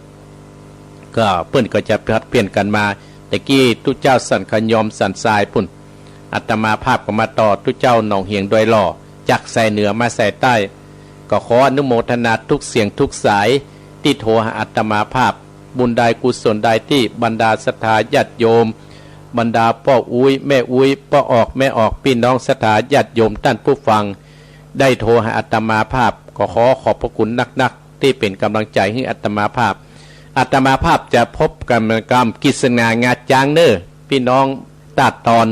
ก็เปิ้นก็จะผลัดเปลี่ยนกั๋นมา แต่กี้ตุ๊เจ้าสันขยอมสันทรายปุ้น อาตมาภาพก็มาต่อตุ๊เจ้าหนองเหียงดอยหล่อ จากสายเหนือมาสายใต้ ก็ขออนุโมทนาทุกเสียงทุกสาย ตี้โทรหาอาตมาภาพ บุญใดกุศลใดตี้บรรดาศรัทธาญาติโยม บรรดาป้ออุ๊ย แม่อุ๊ย ป้อออก แม่ออก ปี้น้องศรัทธาญาติโยมต้านผู้ฟัง ได้โทรหาอาตมาภาพ ก็ขอขอบพระคุณนักๆ ตี้เป๋นก๋ำลังใจ๋หื้ออาตมาภาพ อาตมาภาพจะพบกั๋นกำกิจสง่างาจ๊างเนอะ ปี้น้อง ตาดตอน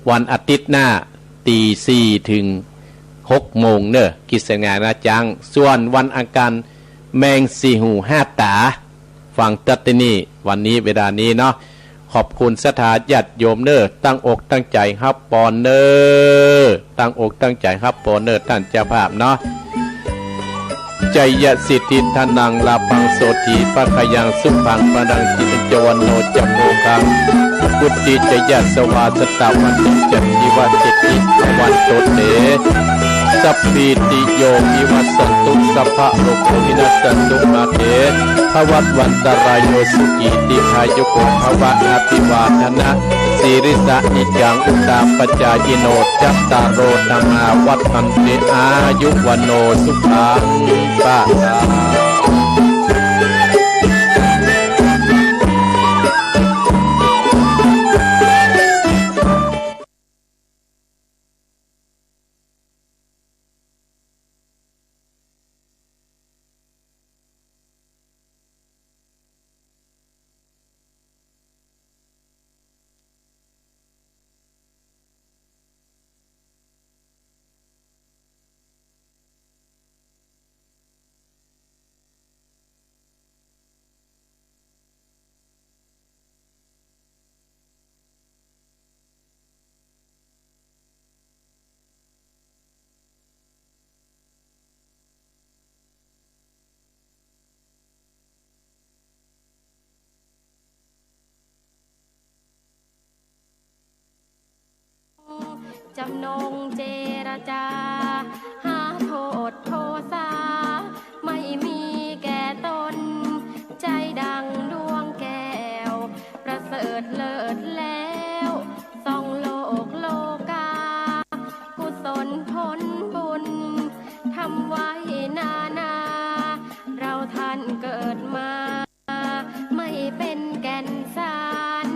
วันอาทิตย์หน้า ตีสี่เถิงหกโมงเนอะ กิจสง่างาจ๊าง ส่วนวันอังคาร แมงสี่หูห้าต๋า ฟังเต๊อะตี้นี่ วันนี้เวลานี้เนาะ ขอบคุณศรัทธาญาติโยมเนอะ ตั้งอกตั้งใจ๋ฮับปอนเนอะ ตั้งอกตั้งใจ๋ฮับปอนเนอะ ต้านเจ้าภาพเนาะ Jayasiddhi dhanaṃ lābhaṃ sotthi bhāgyaṃ sukhaṃ balaṃ, siri ca vaṇṇo ca bhogaṃ vuḍḍhī ca yasavā satavassī ca jīvasiddhī bhavantu te. Sabbītiyo vivajjantu sabbarogo vinassatu, mā te bhavatvantarāyo sukhī dīghāyuko bhava. Abhivādanasīlissa niccaṃ vuḍḍhāpacāyino cattāro dhammā vaḍḍhanti āyu vaṇṇo sukhaṃ balaṃ.